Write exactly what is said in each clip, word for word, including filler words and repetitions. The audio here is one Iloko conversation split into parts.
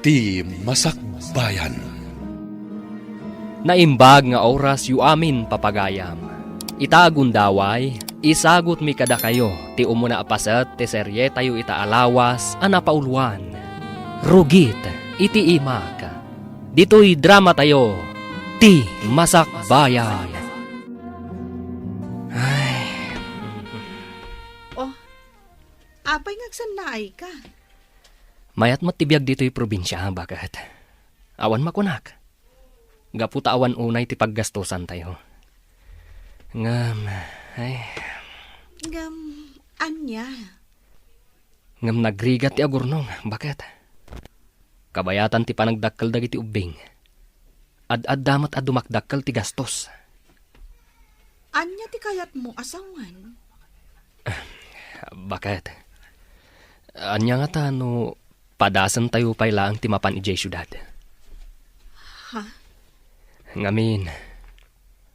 Ti Masakbayan. Naimbag nga orasyo amin, papagayam. Ita a gundaway, isagutmi kadakayo ti umuna a paset ti serietayo ita a lawas a napauloan, Rugit iti Imak. Ditoy dramatayo, Ti Masakbayan. Ay. Oh, apay nga agsannaayka? Mayat met ti biag ditoy probinsia, baket. Awan makunak. Gapu ta awan unay ti paggastosantayo. Ngem, ay. Ngem, ania? Ngem nagrigat ti agurnong, baket. Kabayatan ti panagdakkel dagiti ubbing. Ad-adda met a dumakdakkel ti gastos. Ania ti kayatmo a sawen? Baket. Ania ngata no padasentayo pay laeng ti mapan idiay siudad? Ha? Ngamin,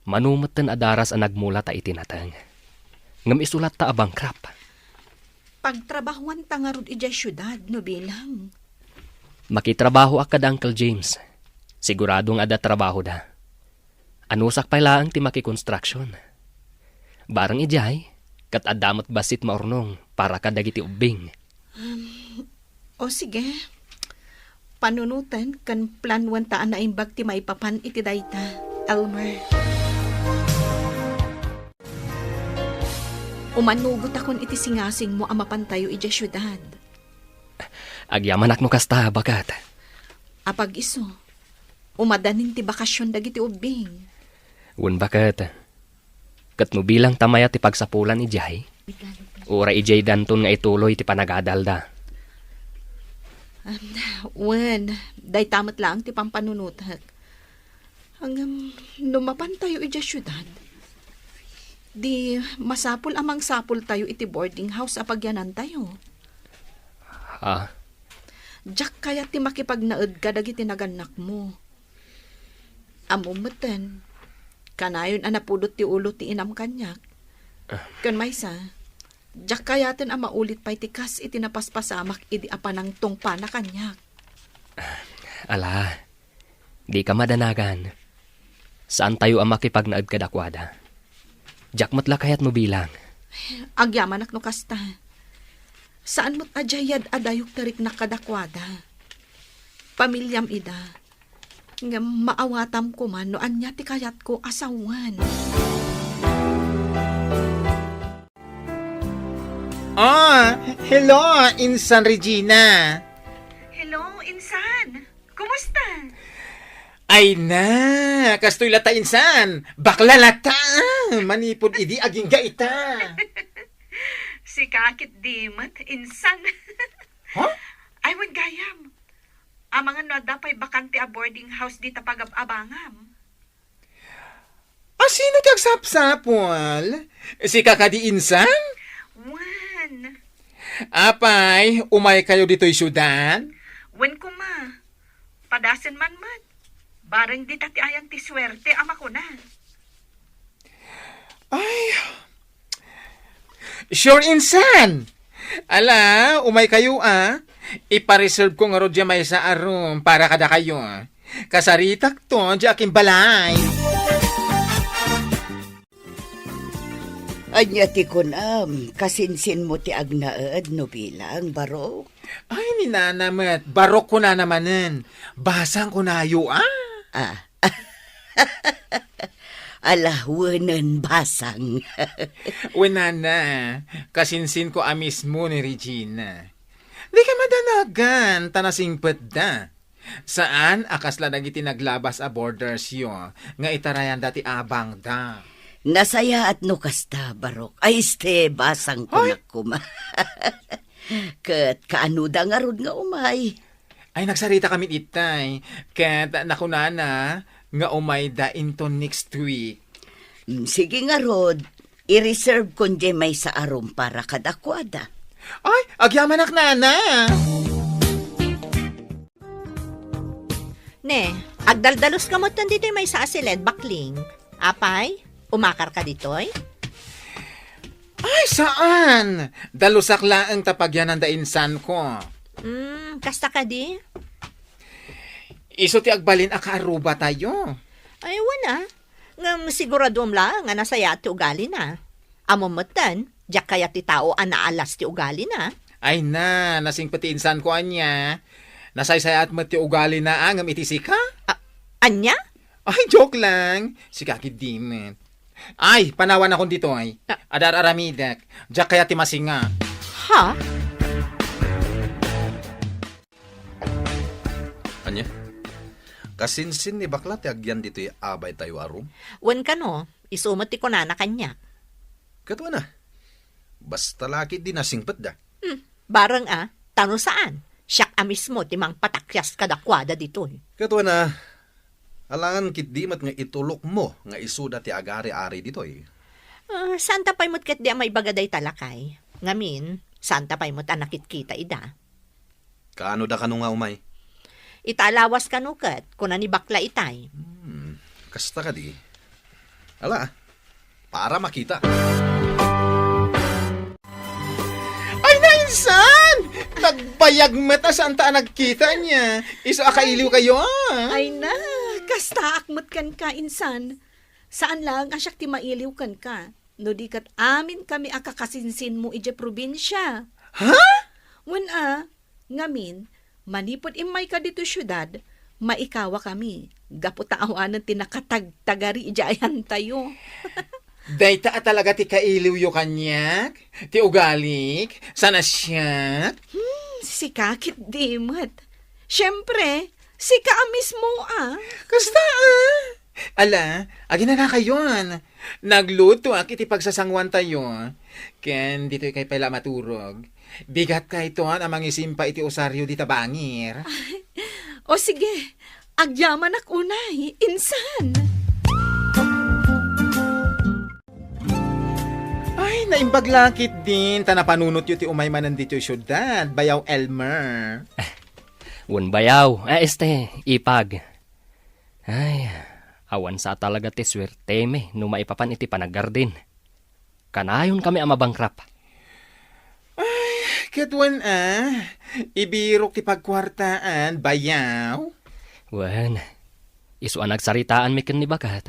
mano metten a daras a nagmula ta iti nateng. Ngem isu latta a bankrupt. Pagtrabahuanta ngarud idiay siudad no bilang. Makitrabahoak kada Uncle James. Sigurado nga adda trabahoda. Anusak pay laeng ti makikonstruction. Bareng idiay, ket adda met bassit maurnong para kadagiti ubbing. Um, o sige. Panunoten ken planuenta a naimbag ti maipapan iti dayta, Elmer. Umanugotakon iti singasingmo a mapantayo idiay siudad. Agyamanak no kasta, baket. Apag-isu, umadanin ti bakasion dagiti ubbing. Wen, baket. Ket no bilang ta mayat ti pagsapulan idiay, uray idiay danton nga ituloy ti panagadalda. Um, wen, dayta met laeng ti pampanunotek. Ngem, no mapantayo idiay siudad, di masapul a mangsapultayo iti boarding house a pagyanantayo. Ha? Diak kayat ti makipagnaed kadagiti nagannakmo. Ammom metten, kanayon a napudot ti ulo ti inam kaniak. Ah. Ken maysa, diak kayaten a maulit pay ti kas iti napaspasamak idi apan nangtungpana kaniak. Ala, dika madanagan. Saantayo a makipagnaed kadakuada. Diak met la kayat no bilang. Agyamanak no kasta. Saan met a diay yad-adayok ti riknak kadakuada. Pamiliam ida. Ngem maawatam koma no ania ti kayatko a sawen. Ah, hello, Insan Regina. Hello, Insan. Kumusta? Ay na, kastoy latta, Insan. Bakla latta. Manipud idi agingga ita. Sika ket di met, Insan. Ha? Ay, wen gayam. Amangan no adda pay bakante a boarding house dita pagab-abangam. A sino ti agsapsapul? Sika kadi, Insan? Wen. Apay, umaykayo ditoy siudad? Wen koma. Padasen man met. Bareng dita ti ayan ti suerte a makuna. Ay. Sure, Insan. Ala, umaykayo, a. Ipa-reserve ko ngarud diay maysa a room para kadakayo. Kasaritakto diay akimbalay. Ania ti kunam, kasinsinmo ti agnaed no bilang, barok? Ay, ni nana met, barok kunana manen. Basang kunayo, a. Ah. Ala, wenen basang. Wen, nana, kasinsinko a mismo ni Regina. Dika madanagan, ta nasingpetda. Saan a kasla dagiti naglabas a boardersyo nga itarayanda ti abangda. Nasayaat no kasta, barok. Ay, este, basang kunak koma. Ket kaanoda ngarud nga umay? Ay, nagsarita kami itay. Ket nakunana nga umayda into next week. Mm, sige ngarud, i-reserve kon diay maysa a room para kadakuada. Ay, agyamanak, nana! Ne, agdaldalos ka met ditoy maysa a siled, bakling. Apay, umakar ka ditoy? Ay, saan! Dalusak laeng ta pagyanan da insanko. Hmm, kasta kadi? Isu ti agbalin a kaarrubatayo. Ay, wen a. Ngem siguradom laeng a nasayaat ti ugalina. Ammom metten, diak kayat ti tao a naalas ti ugalina. Ay na, nasingpet ti insanko ania. Nasaysayaat met ti ugalina, a, ngem iti sika? A-, ania? Ay, joke lang. Sika ketdi met. Ay, panawanakon ditoy. Ah. Adda ar-aramidek. Diak kayat ti masinga. Ha? Ania? Kasinsin ni bakla ti agyan ditoy abaytayo a room? Wen kano, isu met ti kunana kaniak. Ket wen a, basta la ketdi nasingpetda. Hmm, bareng a, ta no saan, siak a mismo ti mangpatakyas kadakuada ditoy. Ket wen a, alangan ketdi met nga itulokmo nga isuda ti agari-ari ditoy. Ah, saanta pay met ketdi a maibaga dayta, lakay. Ngamin, saanta pay met a nakitkita ida. Kaanoda kano nga umay? Ita a lawas kano ket, kuna ni bakla itay. Hmm, kasta kadi. Ala, para makita. Ay, na, insan! Nagbayag met a saanta a nagkita ania. Isu a kailiwkayo, a. Ay na, kastaak met kenka, insan. Saan laeng a siak ti mailiw kenka. No di ket amin kami a kakasinsinmo idiay probinsia. Ha? Wen a, ngamin, manipud immayka ditoy siudad, maikawa kami, gapu ta awanen ti nakatagtagari idiay ayantayo. Dayta a talaga ti kailiwyo kaniak? Ti ugalik? Sana siak? Hmm, sika ketdi met. Siempre, sika a mismo a. Kasta a. Ala, aginanakayon. Naglutoak iti pagsasanguantayo. Ken ditoykay pay la maturog. Bigatkayton a mangisimpa iti usario dita bangir. O sige, agyamanak unay, insan. Ay, naimbag la ketdin ta napanunotyo ti umay manen ditoy siudad, Bayaw Elmer. Wen, Bayaw, a, este, Ipag. Ay, awan sa talaga ti suertemi no maipapan iti panagardin. Kanayon kami a mabankrupt. Ay, ket wen a, ibirok ti pagkuartaan, Bayaw. Wen, isu a nagsaritaanmi ken ni Bagat.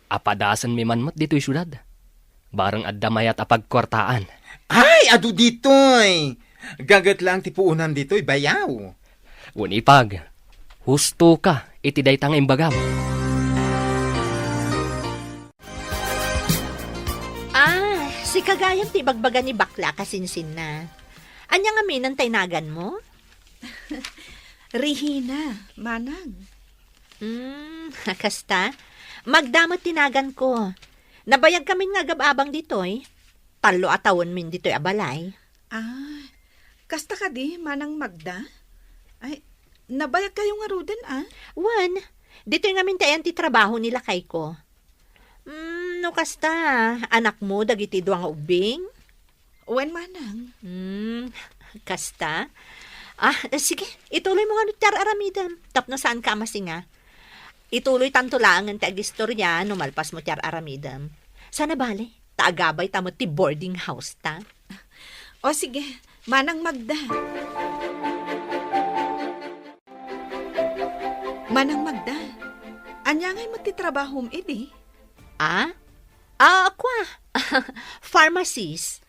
Apadasenmi man met ditoy siudad. Bareng adda mayat a pagkuartaan. Ay, adu ditoy! Gaget laeng ti puonam ditoy, Bayaw. Wen, Ipag, husto ka iti dayta nga imbagam. Ah, sika gayam ti ibagbaga ni bakla a kasinsinna. Ania ngamin ti naganmo? Rihina, manang. Hmm, kasta? Magda met ti naganko. Nabayagkamin nga agab-abang ditoy. Tallo a tawenmin ditoy a balay. Ah, kasta kadi, Manang Magda? Ay, nabayagkayo ngaruden, a? Wen, ditoy ngamin ti ayan ti trabaho ni lakayko. Hmm, no kasta, anakmo dagiti dua nga ubbing? Wen, manang. Hmm, kasta? Ah, sige, ituloymo ngano ti ar-aramidem tapno saanka a masinga. Ituloytanto laengen ti agistoria no malpasmo ti ar-aramidem. Sana bale, ta agabayta met ti boarding house ta. O sige, Manang Magda. Manang Magda, ania ngay met ti trabahom idi? Ah? Ah, kua? Pharmacist.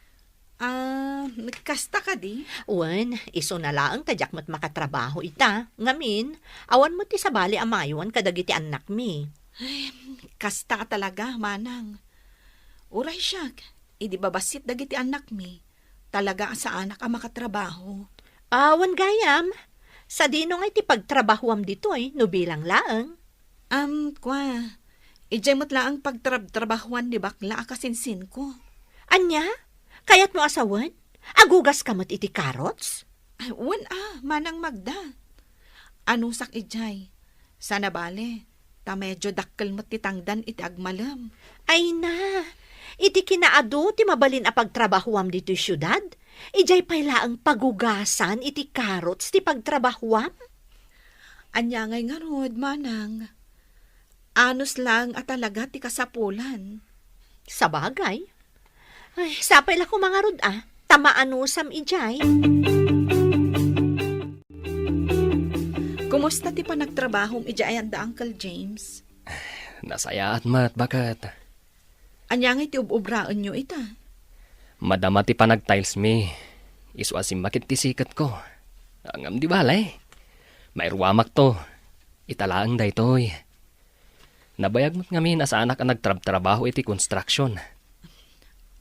Ah, kasta kadi? Wen, isuna laeng ta diak met makatrabaho ita. Ngamin, awan met ti sabali a maywan kadagiti annakmi. Ay, kasta a talaga, manang. Uray siak, idi babassit dagiti annakmi, talaga a saanak a makatrabaho. Awan gayam, sadino ngay ti pagtrabahoam ditoy no bilang laeng? Am, kua, idiay met laeng pagtrabtrabahoan ni bakla a kasinsinko. Ania? Kayatmo a sawen? Agugaska met iti carrots? Ay, wen a, Manang Magda. Anusak idiay. Sana bale, ta medio dakkel met ti tangdan iti agmalem. Ay na, iti kinaadu ti mabalin a pagtrabahoam ditoy siudad, idiay pay laeng pagugasan iti carrots ti pagtrabahoam? Ania ngay ngarud, manang? Anus laeng a talaga ti kasapulan. Sabagay. Ay, sapay la koma ngarud a, ta maanusam idiay. Kom-, Kumusta ti panagtrabahom idiay ayan da Uncle James? Nasayaat met, baket. Ania ngay ti ub-ubraenyo ita? Madama ti panag-tiles mi. Isu a simmakit ti siketko. Ngem di bale. Mairuamakto. Ita laeng daytoy. Nabayag met ngamin a saanak a nagtrabtrabaho iti construction.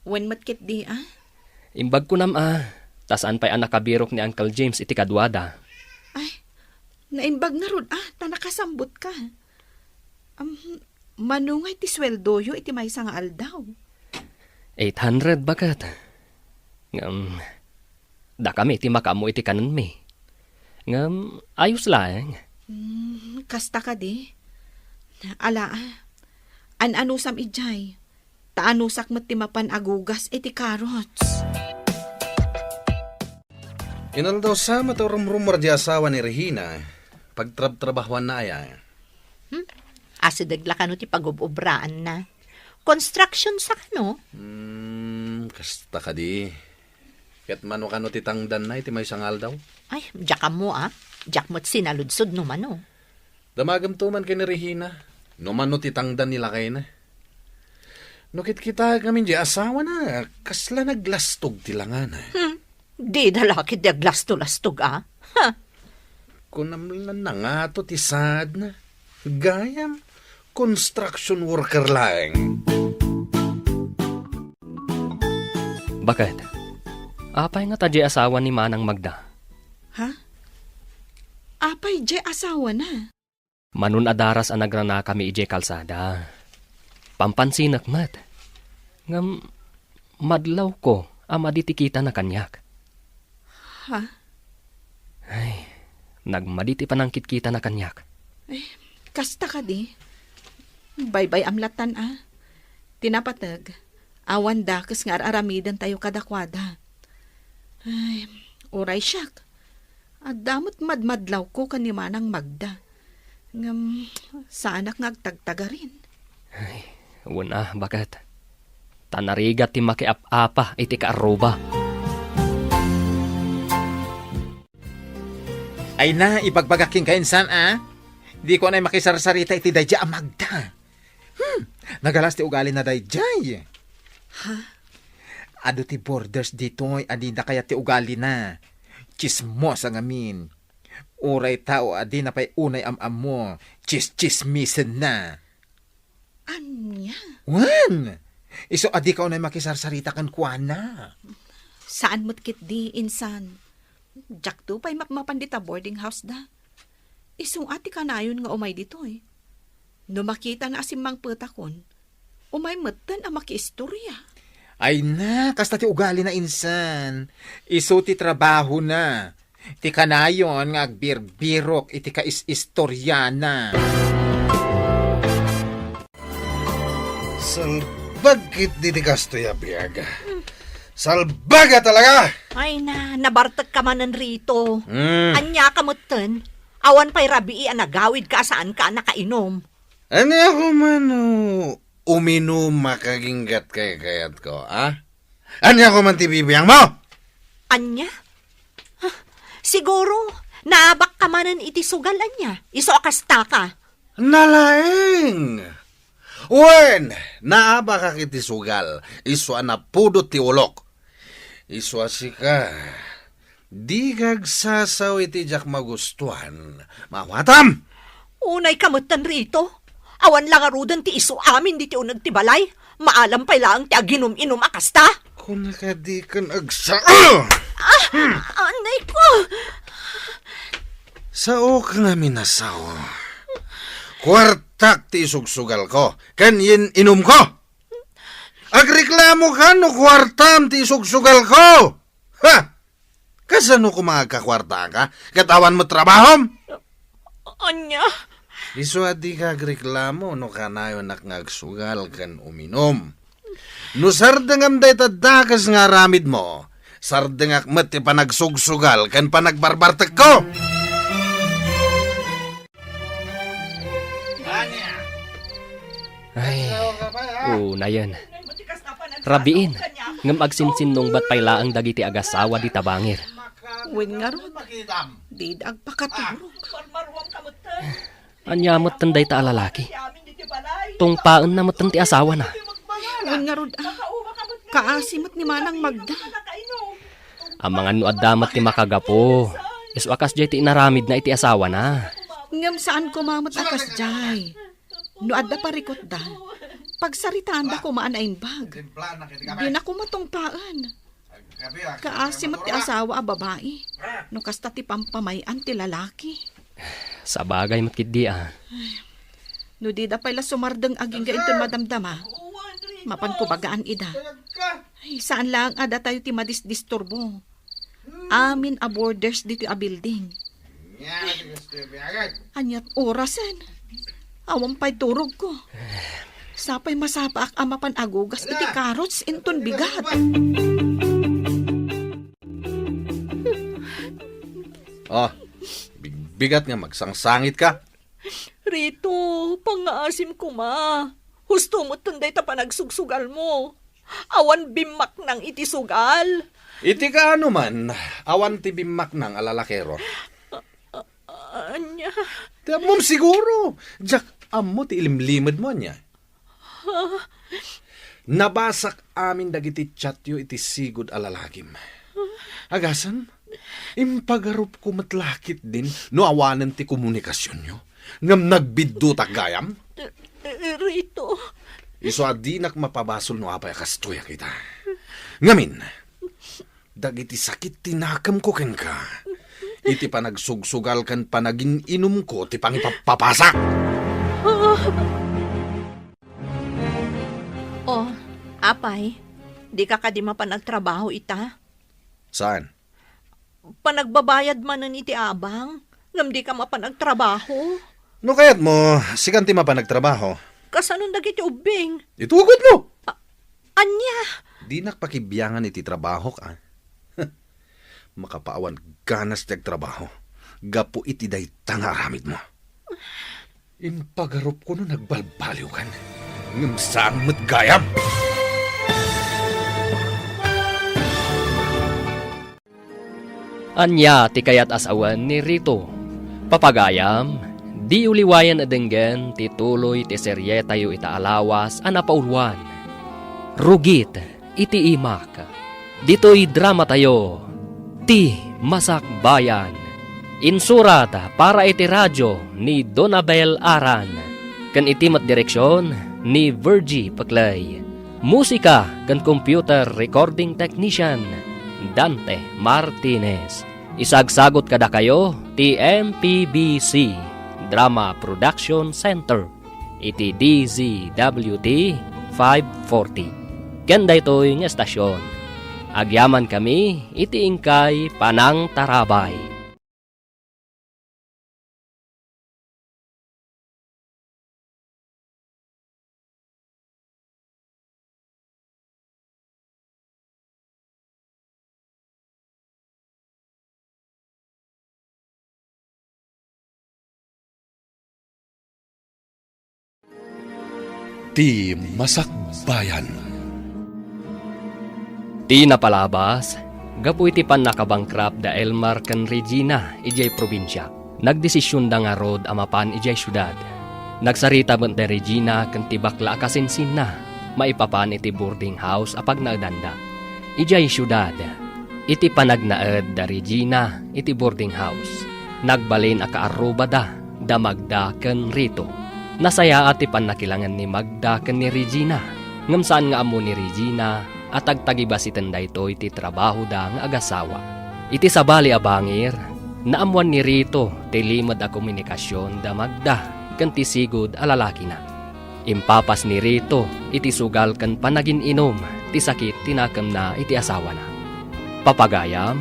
Wen met ketdi a? Imbag kunam a, ta saan pay a nakabirok ni Uncle James iti kaduada. Ay, naimbag ngarud a, ta nakasambutka. Am, mano ngay ti sueldoyo iti maysa nga aldaw? Eight hundred, baket. Ngem, dakami ti makaammo iti kanenmi. Ngem, ayos laeng. Hmm, kasta kadi? Ala, a. An-anusam idiay. Ta anusak met ti mapan agugas iti carrots. Inaldaw sa met a rumrummuar di asawa ni Regina, pagtrabtrabahuanna aya. Hmm? Asideg la kano ti pagub-ubraanna. Construction sa kano? Hmm, kasta kadi. Ket mano kano ti tangdanna iti maysa nga aldaw? Ay, diak ammo a. Diak met sinaludsod no mano. Damagem to man ken ni Regina, no mano ti tangdan ni lakayna. No kitkitaek ngamin di asawana, kasla naglastog ti langana. Hmm. Dida la ketdi aglasto-lastog a. Ha? Kunam la nangato ti saadna. Gayam, construction worker laeng. Baket, apay ngata diay asawa ni Manang Magda? Ha? Apay diay asawana? Mano a daras a nagranakami idiay kalsada. Pampansinek met. Ngem madlawko a madi ti kitana kaniak. Ha? Ay, nagmadi ti panangkitkitana kaniak. Ay, kasta kadi? Baybay-am lattan a. Ti napateg, awan dakes nga ar-aramidentayo kadakuada. Ay, uray siak. Adda met madmadlawko ken ni Manang Magda. Ngem, saanak nga agtagtagarin. Ay, wen a, baket. Ta narigat ti makiap-apa iti kaarruba. Ay na, ibagbagak kenka insan a. Diko anay makisarsarita iti daydiay a Magda. Hmm, nagalas ti ugalina daydiay. Ha? Adu ti borders ditoy a dida kayat ti ugalina. Tsismosa ngamin. Uray tao a dina pay unay am-ammo, tsistsismisenna. Ania? Wen! Isu a dika unay makisarsarita kenkuana. Saan met ketdi, insan. Diakto pay mapmapan dita boarding house da. Isu a ti kanayon nga umay ditoy. No makitana a simmangpetakon, umay metten a makiistoria. Ay na, kasta ti ugalina insan. Isu ti trabahona. Ti kanayon nga agbirbirok iti kais-istoriana. Salbag ketdi ti kastoy a biag. Salbaga talaga! Ay na, nabartekka manen, Rito. Mm. Ania ka metten? Awan pay rabii a nagawidka a saanka a nakainom. Ania ko man no uminum a kaginggat kaykayatko, a? Ania ko man ti bibiangmo? Ania? Ah, siguro, naabakka manen iti sugal ania? Isu a kastaka. Nalaeng! Wen, naabakak iti sugal, isu a napudot ti ulok. Isu a sika, dika agsasao iti diak magustuan, maawatam! Unayka metten, Rito. Awan la ngaruden ti isu amin ditoy uneg ti balay. Maalam pay laeng ti aginum-inum a kasta. Kuna kadi ken agsa-, Ah! Anay ko! Saok ngamin a sao. Kuartak ti isugsugalko ken yen-inumko. Agreklamoka no kuartam ti isugsugalko. Ha? Kasano koma agkakuartaka ket awan met trabahom? Ania? Isu a dika agreklamo no kanayonak nga agsugal ken uminum. No sardengam dayta dakes nga aramidmo, sardengak met ti panagsugsugal ken panagbarbartekko. Ay, unayen. Rabiin, ngem agsinsinnungbat pay laeng dagiti agasawa dita bangir. Wen ngarud, dida agpakaturog. Ania metten dayta a lalaki? Tungpaenna metten ti asawana. Wen ngarud, ah, kaasi met ni Manang Magda. Amangan no adda met ti makagapu, isu a kasdiay ti inaramidna iti asawana. Ngem saan koma met a kasdiay. No adda parikutda, pagsaritaanda koma a naimbag. Dina koma tungpaen. Kaasi met ti asawa a babai, no kasta ti pampamay-an ti lalaki. Sabagay met ketdi, a. No dida pay la sumardeng agingga inton madamdama, mapanko bagaan ida. Ay, saan laeng a datayo ti madisdisturbo. Amin a boarders ditoy a building. Aniat orasen? Awan pay turogko. Sapay masapaak a mapan agugas iti carrots inton bigat. Ah, bigbigat nga magsangsangitka. Rito, pangngaasim koma. Husto metten dayta panagsugsugsalmo. Awan bimmaknang iti sugal. Iti kaano man, awan ti bimmaknang a lalakero. A-, a-, ania? Ti ammom siguro. Diak ammo ti ilimlimedmo, ania? Ha? Nabasak amin dagiti chatyo iti sigud a lalakim. Agasem, impagarupko met la ketdin no awanen ti komunikasionyo. Ngem nagbiddutak gayam? Eh, eh, Rito. Isu a dinak mapabasol no apay a kastoy a kita. Ngamin, dagiti sakit ti nakemko kenka, iti panagsugsugal ken panagin-inumko ti pangipappapasak. Oh, apay, dika kadi mapan agtrabaho ita? Saan? Panagbabayad manen iti abang, ngem dika mapan agtrabaho. No kayatmo, sikan ti mapan agtrabaho. Kasanon dagiti ubbing? Itugotmo! A-, ania? Dinak pakibiangan iti trabahok, a. Makapaawan ganas ti agtrabaho gapu iti dayta nga aramidmo. Impagarupko no nagbalbaliwkan, ngem saan met gayam. Ania ti kayat a sawen ni Rito? Papagayam, diyo liwayan a denggen ti tuloy ti serietayo ita a lawas a napauluan, Rugit iti Imak. Ditoy dramatayo, Ti Masakbayan. Insurat para iti radio ni Donabel Aran, ken iti met direksion ni Virgie Peclay. Musika ken computer recording technician, Dante Martinez. Isagsagot kadakayo ti M P B C Drama Production Center iti D Z W T five forty. Ken daytoy nga estasyon, agyamankami iti inkay panangtarabay. Ti Masakbayan. Ti napalabas, gapu iti pannakabangkrap da Elmar ken Regina idiay probinsia, nagdesisionda ngarud a mapan idiay siudad. Nagsarita met da Regina ken ti bakla a kasinsinna maipapan iti boarding house a pagnaedanda idiay siudad. Iti panagnaed da Regina iti boarding house, nagbalin a kaarrubada da Magda ken Rito. Nasayaat ti pannakilangen ni Magda ken ni Regina, ngem saan nga ammo ni Regina a tagtagibasiten daytoy ti trabahoda nga agasawa. Iti sabali a bangir, naammoan ni Rito ti limed a komunikasion da Magda ken ti sigud a lalakina. Impapas ni Rito iti sugal ken panagin-inum ti sakit ti nakemna iti asawana. Papagayam,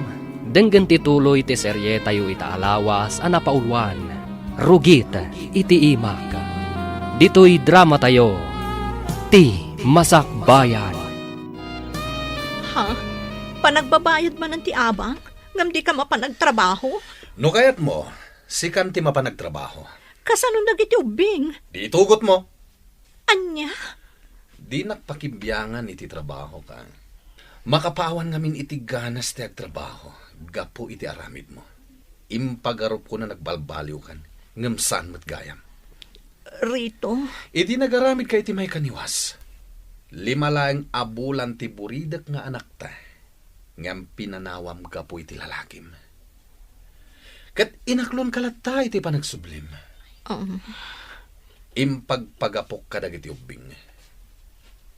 denggen ti tuloy ti serietayo ita a lawas a napauluan, Rugit iti Imak. Ditoy dramatayo, Ti Masakbayan. Ha? Panagbabayad manen ti abang, ngem dika mapan agtrabaho? No kayatmo, sikan ti mapan agtrabaho. Kasanon dagiti ubbing? Di itugotmo. Ania? Dinak pakibiangan iti trabahoka. Makapawan ngamin iti ganas ti agtrabaho. gapu iti aramidmo. Impagarupko no nagbalbaliwkan, ngem saan met gayam. Rito? Idi nagaramidka iti maikaniwas, lima laeng a bulan ti buridek nga anakta, ngem pinanawam gapu iti lalakim. Ket inaklonka latta iti panagsublim. Um. Impagpagapok kadagiti ubbing.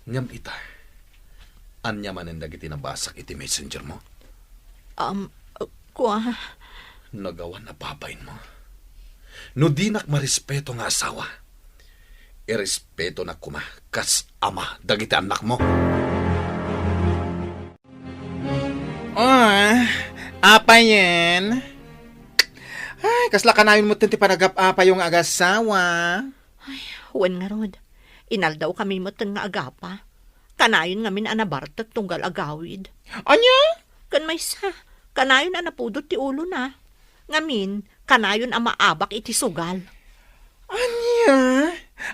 Ngem ita, ania manen dagiti nabasak iti messenger mo? Um, kua? Nagawan a babain mo. No dinak marespeto nga asawa, irespetonak koma kas ama dagiti annakmo. Ah, apayen? Ay, kasla kanayon metten ti panagap-apayo nga agasawa. Ay, wen ngarud, inaldawkami metten nga agapa. Kanayon ngamin a nabartek tunggal agawid. Ania? Ken maysa, kanayon a napudot ti ulona. Ngamin, kanayon a maabak iti sugal. Ania?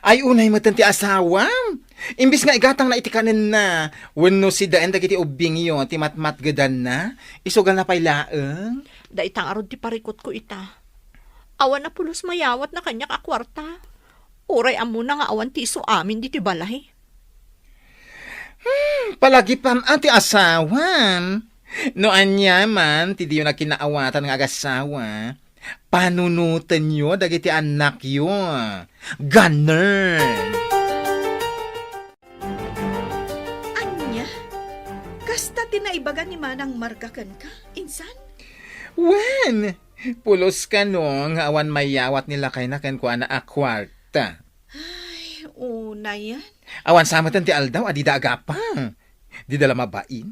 Ay, unay metten ti asawam. Imbis nga igatangna iti kanenna, wenno sidaen dagiti ubbingyo ti matmatgedanna, isugalna pay laeng. Dayta ngarud ti parikutko ita. Awan a pulos mayawatna kaniak a kuarta. Uray ammona nga awan ti isu amin ditoy balay. Hmm, palagipan a ti asawam. No ania man ti diyo nagkinaawatan nga agasawa, panunotenyo dagiti annakyo. Ganern! Ania? Kasta ti naibaga ni Manang Marga kenka, insan? Wen, pulos kano nga awan mayawat ni lakayna kenkuana a kuarta. Ay, unayen. Awan sa metten ti aldaw a dida agapa. Dida la mabain.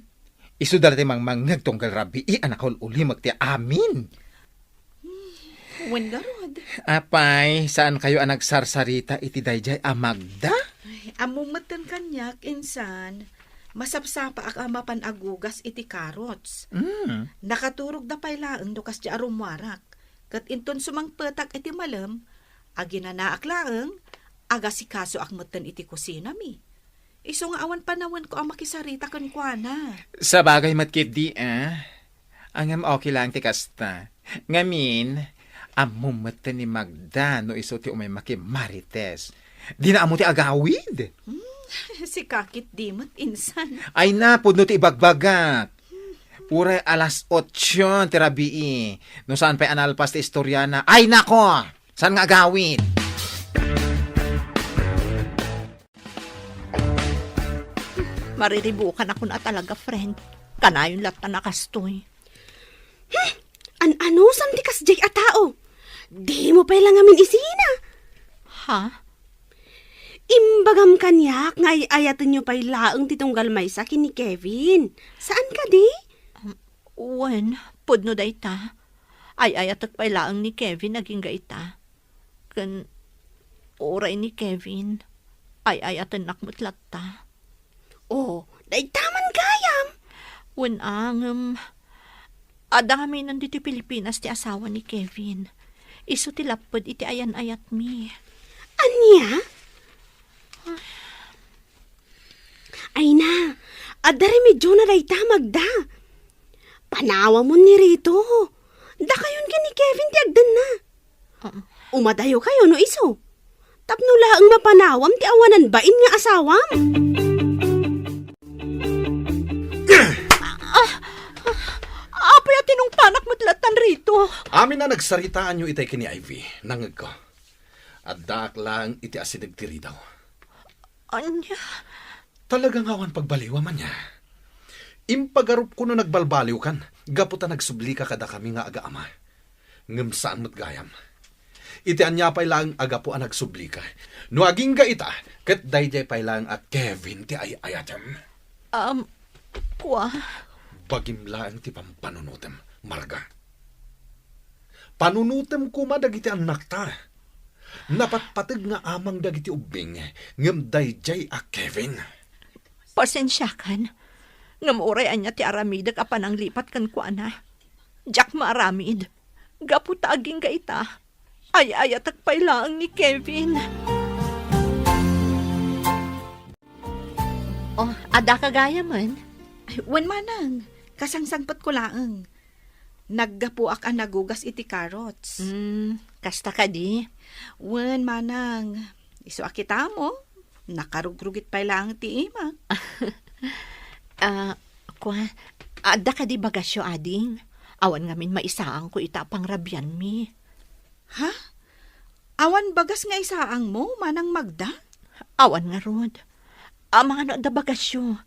Isuda la ti mangmangngeg tunggal rabii a nakaul-ulimek ti amin. Wen ngarud. Apay, saankayo a nagsarsarita iti daydiay a Magda? Ay, ammom metten kaniak, insan. Masapsapaak a mapan agugas iti carrots. Mm. Nakaturogda pay laeng no kasdiay a rummuarak. Ket inton sumangpetak iti malem, aginanaak laeng, agasikasoak metten iti kusinami. Isu nga awan panawenko a makisarita kenkuana. Sabagay met ketdi, eh. Ngem okay lang ti kasta. Ngamin, ammom metten ni Magda no isu ti umay makimarites. Dina ammo ti agawid. Hmm, sika ketdi met, insan. Ay na, pudno ti ibagbagak. Uray alas otso ti rabii. No saan pay a nalpas ti istoriana. Ay nako! Saan nga agawid? Mariribukanakon a talaga, friend. Kanayon latta a kastoy. Hmm, an-anusan ti kasdiay a tao? Dimo pay la ngamin isina. Ha? Imbagam kaniak nga ay-ayatenyo pay laeng ti tunggal maysa ken ni Kevin. Saan kadi? Um, wen, pudno dayta. Ay-ayatek pay laeng ni Kevin agingga ita. Ken uray ni Kevin, ay-ayatennak met latta. Oh, dayta man gayam. Wen a, ngem, adda ngamin ditoy Pilipinas ti asawa ni Kevin. Isu ti lapped iti ayan-ayatmi. Ania? Ay na, adda remedyona dayta, Magda. Panawamon ni Rito. Dakayon ken ni Kevin ti agdenna. Ah. Umadayokayo no isu. Tapno laeng mapanawam ti awanan bain nga asawam. Ah, ah, apay a tinungpanak met lattan, Rito? Amin a nagsaritaanyo itay ken ni Ivy, nangngegko. Addaak laeng iti asideg ti ridaw. Ania? Talaga nga awan pagbaliwam, ania? Impagarupko no nagbalbaliwkan, gapu ta nagsublika kadakami nga agaama. Ngem saan met gayam. Iti ania pay laeng a gapu a nagsublika. No agingga ita, ket daydiay pay laeng a Kevin ti ay-ayatem. Um, kua? Bagim laeng ti pampanunotem, Marga. Panunotem koma dagiti annakta. Napatpateg nga amang dagiti ubbing, ngem daydiay a Kevin. Pasensiakan, ngem uray ania ti aramidek a pananglipat kenkuana, diak maaramid. Gapu ta agingga ita, ay-ayatek pay laeng ni Kevin. Oh, adda ka gayamen? Ay, wen manang, kasangsangpetko laeng. Naggapuak a nagugas iti carrots. Hmm, kasta kadi? Wen, manang, isu a kitamo, nakarugrugit pay laeng ti imak. Ah, kua, adda kadi bagasyo, ading? Awan ngamin maisaangko ita a pangrabianmi. Ha? Awan bagas nga isaangmo, Manang Magda? Awan ngarud. Amangan no adda bagasyo.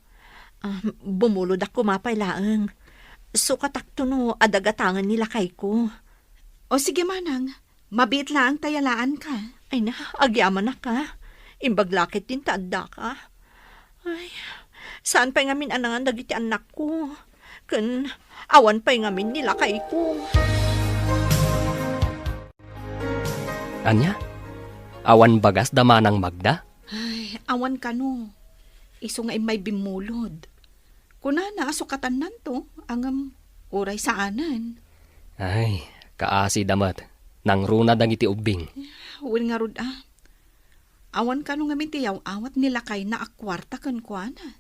Ah, bumulodak koma pay laeng. Sukatakto no adda gatangen ni lakayko. O sige, manang. Mabiit laeng ta yalaanka. Ay na, agyamanak a. Imbag la ketdin ta addaka. Ay, saan pay ngamin a nangan dagiti annakko? Ken awan pay ngamin ni lakayko. Ania? Awan bagas da Manang Magda? Ay, awan kano. Isu nga immay bimmulod. Kunana a sukatannanto, ngem uray saanen. Ay, kaasi da met. Nangruna dagiti ubbing. Wen ngarud a. Awan kano ngamin ti yaw-awat ni lakayna a kuarta kenkuana.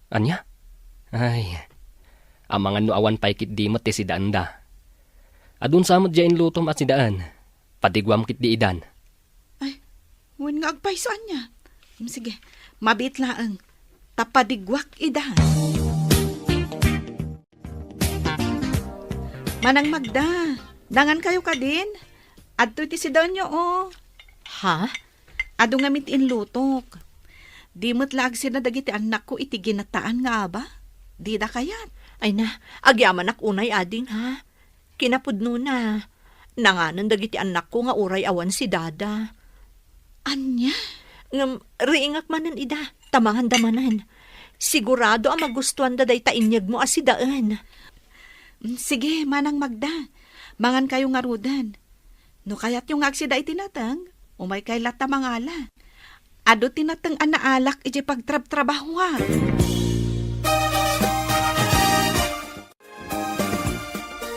Ania? Ay, amangan no awan pay ketdi met ti sidaenda. Adun sa met diay inlutom a sidaen. Padiguam ketdi idan. Ay, wen nga agpayso ania. Mm, sige, mabiit laeng. Ta padiguak idan. Manang Magda, nangan kayo kadin? Adtoy ti sidaenyo, o. Ha? Adu ngamin ti inlutok. Di met la agsina dagiti annakko iti ginataan nga aba. Dida kayat. Ay na, agyamanak unay, ading, ha? Kinapudnona, nanganen dagiti annakko nga uray awan si Dada. Ania? Ngem riingak manen ida, ta manganda manen. Sigurado a magustuanda dayta inyegmo a sidaen. Mm, sige, Manang Magda. Mangan kayo ngaruden. No kayatyo nga agsida iti nateng, umay kay latta mangala. Adu ti nateng a naalak iti pagtrabtrabahoak.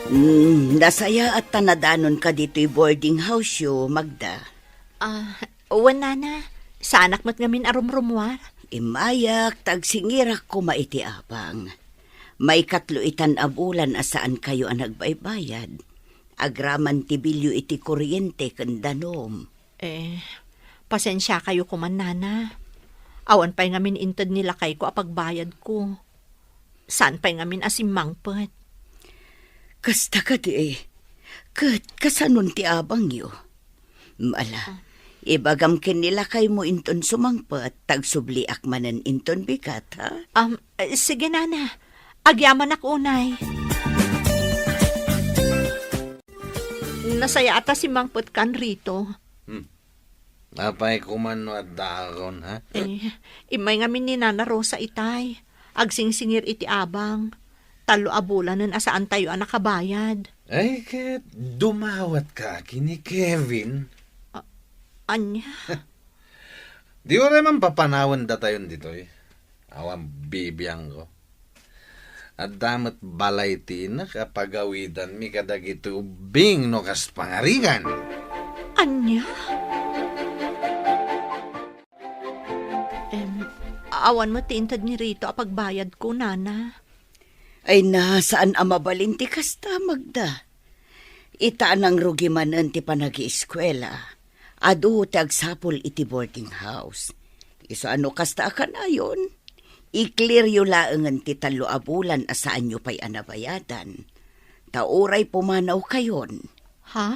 Mm, nasayaat ta nadanonka ditoy boarding house-yo, Magda. Ah, wen, Nana. Saanak met ngamin a rumrumuar. Immayak ta agsingirak koma iti abang. Maikatlo itan a bulan a saankayo a nagbaybayad. Agraman ti bilyo iti kuryente ken danum. Eh, pasensiakayo koman, Nana. Awan pay ngamin inted ni lakayko a pagbayadko. Saan pay ngamin a simmangpet. Kasta kadi, ket kasanon ti abangyo? Ala, ah, ibagam ken ni lakaymo inton sumangpet, ta agsubliak manen inton bigat, ha? Um, eh, sige, Nana. Agyamanak unay. Nasayaat a simmangpetkan, Rito. Hmm. Apay koman no addaakon, ha? Eh, immay ngamin ni Nana Rosa itay. Agsingsingir iti abang. Tallo a bulanen a saantayo a nakabayad. Ay, ket dumawatka ken ni Kevin. A-, ania? Di uray man papanawen datayon ditoy. Awan bibiangko. Adda met balay ti inak a pagawidanmi kadagiti ubbing no kas pangarigan. Ania? Em, awan met ti inted ni Rito a pagbayadko, Nana. Ay na, saan a mabalin ti kasta, Magda. Ita a nangrugi manen ti panagieskuela. Adu ti agsapul iti boarding house. Isu a no kasta a kanayon, i-clearyo laengen ti tallo a bulan a saanyo pay a nabayadan. Ta uray pumanawkayon. Ha?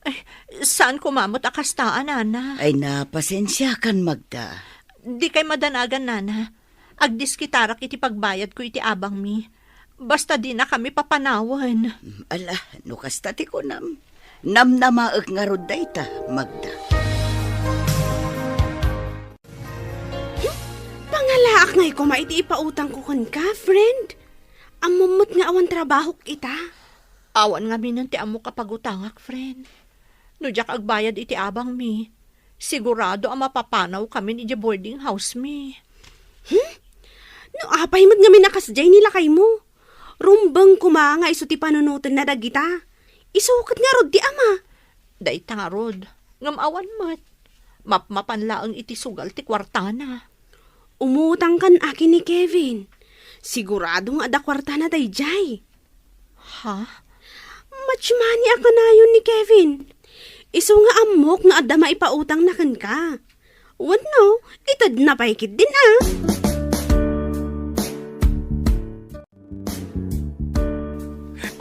Ay, saan koma met a kasta, Nana? Ay na, pasensiakan, Magda. Dikay madanagan, Nana. Agdiskitarak iti pagbayadko iti abangmi. Basta dinakami papanawen. Ala, no kasta ti kunam, namnamaek ngarud dayta, Magda. Pangalaak ngay koma iti ipautangko kenka, friend. Ammom met nga awan trabahok ita. Awan ngaminen ti ammok a pagutangak, friend. No diak agbayad iti abangmi, sigurado a mapapanawkamin idiay boarding house mi. Hmm? No apay met ngamin a kasdiay ni lakaymo? Rumbeng koma nga isu ti panunotenna dagita. Isu ket ngarud ti ama. Dayta ngarud, ngem awan met. Mapmapan laeng iti sugal ti kuartana. Umutangkan a ken ni Kevin. Sigurado nga adda kuartana daydiay. Ha? Much money a kanayon ni Kevin. Isu nga ammok nga adda maipautangna kenka. Wenno, itedna pay ketdin a.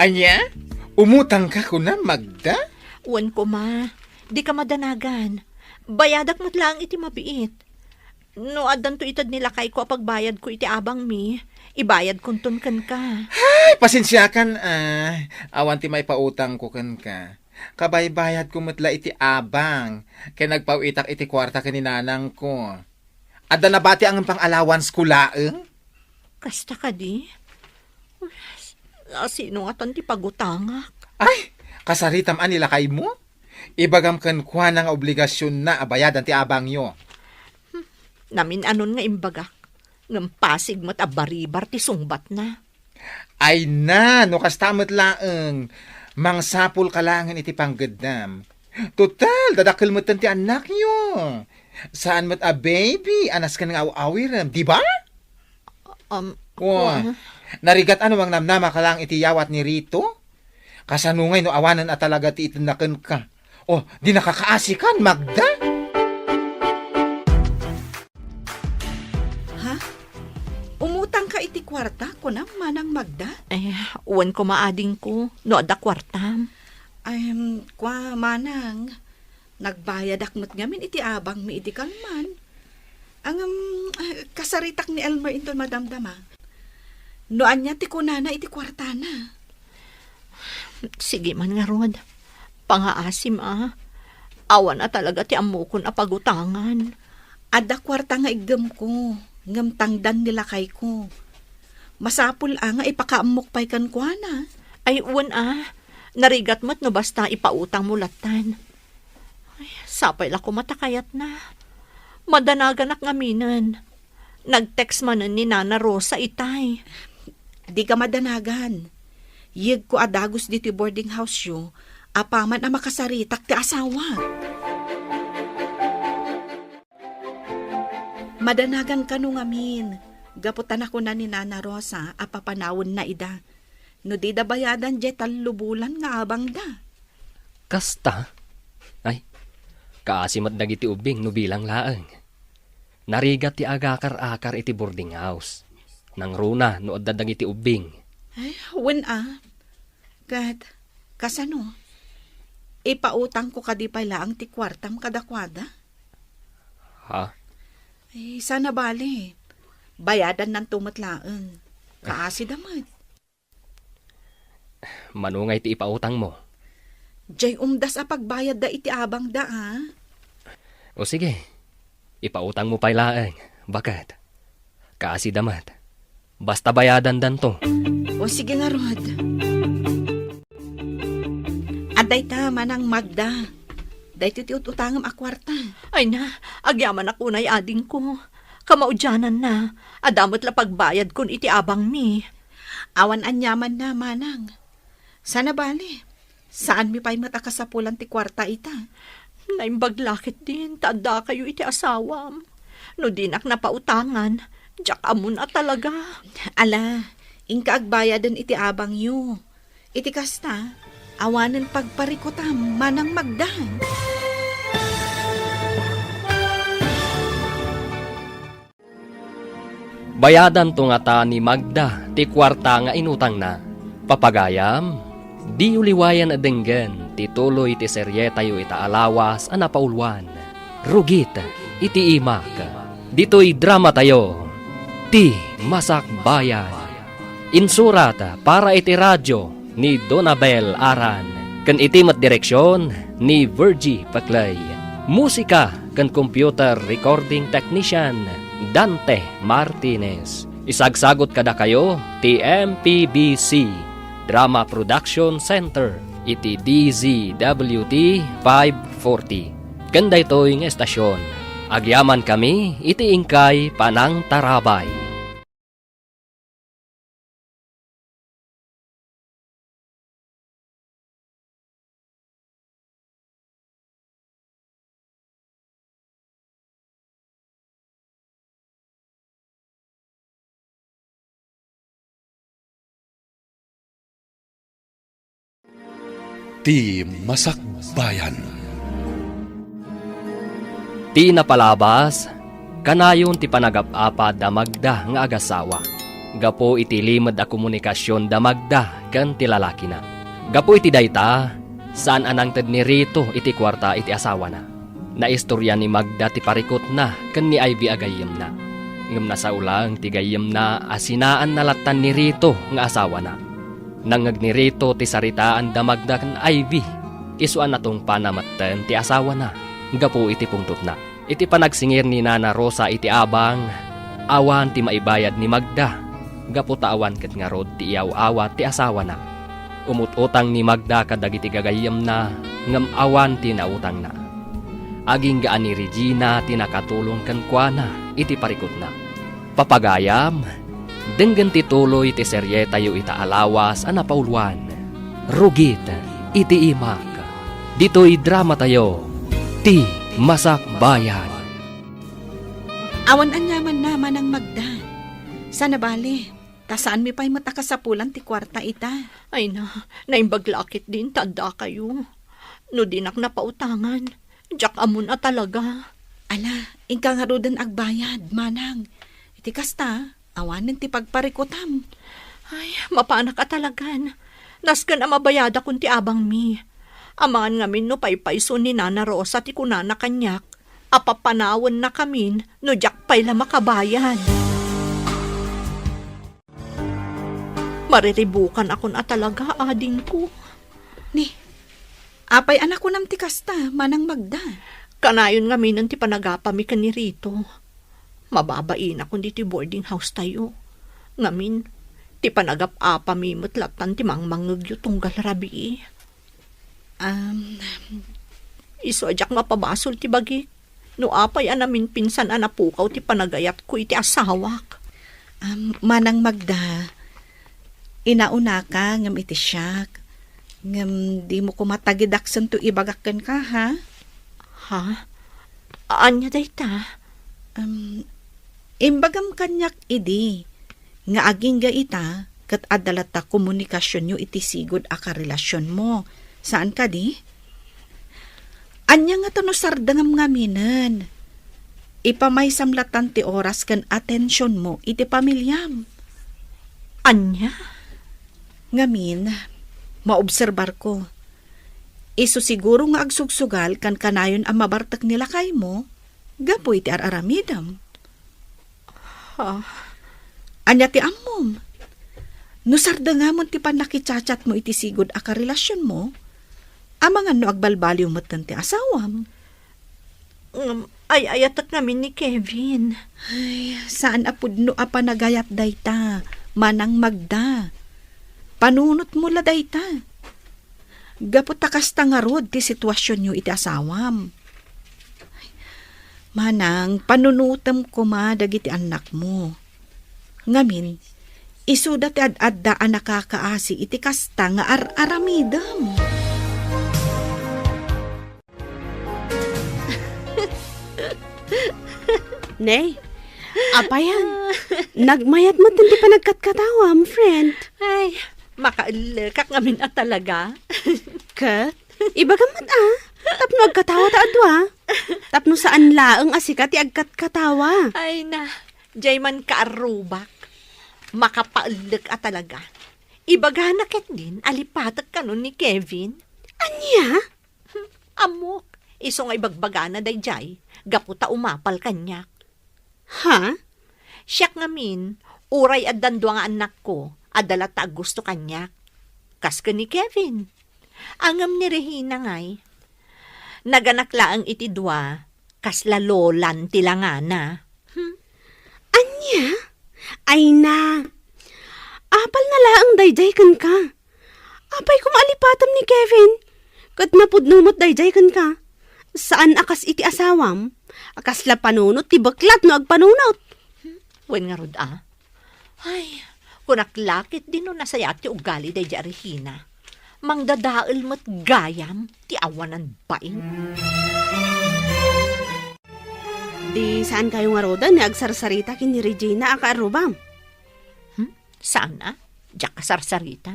Ania? Umutangka kuna, Magda? Wen koma. Dika madanagan. Bayadak met laeng iti mabiit. No addanto ited ni lakayko a pagbayadko iti abangmi, ibayadkonton kenka. Ay, pasensiakan, ah. Awan ti maipautangko kenka. Kabaybayadko met la iti abang, ken nagpaw-itak iti kuarta ken ni nanangko. Adda nabati a ngem pang-allowance-ko laeng? Kasta kadi? Asino ngatan ti pagutangak? Ay, kasaritam a ni lakaymo? Ibagam kenkuana nga obligasionna a bayadan ti abangyo. Hmm, namin-anon nga imbagak, ngem pasig met a baribar ti sungbatna. Ay na, no kasta met laeng, mangsapulka laengen iti panggeddam. Total, dadakkel metten ti annakyo. Saan met a baby a nasken nga aw-awirem, di ba? Um, Wa, wa. Narigat a no mangnamnamaka laeng iti yawat ni Rito? Kasano ngay no awanen a talaga ti itedna kenka? O, di nakakaasikan, Magda? Ha? Umutangka iti kuarta, kunam, Manang Magda? Eh, wen koma adingko, no adda kuartam. Em, kua, Manang, nagbayadak met ngamin iti abangmi idi kalman. Ngem, ah, kasaritak ni Elmer inton madamdama. No ania ti kunana iti kuartana? Sige man ngarud. Pangaasim a. Awan a talaga ti ammokon a pagutangan. Adda kuarta nga iggemko, ngem tangdan ni lakayko. Masapul a nga ipakaammok pay kenkuana. Ay, wen a. Narigat met no basta ipautangmo lattan. Ay, sapay la koma ta kayatna. Madanaganak ngaminen. Nag-text manen ni Nana Rosa itay. Dika madanagan. Yegko a dagus ditoy boarding house-yo, apaman a makasaritak ti asawa. Madanagan kano ngamin, gapu ta nakuna ni Nana Rosa a papanawenna ida. No dida bayadan diay tallo bulan nga abangda. Kasta? Ay, kaasi met dagiti ubbing no bilang laeng. Narigat ti agakar-akar iti boarding house. Nangruna no adda dagiti ubbing. Ay, wen a. Ket, kasano? Ipautangko kadi pay laeng ti kuartam kadakuada? Ha? Ay, sana bale. Bayadannanto met laeng. Kaasida met. Mano ngay ti ipautangmo? Diay umdas a pagbayadda iti abangda, a? O sige, ipautangmo pay laeng, baket. Kaasida met. Basta bayadandanto. O sige ngarud. Adda ita, Manang Magda. Daytoy ti ut-utangem a kuarta. Ay na, agyamanak unay adingko. Kamaudiananna, adda met la pagbayadkon iti abangmi. Awan aniamanna, Manang. Sana bale, saanmi pay met a kasapulan ti kuarta ita. Naimbag la ketdin ta addakayo iti asawam. No dinak napautangan, diak ammon a talaga. Ala, inka agbayaden iti abangyo. Iti kasta, awanen pagparikutam, Manang Magda. Bayadanto ngata ni Magda ti kuarta nga inutangna. Papagayam, diyo liwayan a denggen ti tuloy ti serietayo ita a lawas a napauluan, Rugit iti Imak. Ditoy dramatayo, Ti Masakbayan. Insurat para iti radio ni Donabel Aran, ken iti met direksion ni Virgie Paclay. Musika ken computer recording technician, Dante Martinez. Isagsagut kadakayo ti M P B C Drama Production Center iti D Z W T five forty. Ken daytoy nga estasion, agyamankami iti inkay panangtarabay. Ti Masakbayan. Ti napalabas, kanayon ti panagap-apa da Magda nga agasawa, gapu iti limed a komunikasion da Magda ken ti lalakina. Gapu iti dayta, saan a nangted ni Rito iti kuarta iti asawana. Naistorya ni Magda ti parikutna ken ni Ivy a gayyemna. Ngem nasao laeng ti gayyemna a sinaanna lattan ni Rito nga asawana. Nangngeg ni Rito ti saritaan da Magda ken Ivy. Isu a natungpana metten ti asawana gapu iti pungtotna. Iti panagsingir ni Nana Rosa iti abang, awan ti maibayad ni Magda gapu ta awan ket ngarud ti iyaw-awat ti asawana. Umut-utang ni Magda kadagiti gagayyemna, ngem awan ti nautangna. Agingga a ni Regina ti nakatulong kenkuana iti parikutna. Papagayam, denggen ti tuloy ti serietayo ita a lawas a napauloan, Rugit iti Imak. Ditoy dramatayo, Ti Masakbayan. Awan aniamanna, Manang Magda. Saan a bale, ta saanmi pay met a kasapulan ti kuarta ita. Ay na, naimbag la ketdin ta addakayo. No dinak napautangan, diak ammon a talaga. Ala, inka ngaruden agbayad, Manang. Iti kasta, awanen ti pagparikutam. Ay, mapanak a talagan. Nasken a mabayadakon ti abangmi. Amangan ngamin no paypayso ni Nana Rosa ti kunana kaniak a papanawennakamin no diak pay la makabayad. Mariribukanakon a talaga, adingko. Ni, apay a nakunam ti kasta, Manang Magda? Kanayon ngaminen ti panagapami ken ni Rito. Mababainakon ditoy boarding house tayo. Ngamin, ti panagap-apami met lattan ti mangmangngegyo tunggal rabii. Um, Isu a diak mapabasol ti bagik no apay a naminpinsan a napukaw ti panagayatko iti asawak. Um, Manang Magda, inaunaka ngem iti siak. Ngem dimo koma tagidaksentoy ibagak kenka, ha? Ha? Ania dayta? Um, imbagam kaniak idi nga agingga ita ket adda latta komunikasionyo iti sigud a karelasionmo. Saan kadi? Ania ngata no sardengam ngaminen? Ipamaysam lattan ti oras ken atensionmo iti pamiliam. Ania? Ngamin, maobserbarko. Isu siguro nga agsugsugal kankanayon a mabartek ni lakaymo gapu iti ar-aramidem. Ha? Ania ti ammom? No sardengamon ti pannakichatchatmo iti sigud a karelasionmo, amangan no agbalbaliw metten ti asawam. Ngem, ay-ayatek ngamin ni Kevin. Ay, saan a pudno a panagayat dayta, Manang Magda. Panunotmo la dayta. Gapu ta kasta ngarud ti situasionyo iti asawam. Manang, panunotem koma dagiti annakmo. Ngamin, isuda ti ad-adda a nakakaasi iti kasta nga ar-aramidem. Nay, apayan, nagmayat met ti panagkatkatawam, friend. Ay, makaellekak ngamin a talaga. Ket, ibagam met a, tapno agkatawa ta a dua, tapno saan laeng a sika ti agkatkatawa. Ay na, jay man kaarrubak. Makapaellek a talaga. Ibagana ketdin a lipatek kano ni Kevin. Ania? Ammok, isu nga ibagbagana daydiay, gapu ta umapal kaniak. Ha? Siak ngamin, uray addan dua nga annakko, adda latta a gusto kaniak. Kas ken ni Kevin. Ngem ni Regina ngay, naganak laeng iti dua, kasla lolan ti langana. Hmm? Ania? Ay na. Apalna laeng daydiay kenka. Apay koma a lipatem ni Kevin? Ket napudno met daydiay kenka. Saan a kas iti asawam, a kasla panunot ti beklat no agpanunot. Wen ngarud a. Ay, kunak la ketdin no nasayaat ti ugali daydiay a Regina. Mangdadael met gayam ti awanan bain. Di saan kayo ngaruden nga agsarsarita ken ni Regina a kaarrubam? Hmm? Saan a? Diak a sarsarita?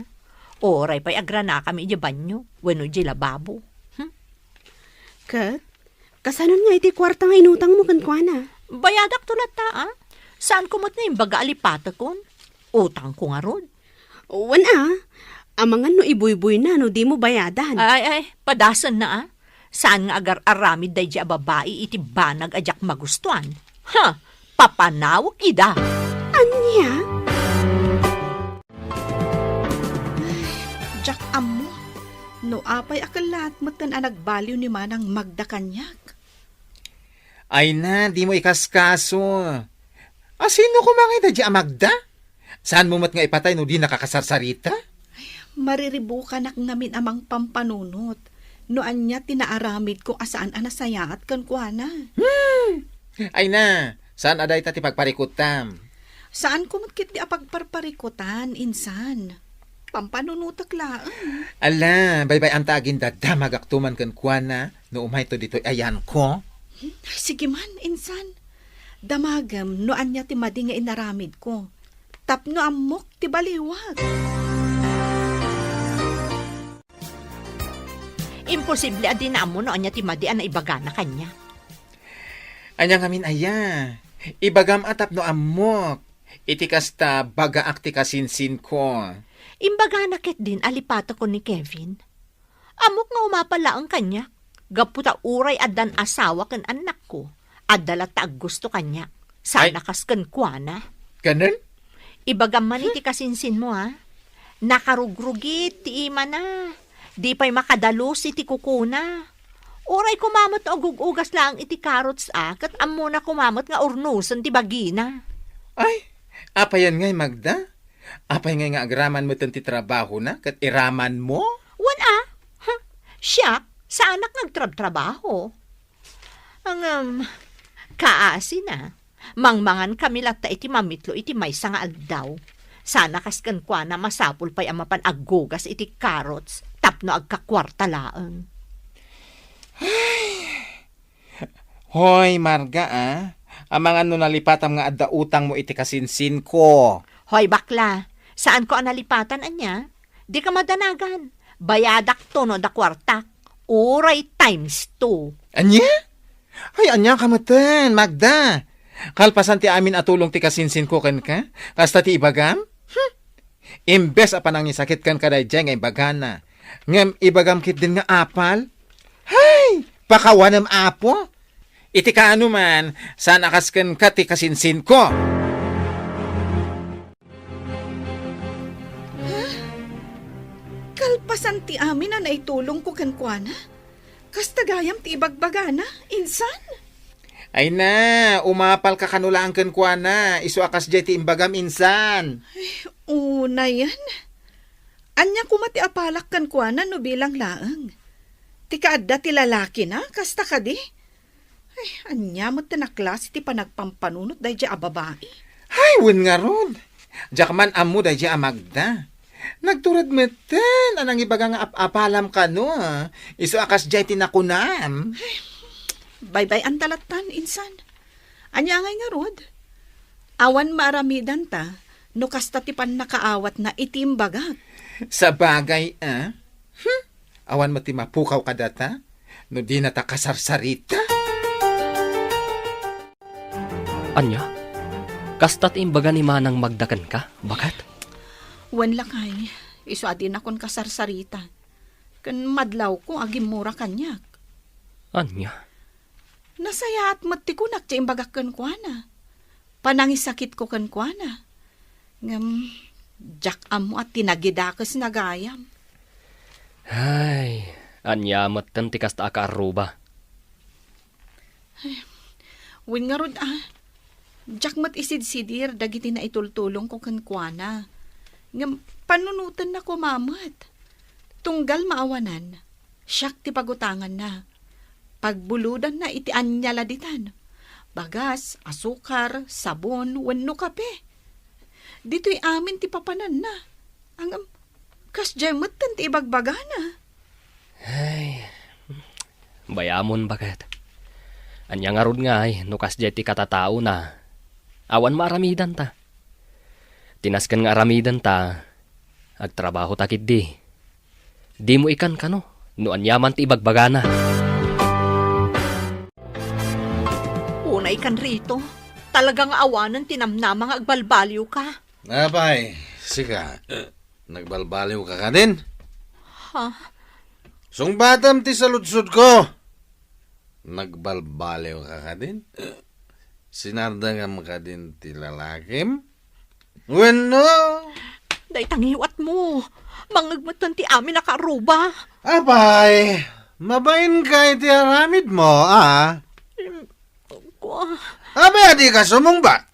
Uray pay agranakami idiay banyo wenno idiay lababo. Hmm? Ket, kasanon nga iti kuarta nga inutangmo kenkuana? Bayadakto latta, a. Saanko met nga imbaga a lipatekon. Utangko ngarud. Wen a, amangan no ibuybuyna no dimo bayadan. Ay, ay, padasenna, a. Saan nga agar-aramid daydiay a babai iti banag a diak magustuan? Ha! Papanawek ida! Ania? Diak ammo no apay a kellaat metten a nagbaliw ni Manang Magda kaniak. Ay na, dimo ikaskaso. A, sino koma ngay daydiay a Magda? Saanmo met nga ipatay no dinaka kasarsarita? Ay, mariribukanak ngamin a mangpampanunot no ania ti naaramidko a saan a nasayaat kenkuana. Hmm! Ay na, saan a dayta ti pagparikutam? Saanko met ketdi a pagparparikutan, insan. Pampanunotek laeng. Ala, baybay-anta agin dadamagakto man kenkuana no umayto ditoy ayanko. Hmm, sige man, insan. Damagem no ania ti madi nga inaramidko. Tapno ammok ti baliwak. Imposible a di naammo no ania ti madi a naibagana kaniak. Ania ngamin aya? Ibagam a tapno ammok. Iti kasta, bagaak ti kasinsinko. Imbagana ketdin a lipatekon ni Kevin. Ammok nga umapal laeng kaniak, gapu ta uray addan asawa ken annakko, adda latta aggusto kaniak. Sana Ay. Kas kenkuana. Kanen? Ibagam man iti kasinsinmo, a. Nakarugrugit ti imana. Di pay makadalus iti kukuna. Uray koma met no agug-ugas laeng iti carrots, a, ket ammona koma met nga urnosen ti bagina. Ay, apayan ngay, Magda? Apay ngay nga agraman metten ti trabahona ket iramanmo? Wen a? Ha? Siak, saanak nga agtrabtrabaho. Ngem, kaasina, mangmangankami latta iti mamitlo iti maysa nga aldaw. Sana kas kenkuana masapul pay a mapan aggugas iti carrots tapno agkakuarta laeng. Hoy, Marga, a. Amangan no nalipatam nga adda utangmo iti kasinsinko. Hoy, bakla, saanko a nalipatan, ania? Dika madanagan. Bayadakto no adda kuartak. Uray times two. Ania? Ay, ania ka metten, Magda? Kalpasan ti amin a tulong ti kasinsinko kenka, kasta ti ibagam? Hmm? Imbes a panangisakit kenka daydiay nga imbagana, ngem ibagam ketdin nga apal? Hay! Pakawanem, Apo! Iti kaano man, saan a kas kenka ti kasinsinko? Ha? Kalpasan ti amin a naitulongko kenkuana? Kasta gayam ti ibagbagana, insan? Ay na, umapalka kano laeng kenkuana, isu a kasdiay ti imbagam, insan. Ay, unayen. Ania koma ti apalak kenkuana no bilang laeng? Ti kaadda ti lalakina, kasta kadi? Ay, ania met ti naklase ti panagpampanunot daydiay a babai? Ay, wen ngarud. Diak man ammo daydiay a Magda. Nagtured metten a nangibaga nga ap-apalam kano, a. Isu a kasdiay ti nakunam. Baybay-anta lattan, insan. Ania ngay ngarud? Awan maaramidanta no kasta ti pannakaawatna iti imbagak. Sabagay, a. Hmm? Awan met ti mapukaw kadata no dinata kasarsarita. Ania? Kasta ti imbaga ni Manang Magda kenka, baket? Wen lakay, isu a dinakon kasarsarita. Ken madlawko a gimmura kaniak. Ania? Nasayaat met ti kunak ti imbagak kenkuana. Panangisakitko kenkuana. Ngem, diak ammo a tinagidakesna gayam. Ay, ania metten ti kasta a kaarruba? Ay, wen ngarud a, diak met isidsidir dagiti naitultulongko kenkuana. Ngem, panunotenna koma met. Tunggal maawanan, siak ti pagutanganna. Pagbulodanna iti ania la ditan. Bagas, asukar, sabon, wenno kape. Ditoy amin ti papananna. Ngem, kasdiay metten ti ibagbagana. Ay, bayamon, baket. Ania ngarud ngay no kasdiay ti katataona? Awan maaramidanta. Ti nasken nga aramidenta, Agtrabahota ketdi. Dimo ikan kano no aniaman ti ibagbagana. Unay kan Rito, talaga nga awanen ti namnama nga agbalbaliwka. Apay, sika, nagbalbaliwka kadin? Ha? Sungbatam ti saludsodko. Nagbalbaliwka kadin? Sinardengam kadin ti lalakim? Wenno? Dayta ngiwatmo. Mangngegmetten ti amin a kaarruba. Apay, mabainka iti aramidmo, a? Em, kua- Apay, adika sumungbat?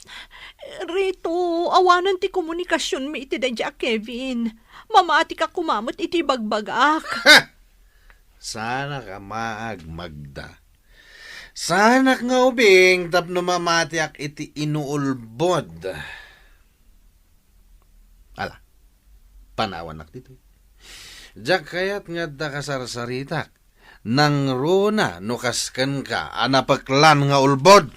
Rito, awanen ti komunikasionmi iti daydiay a Kevin. Mamatika koma met iti ibagbagak. Ha! Saanak a maag, Magda. Saanak nga ubing tapno mamatiak iti inuulbod. Ala, panawannak ditoy. Diak kayat nga adda kasarsaritak. Nangruna no kas kenka a napeklan nga ulbod.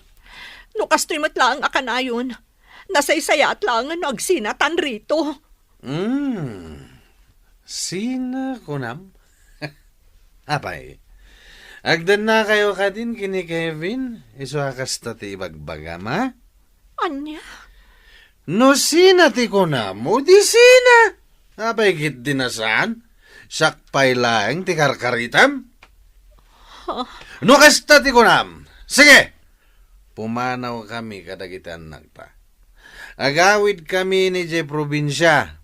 No kastoy met laeng a kanayon, nasaysayaat laengen no agsinatan Rito. Hmm. Sina kunam? Apay, agdannakayo kadin ken ni Kevin, isu a kasta ti ibagbagam, a? Ania? No sina ti kunam, o di sina? Apay, ket di na saan? Siak pay laeng ti karkaritam? Ha? No kasta ti kunam, sige! Pumanawkami kadagiti annakta. Agawidkami idiay probinsia.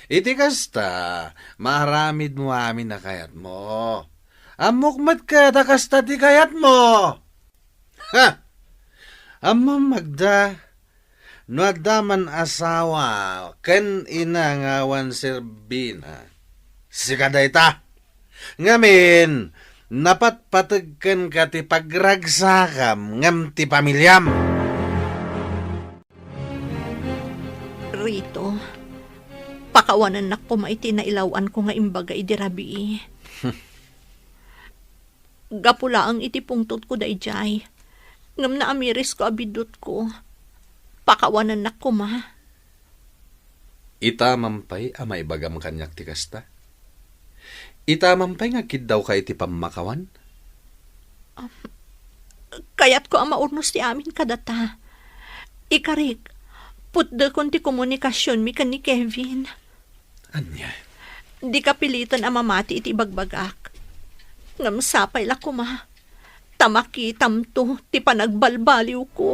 Iti kasta, maaramidmo amin a kayatmo. Ammok met ket a kasta ti kayatmo. Ha! Ammom, Magda, no adda man asawa ken ina nga awan serbina, sika dayta. Ngamin, napatpateg kenka ti pagragsakam ngem ti pamiliam. Rito, pakawanennak koma iti nailaw-anko nga imbaga idi rabii. Gapu laeng iti pungtotko daydiay, ngem naamirisko a biddutko. Pakawanennak koma. Ita man pay a maibagam kaniak ti kasta? Ita man pay nga agkiddawka iti pammakawan? Am, kayatko a maurnos ti amin kadata. Ikarik, putdekon ti komunikasionmi ken ni Kevin. Ania? Dika piliten a mamati iti ibagbagak. Ngem sapay la koma ta makitamto ti panagbalbaliwko.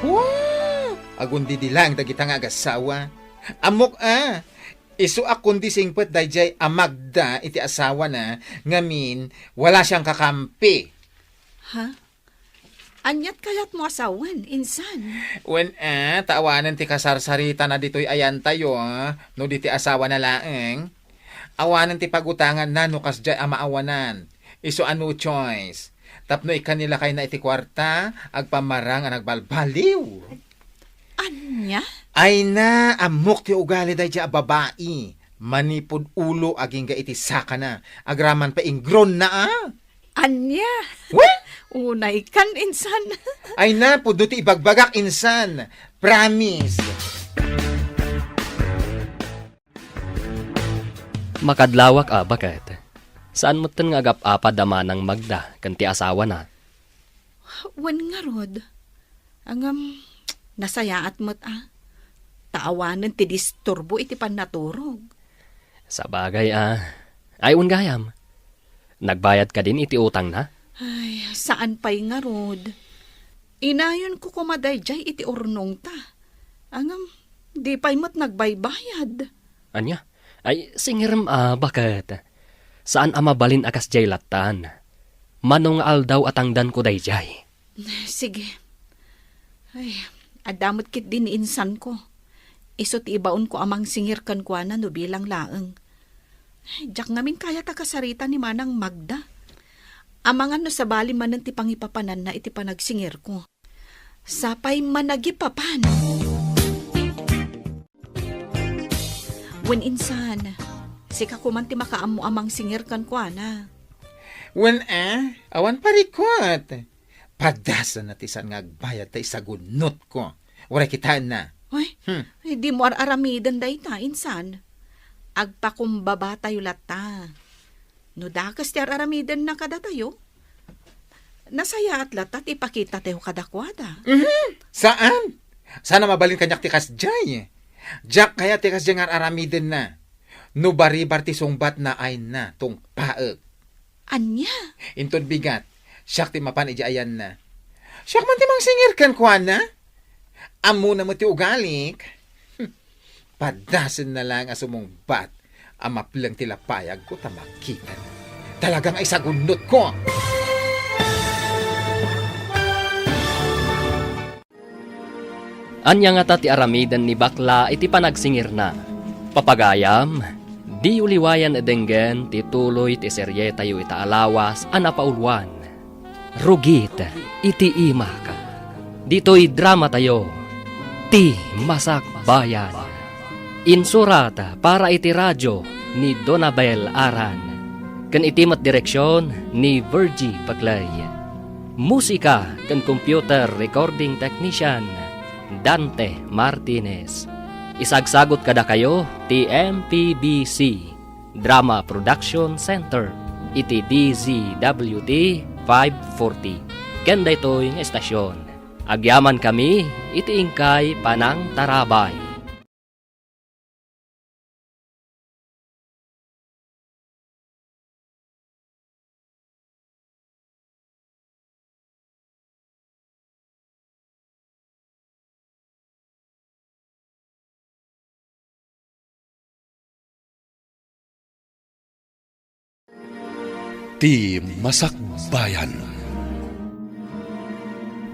Wow! Agundidi laeng dagita nga agasawa. Ammok a, isu a kundi singpet daydiay a Magda iti asawana, ngamin, wala sian kakampi. Ha? Aniat kayatmo a sawen, insan? Wen a, ta awanen ti kasarsaritana ditoy ayantayo, no di ti asawana laeng. Awanen ti pagutanganna no kasdiay a maawanan. Isu a no choice. Tapno ikkan ni lakayna iti kuarta, agpammarang a nagbalbaliw. Ania? Ay na, ammok ti ugali daydiay a babai. Manipud ulo agingga iti sakana. Agraman pay ingronna a. Ania? Wen? Unay kan, insan. Ay na, pudno ti ibagbagak, insan. Promise. Makadlawak a, baket. Saan metten nga agap-apad a manang Magda ken ti asawana? Wen ngarud. Ngem, nasayaat met a. Ta awanen ti disturbo iti pannaturog. Sabagay a. Ay, wen gayam. Nagbayad kadin iti utangna? Ay, saan pay ngarud. Inayonko koma daydiay iti urnongta. Ngem, di pay met nagbaybayad. Ania? Ay, singirem a, baket. Saan a mabalin a kasdiay lattan. Mano nga aldaw a tangdanko daydiay. Sige. Ay, adda met ketdi ni insanko. Isu ti ibaonko a mangsingir kenkuana no bilang laeng. Ay, diak ngamin kayat a kasarita ni Manang Magda. Amangan no sabali manen ti pangipapananna iti panagsingirko. Sapay managipapan. Wen insan, sika koman ti makaammo a mangsingir kenkuana. Wen a, awan parikut. Padasanna ti saan nga agbayad ta isagunnotko. Uray kitaenna. Ay, Hmm. Ay, dimo ar-aramiden dayta, insan. Agpakumbabatayo latta. No dakes ti ar-aramidenna kadatayo, nasayaat latta ti ipakitatayo kadakuada. Mhm. Saan? Saan a mabalin kaniak ti kasdiay. Diak kayat ti kasdiay nga ar-aramidenna. No baribar ti sungbatna, ay na, tungpaek. Ania? Inton bigat, siak ti mapan idiay ayanna. Siak man ti mangsingir kenkuana. Ammona met ti ugalik. Hmm. Padasenna laeng a sumungbat a mapleng ti lapayagko ta makitana. Talaga nga isagunnotko! Ania ngata ti aramiden ni Bakla iti panagsingirna? Papagayam, diyo liwayan a denggen ti tuloy ti serietayo ita a lawas a napauluan, Rugit iti Imak. Ditoy dramatayo, Ti Masakbayan. Insurat para iti radio ni Donabel Aran, ken iti met direksion ni Virgie Paclay. Musika ken computer recording technician, Dante Martinez. Isagsagut kadakayo ti M P B C Drama Production Center iti D Z W T five forty. Ken daytoy nga estasion, agyamankami iti inkay panangtarabay. Ti Masakbayan.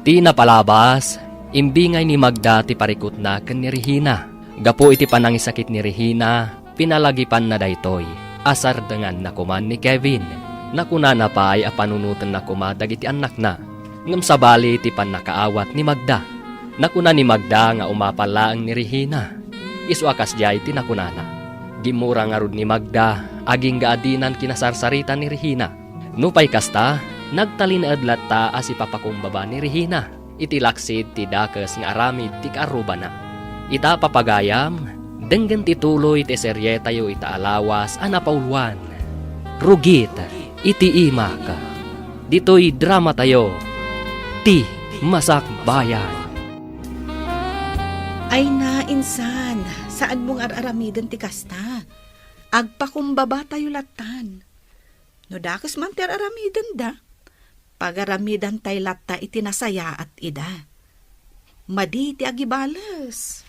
Ti napalabas, imbingay ni Magda ti parikutna ken ni Regina. Gapu iti panangisakit ni Regina, pinalagipanna daytoy a sardenganna koman ni Kevin. Nakunana pay a panunotenna koma dagiti annakna. Ngem sabali ti pannakaawat ni Magda. Nakuna ni Magda nga umapal laeng ni Regina. Isu a kasdiay ti nakunana. Gimmura ngarud ni Magda agingga a dinan kinasarsarita ni Regina. Nupay kasta, nagtalinaed latta a sipapakumbaba ni Regina iti laksid ti dakes nga aramid ti kaarrubana. Ita, papagayam, denggen ti tuloy ti serietayo ita a lawas a napauluan, Rugit iti Imak. Ditoy dramatayo, Ti Masakbayan. Ay na, insan, saanmo nga ar-aramiden ti kasta. Agpakumbabatayo lattan. No dakes man ti ar-aramidenda, pagaramidantay latta iti nasayaat ida. Madi ti agibales.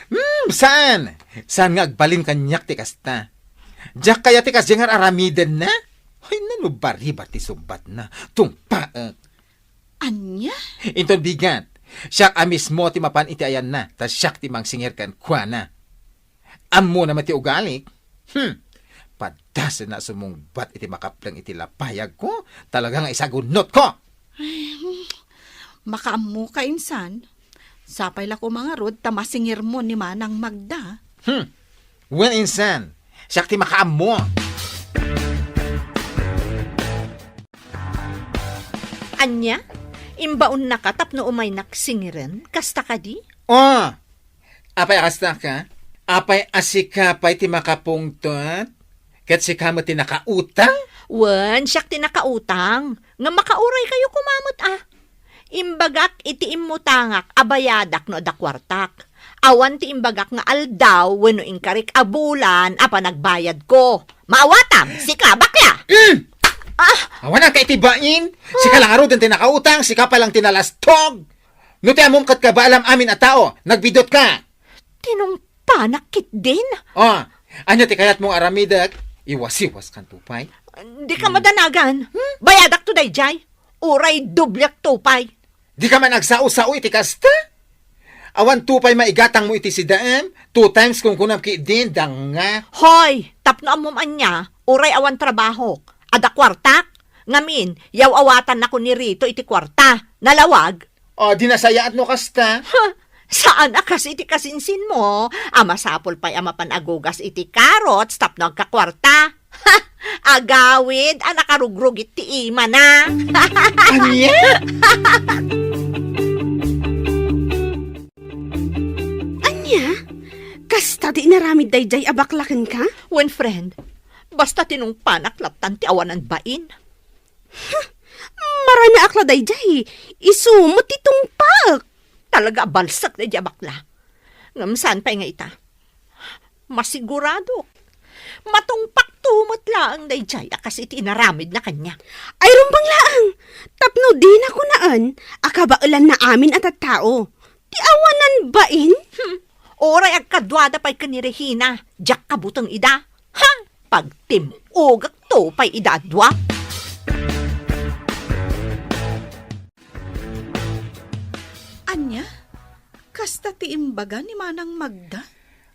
Hmm, saan? Saan nga agbalin kaniak ti kasta? Diak kayat ti kasdiay nga ar-aramidenna? Ay, nano baribar ti sungbatna. Tungpaek. Ania? Inton bigat, siak a mismo ti mapan iti ayanna, ta siak ti mangsingir kenkuana. Ammona met ti ugalik. Hmm. Padasenna a sumungbat iti makapleng iti lapayagko. Talaga nga isagunnotko. Ay, hmm. Makaammoka, insan. Sapay la koma ngarud ta masingirmo ni Manang Magda. Hmm. Wen, insan. Siak ti makaammo. Ania? Imbaonnaka tapno umaynak singiren? Kasta kadi? Oh! Apay a kasta ka? Apay a sika pay ti makapungtot? Ket sika met ti nakautang? Wen, siak ti nakautang. Nga makauray kayo kumamet, ah. Imbagak iti immutangak a bayadak no adda kuartak. Awan ti imbagak nga aldaw wenno inkarik a bulan a panagbayadko. Maawatam, sika, bakla! Mm! Ah! Awan ka iti bain? Sika lang aruden ti nakautang, sika pa lang ti nalastog. No ti ammom ket kabaalam amin a tao, nagbidutka. Tinungpanak ketdin. Oh, ania ti kayatmo nga aramidek? Iwasiwaskan to pay. Dika madanagan. Hmm? Bayadakto daydiay. Uray doblekto pay. Dika man agsao-sao iti kasta? Awan to pay maigatangmo iti sidaem? Two times kunkunam ketdin, danga. Hoy, tapno ammom ania, uray awan trabahok. Adda kuartak? Ngamin, yaw-awatannako ni Rito iti kuarta. Nalawag? O, di nasayaat no kasta? Huh, saan a kas iti kasinsinmo a masapul pay a mapan agugas iti carrots tapno agkakuarta? Ha, agawid a nakarugrugit ti imana. Ania? Kasta ti inaramid daydiay a bakla kenka? Wen, friend, basta tinungpanak lattan ti awanan bain. Maranaak la daydiay, isu met ti tungpak. Talaga a balsek daydiay a bakla. Ngem saan pay nga ita? Masigurado. Matungpakto met laeng daydiay a kas iti inaramidna kaniak. Ay, rumbeng laeng, tapno dina kunaen a kabaelanna amin a tattao. Ti awanan bain? Hmm. Uray agkaduada pay ken ni Regina, diak kabuteng ida. Ha? Pagtim-ogakto pay ida a dua. Ania? Kasta ti imbaga ni Manang Magda?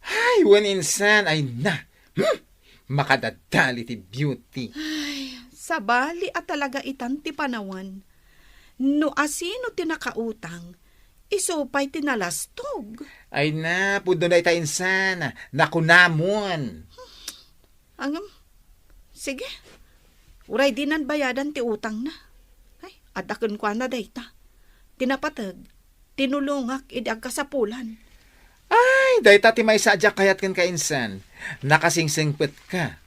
Ay, wen insan, ay na. Hmm? Makadadali ti beauty. Ay, sabali a talaga itan ti panawen. No asino ti nakautang, isu pay ti nalastog. Ay na, pudno dayta insan. Nakunamon. Ngem, sige. Uray dinan bayadan ti utangna. Ay, adda kenkuana dayta. Ti napateg, tinulongak idi agkasapulan. Ay, dayta ti maysa a diak kayat kenka insan. Nakasingsengpetka.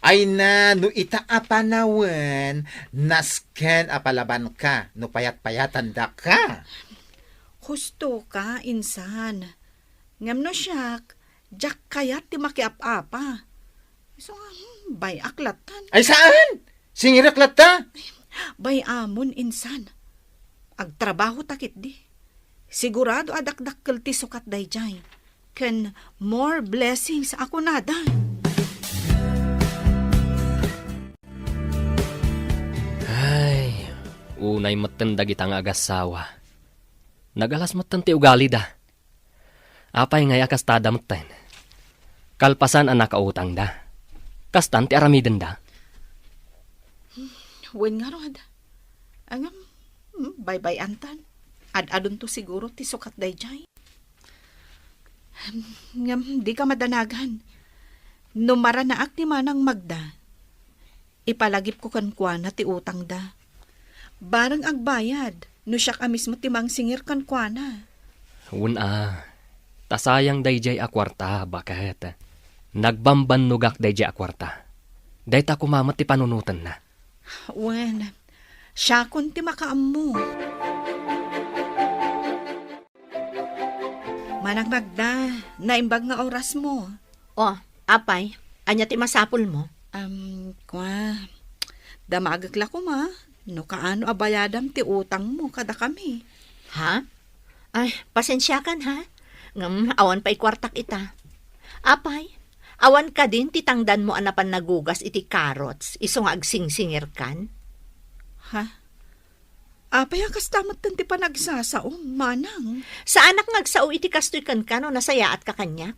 Ay na, no ita a panawen, nasken a palabanka no payat-payatandaka. Husto ka, insan. Ngem no siak, diak kayat ti makiap-apa. Isu nga, hmm, bay-ak lattan. Ay, saan? Singirek latta? Bay-amon, insan. Agtrabaho ta ketdi. Sigurado a dakdakkel ti sukat daydiay. Ken more blessings a kunada. Ay, unay metten dagita nga agassawa. Nagalas metten ti ugalida. Apay ngay a kastada metten? Kalpasan a nakautangda, kastan ti aramidenda? Wen ngarud. Ngem, hmm, baybay-antan. Ad-adunto siguro ti sukat daydiay. Ngem, dika madanagan. No maranaak ni Manang Magda, ipalagipko kenkuana ti utangda. Bareng agbayad, no siak a mismo ti mangsingir kenkuana. Wen a, ta sayang daydiay a kuarta, baket. Nagbambannogak daydiay a kuarta. Dayta koma met ti panunotenna. Wen, siakon ti makaammo. Manang Magda, naimbag nga orasmo. O, apay, ania ti masapulmo? Am, kua, damagek la koma no kaano a bayadam ti utangmo kadakami. Ha? Ay, pasensiakan, ha? Ngem awan pay kuartak ita. Apay, awan kadin ti tangdanmo a napan nagugas iti carrots, isu nga agsingsingirkan? Ha? Apay a kasta metten ti panagsasaom, manang? Saanak nga agsao iti kastoy kenka no nasayaatka kaniak.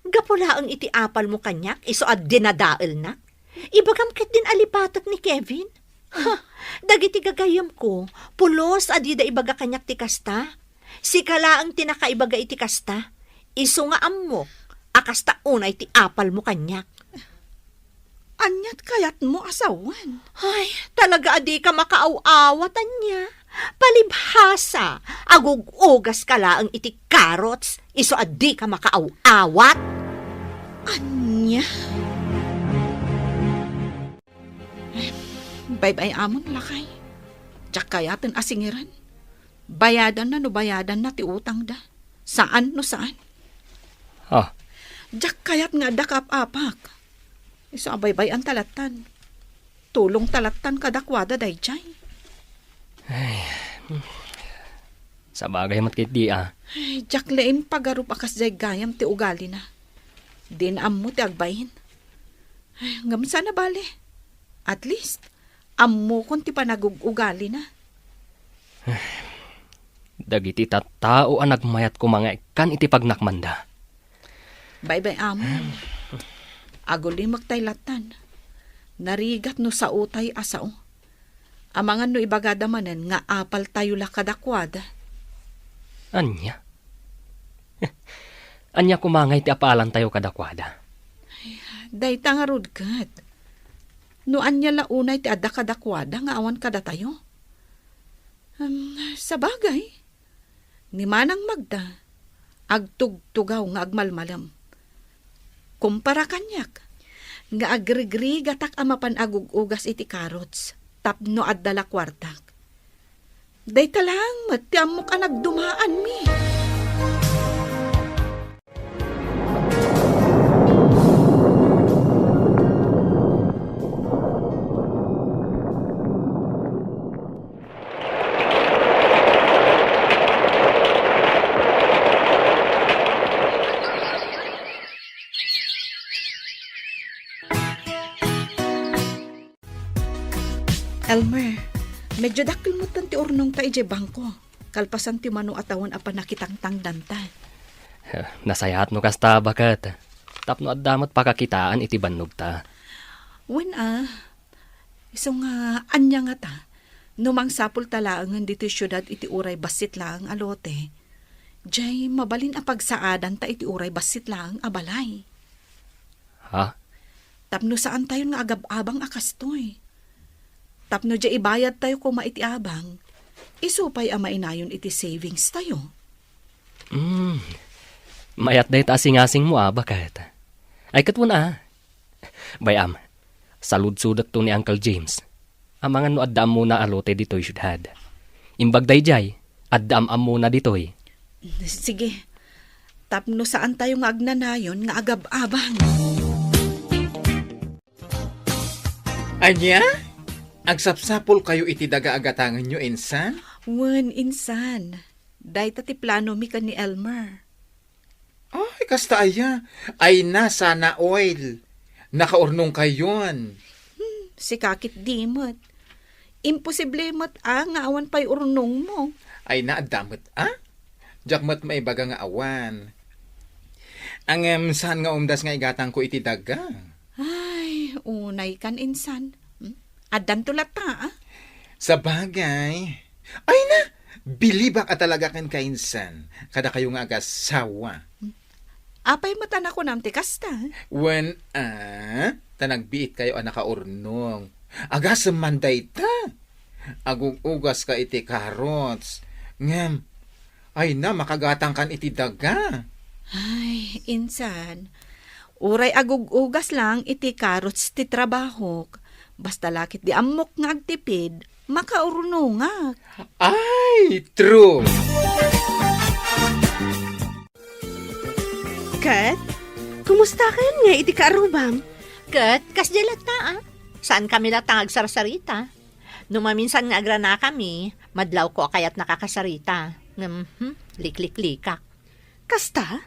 Gapu laeng iti apalmo kaniak, isu a dinadaelnak. Ibagam ketdin a lipatek ni Kevin. Ha, dagiti gagayyemko, pulos a dida ibaga kaniak ti kasta. Sika laeng ti nakaibaga iti kasta. Isu nga ammok a kasta unay ti apalmo kaniak. Aniat kayatmo a sawen? Ay, talaga a dika makaaw-awat, ania? Palibhasa, agug-ugaska laeng iti carrots, isu a dika makaaw-awat. Ania? Baybay-amon, lakay. Diak kayaten a singiren. Bayadanna no bayadanna ti utangda. Saan no saan. Ah. Diak kayat nga adda kaap-apak. Isu a baybay-an ta lattan. Tulong ta lattan kadakuada daydiay. Ay, sabagay met ketdi, ah. Ay, diak laeng pagarup a kasdiay gayam ti ugalina. Din ammo ti agbain. Ay, ngem saan a bale. At least, ammokon ti panagug-ugalina. Dagiti tattao a nagmayat koma nga ikkan iti pagnakmanda. Baybay-amon. Agulimek tay lattan. Narigat no saotay a sao. Amangan no ibagada manen nga apaltayo la kadakuada. Ania? Ania koma ngay ti apaalantayo kadakuada? Ay, dayta ngarud ket. No ania la unay ti adda kadakuada nga awan kadatayo? Em, sabagay, ni Manang Magda, Agtugtugaw nga agmalmalem. Kumpara kaniak, nga agrigrigatak a mapan agug-ugas iti carrots tapno adda la kuartak. Dayta laeng met ti ammok a nagdumaanmi. Elmer, medyo dakkel metten ti urnongta idiay bangko, kalpasan ti mano a tawen a pannakitangtangdanta. Eh, nasayaat no kasta, baket. Tapno adda met pakakitaan iti bannogta. Wen a, isu nga ania ngata, no mangsapulta laengen ditoy siudad iti uray bassit laeng a lote, jay mabalin a pagsaadanta iti uray bassit laeng a balay. Ha? Tapno saantayon nga agab-abang a kastoy. Tapno jay ibayadtayo koma iti abang, isu pay a mainayon iti savings tayo. Hmm. Mayat dayta a singasingmo a, baket. Ay, ket wen a. Bay-am, saludsodekto ni Uncle James. Amangan no adda ammona a lote ditoy siudad. Imbag daydiay, adda am-ammona ditoy. Sige. Tapno saantayo nga agnanayon nga agab-abang. Ania? Agsapsapulkayo iti daga a gatangenyo, insan? Wen, insan. Dayta ti planomi ken ni Elmer. Ay, kasta aya. Ay na, sana all. Nakaurnongkayon. Hmm, sika ketdi met. Imposible met a nga awan pay urnongmo. Ay na, adda met a? Diak met maibaga nga awan. Ngem saan nga umdas nga igatangko iti daga? Ay, unay kan insan. Hmm? Addanto latta, a? Sabagay. Ay na, bilibak a talaga ken kainsan. Kadakayo nga agasawa. Hmm. Apay met a nakunam ti kasta? Wen, a, ta nagbiitkayo a nakaurnong. Agasem man dayta. Agug-ugaska iti carrots. Ngem, ay na, makagatangkan iti daga. Ay, insan, uray agug-ugas lang iti carrots ti trabahok. Basta la ketdi ammok nga agtipid, makaurnongak. Ay, true! Ket, kumusta ken nga iti kaarrubam? Ket, kasdiay latta, a. Saankami latta nga agsarsarita. No maminsan nga agranakami, madlawko a kayat nakakasarita. Ngem, hmm, likliklikak. Kasta?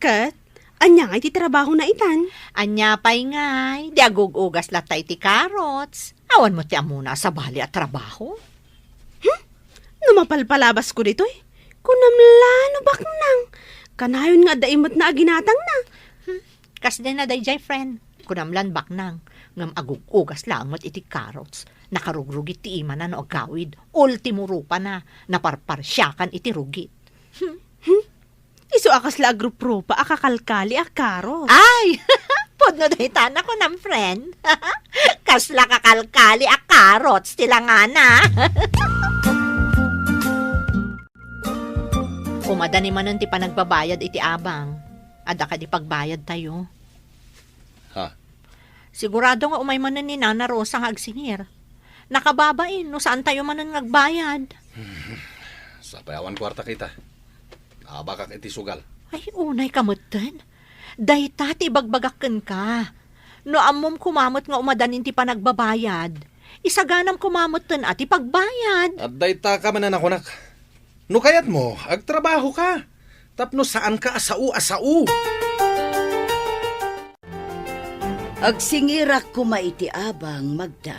Ket, ania ngay ti trabahona itan? Ania pay ngay, di agug-ugas latta iti carrots. Awan met ti ammona a sabali a trabaho. Hmm? No mapalpalabasko ditoy, kunam la no baknang. Kanayon nga adda immet na aginatangna. Hmm. Kasdiay na daydiay, friend. Kunam lan baknang, ngem agug-ugas laeng met iti carrots. Nakarugrugit ti imana no agawid. Ultimo rupana, naparparsiakan iti rugit. Hmm? Hmm? Isu a kasla agruprupa a kakalkali a carrots. Ay! Pudno dayta nakunam, friend. Kasla kakalkali a carrots ti langana. Umadani manen ti panagbabayad iti abang. Adda kadi pagbayadtayo? Ha? Sigurado nga umay manen ni Nana Rosa nga agsingir. Nakababain no saantayo manen nga agbayad. Sapay awan kuarta kita. Abakak iti sugal. Ay, unay ka metten. Dayta ti ibagbagak kenka. No ammom koma met nga umadanin ti panagbabayad, isaganam koma metten a ti pagbayad. At dayta ka man a nakunak. No kayatmo, agtrabaho ka. Tapno saan ka a sao a sao. Agsingirak koma iti abang, Magda.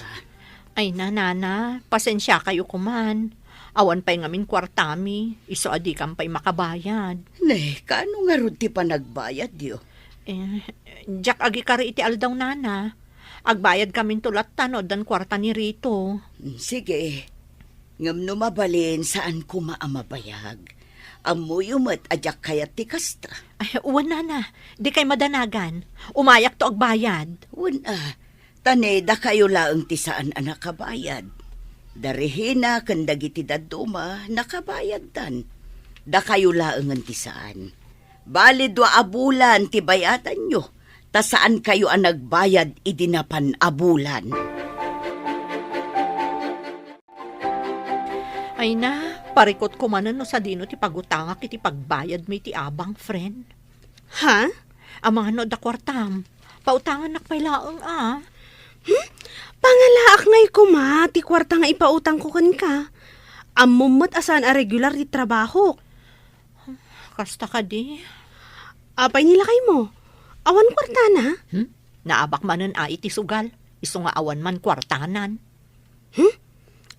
Ay na, Nana, pasensiakayo koman. Awan pay ngamin kuartami, isu a dikam pay makabayad. Ne, kaano ngarud ti panagbayadyo? Eh, diak agikari iti aldaw, Nana. Agbayad kaminto latta no addan kuarta ni Rito. Mm, sige. Ngem no mabalin, saan koma a mabayag. Ammoyo met a diak kayat ti kasta. Ay, wen, Nana. Dikay madanagan. Umayakto agbayad. Wen a, ta ne, dakayo laeng ti saan a nakabayad. Da Regina ken dagiti dadduma, nakabayaddan. Dakayo laengen ti saan. Bali dua a bulan ti bayadanyo, ta saankayo a nagbayad idi napan a bulan. Ay na, parikutko manen no sadino ti pagutangak iti pagbayadmi iti abang, friend. Ha? Amangan no adda kuartam. Pautangannak pay laeng a. Hmm? Pangalaak ngay koma ti kuarta nga ipautangko kenka. Ammom met a saan a regular ti trabahok. Kasta kadi. Apay ni lakaymo? Awan kuartana? Hmm? Naabak manen a iti sugal. Isu nga awan man kuartanan. Hmm?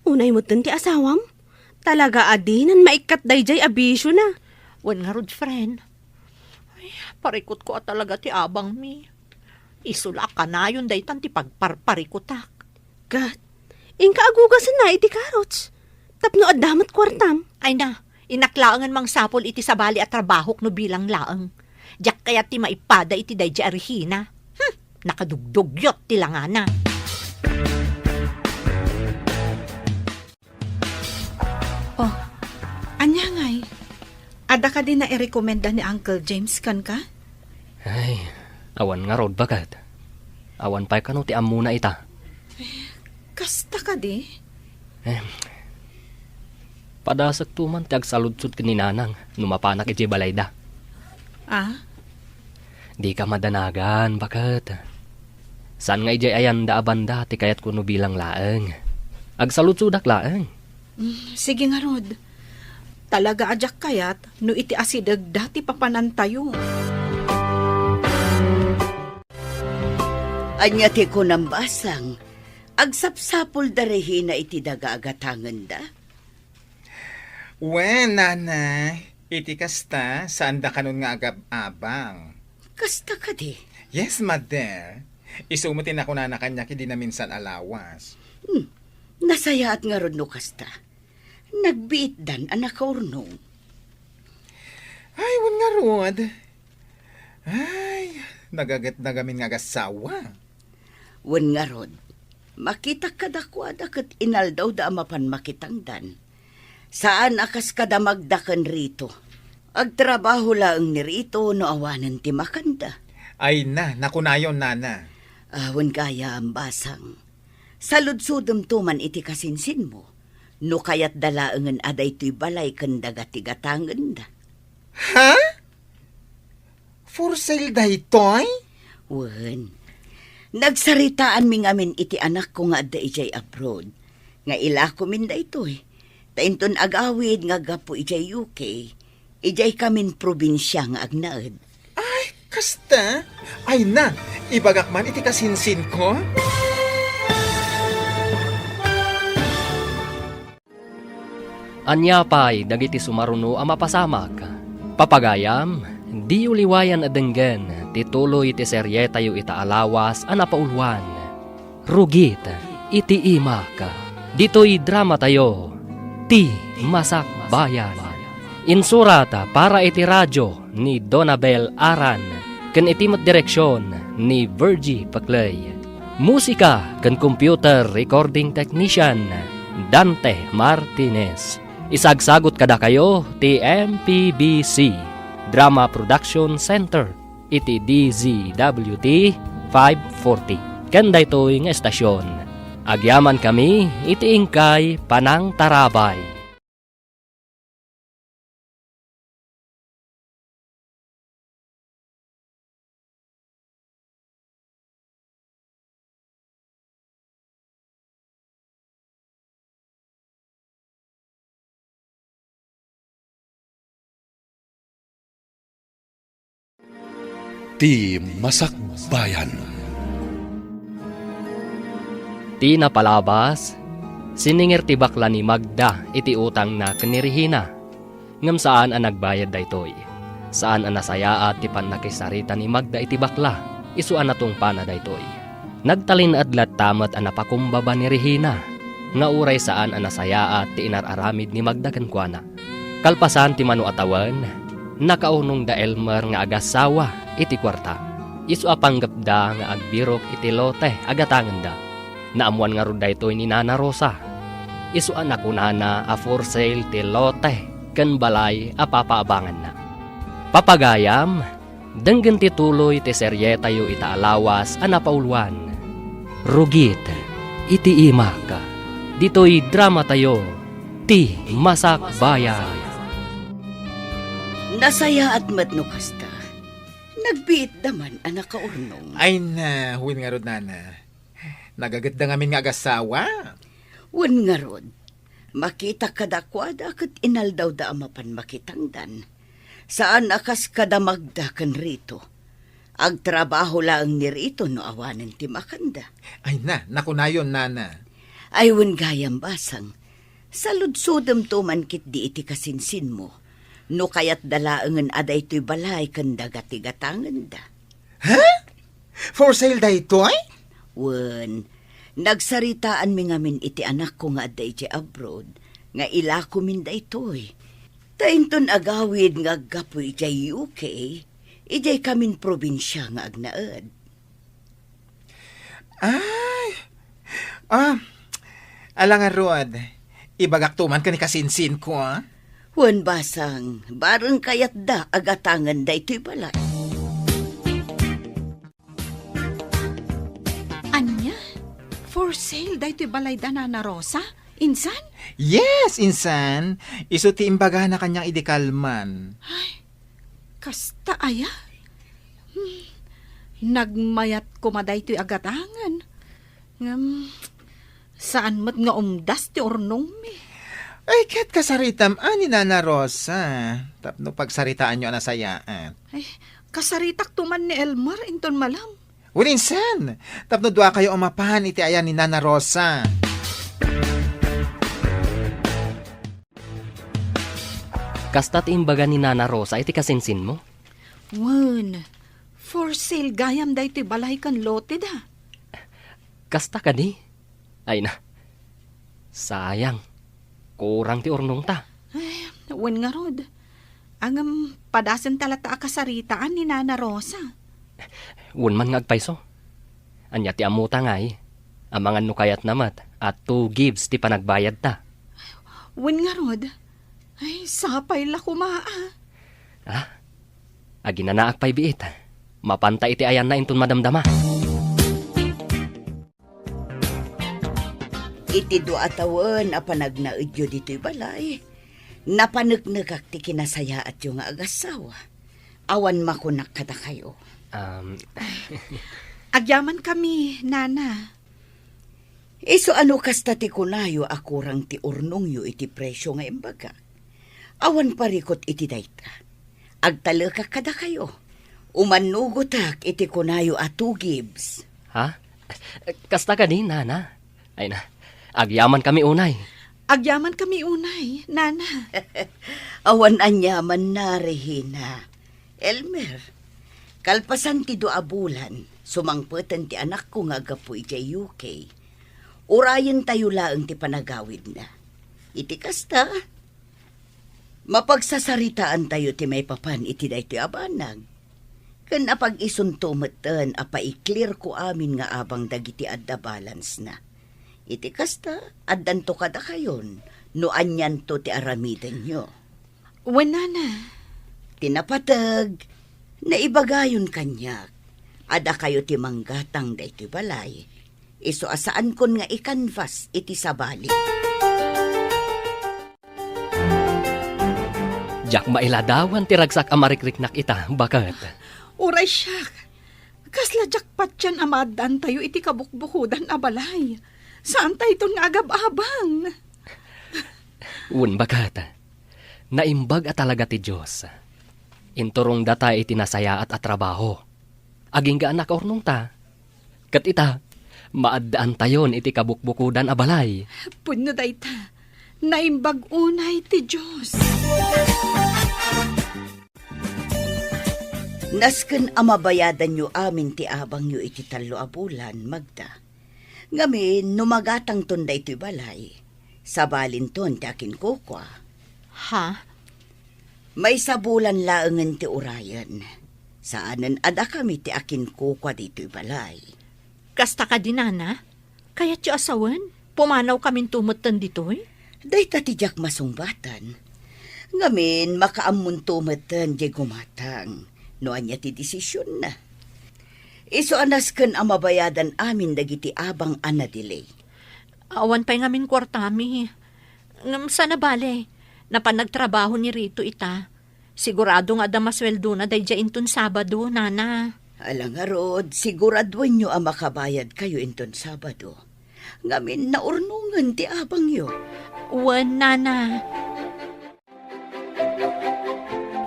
Unay metten ti asawam? Talaga a dinan maikkat daydiay a bisiona. Wen ngarud, friend. Ay, parikutko a talaga ti abangmi. Isu la a kanayon daytan ti pagparparikutak. Ket, inka agugasenna iti karots. Tapno adda met kuartam. Ay na, innak laengen mangsapul iti sabali a trabahok no bilang laeng. Diak kayat ti maipada iti daydiay a Regina. Hmm, nakadugdugyot ti langana. Oh, ania ngay? Adda kadi nairekomenda ni Uncle James kenka? Ay, awan ngarud, baket. Awan pay kano ti ammona ita. Kasta kadi? Eh, padasekto man ti agsaludsod ken ni Nanang no mapanak idiay balayda. Ah? Dika madanagan, baket. Saan nga idiay ayanda a banda ti kayatko no bilang laeng. Agsaludsodak laeng. Mm, sige ngarud. Talaga a diak kayat no iti asidegda ti papanantayo. Ania ti kunam, Basang? Agsapsapulda Regina iti daga a gatangenda? Wen, Nana, iti kasta, saanda kanon nga agab-abang. Kasta kadi? Yes, Mother. Isu met ti nakunana kaniak idi naminsan a lawas. Hmm. Nasayaat ngarud no kasta. Nagbiitdan a nakaurnong. Ay, wen ngarud. Ay, nagaget na gamin nga agassawa. Wen ngarud, makitak kadakuada ket inaldawda a mapan makitangdan. Saan a kas kada Magda ken Rito. Agtrabaho laeng ni Rito no awanen ti makanda. Ay na, nakunayon, Nana. Ah, wen gayam, Basang. Saludsodemto man iti kasinsinmo, no kayatda laengen a daytoy balay ken daga ti gatangenda. Ha? For sale daytoy? Wen, nagsaritaanmi ngamin iti anakko nga adda idiay abroad, nga ilakomin daytoy, ta inton agawid nga aggapu idiay U K, idiay kamin probinsia nga agnaed. Ay, kasta? Ay na, ibagak man iti kasinsinko. Ania pay dagiti sumaruno a mapasamak? Papagayam, diyo liwayan a denggen ti tuloy ti serietayo ita a lawas a napauluan, Rugit iti Imak. Ditoy dramatayo, Ti Masakbayan. Insurat para iti radio ni Donabel Aran ken iti met direksion ni Virgie Paclay. Musika ken computer recording technician, Dante Martinez. Isagsagut kadakayo ti M P B C Drama Production Center iti D Z W T five forty. Ken daytoy nga estasion, agyamankami iti inkay panangtarabay. Ti Masakbayan. Ti napalabas, siningir ti bakla ni Magda iti utangna ken ni Regina. Ngem saan a nagbayad daytoy. Saan a nasayaat ti pannakisarita ni Magda iti bakla, isu a natungpana daytoy. Nagtalinaed latta met a napakumbaba ni Regina, nga uray saan a nasayaat ti inar-aramid ni Magda kenkuana. Kalpasan ti mano a tawen, nakaunong da Elmer nga agassawa iti kuarta. Isu a panggepda nga agbirok iti lote a gatangenda. Naammuan ngarud daytoy ni Nana Rosa. Isu a nakunana a for sale ti lote ken balay a papaabanganna. Papagayam, denggen ti tuloy ti serietayo ita a lawas a napauluan, Rugit iti Imak. Ditoy dramatayo, Ti Masakbayan. Nasayaat met no kasta. Nagbiitda man a nakaurnong. Ay na, wen ngarud, nana. Nagagitda ngamin nga agasawa. Wen ngarud, makitak kadakuada ket inaldawda a mapan makitangdan. Saan a kas kadamagda ken Rito. Agtrabaho laeng ni Rito no awanen ti makanda. Ay na, nakunayon, nana. Ay wen gayam, Basang. Saludsodemto man ketdi iti kasinsinmo, no kayatda laengen a daytoy balay ken daga ti gatangenda. Ha? For sale daytoy? Wen, nagsaritaanmi ngamin iti anakko nga adda idiay abroad, nga ilakomin daytoy. Ta inton agawid nga aggapu idiay U K, idiay kamin probinsia nga agnaed. Ay! Ah, ala ngarud, ibagakto man ken ni kasinsinko, ah. Wen, Basang, bareng kayatda a gatangen daytoy balay. Ania? For sale daytoy balayda, Nana Rosa? Insan? Yes, insan. Isu ti imbagana kaniak idi kalman. Ay, kasta aya? Hmm, nagmayat koma daytoy a gatangen. Ngem, saan met nga umdas ti urnongmi. Ay, ket kasaritam a ni Nana Rosa, tapno pagsaritaanyo a nasayaat. Ay, kasaritakto man ni Elmer inton malam. Wen insan, tapno duakayo a mapan iti ayan ni Nana Rosa. Kasta ti imbaga ni Nana Rosa iti kasinsinmo? Wen, for sale gayam daytoy balay ken loteda. Kasta kadi? Ay na, sayang. Kurang ti urnongta. Ay, wen ngarud. Ngem padasenta latta a kasaritaan ni Nana Rosa. Wen man nga agpayso. Ania ti ammota ngay? Amangan no kayatna met a two gives ti panagbayadta. Wen ngarud. Ay, sapay la koma, ah. Ah? Aginanaak pay biit. Mapanta iti ayanna inton madamdama. Iti dua a tawen a panagnaedyo ditoy balay, napaneknekak ti kinasayaatyo nga agassawa. Awan makunak kadakayo. Um, Agyamankami, Nana. Isu a no kasta ti kunayo a kurang ti urnongyo iti presio nga imbagak, awan parikut iti dayta. Agtalekak kadakayo. Umannugotak iti kunayo a two gives. Ha? Kasta kadi, Nana? Ay na, agyamankami unay. Agyamankami unay, Nana. Awan aniamanna, Regina. Elmer, kalpasan ti dua a bulan, sumangpeten ti anakko nga aggapu idiay U K. Urayentayo laeng ti panagawidna. Iti kasta, mapagsasaritaantayo ti maipapan iti daytoy a banag. Ken apag-isunto metten a paiklirko amin nga abang dagiti adda balance-na. Iti kasta, addanto kadakayon no anianto ti aramidenyo. Wen, Nana. Ti napateg, naibagayon kaniak a dakayo ti manggatang daytoy balay. Isu a saankon nga i-canvas iti sabali. Diak mailadawan ti ragsak a marikriknak ita, baket. Uray siak, kasla diak patien a maaddaantayo iti kabukbukodan a balay. Saantayton nga agab-abang. Wen, baket. Naimbag a talaga ti Dios. Inturongdata iti nasayaat a trabaho. Agingga a nakaurnongta. Ket ita, maaddaantayon iti kabukbukodan a balay. Pudno dayta. Naimbag unay ti Dios. Nasken a mabayadanyo amin ti abangyo iti tallo a bulan, Magda. Ngamin, no magatangton daytoy balay, sabalinton ti akinkukua. Ha? Maysa bulan laengen ti urayen. Saanen a dakami ti akinkukua ditoy balay. Kasta kadi, Nana? Kayatyo a sawen? Pumanawkaminto metten ditoy? Dayta ti diak masungbatan. Ngamin, makaammonto metten diay gumatang no ania ti desisionna. Isu a nasken a mabayadan amin dagiti abang a na-delay. Awan pay ngamin kuartami. Ngem saan a bale, napan nagtrabaho ni Rito ita. Sigurado nga adda masueldona daydiay inton Sabado, Nana. Ala ngarud, siguraduenyo a makabayadkayo inton Sabado. Ngamin, naurnongen ti abangyo. Wen, Nana.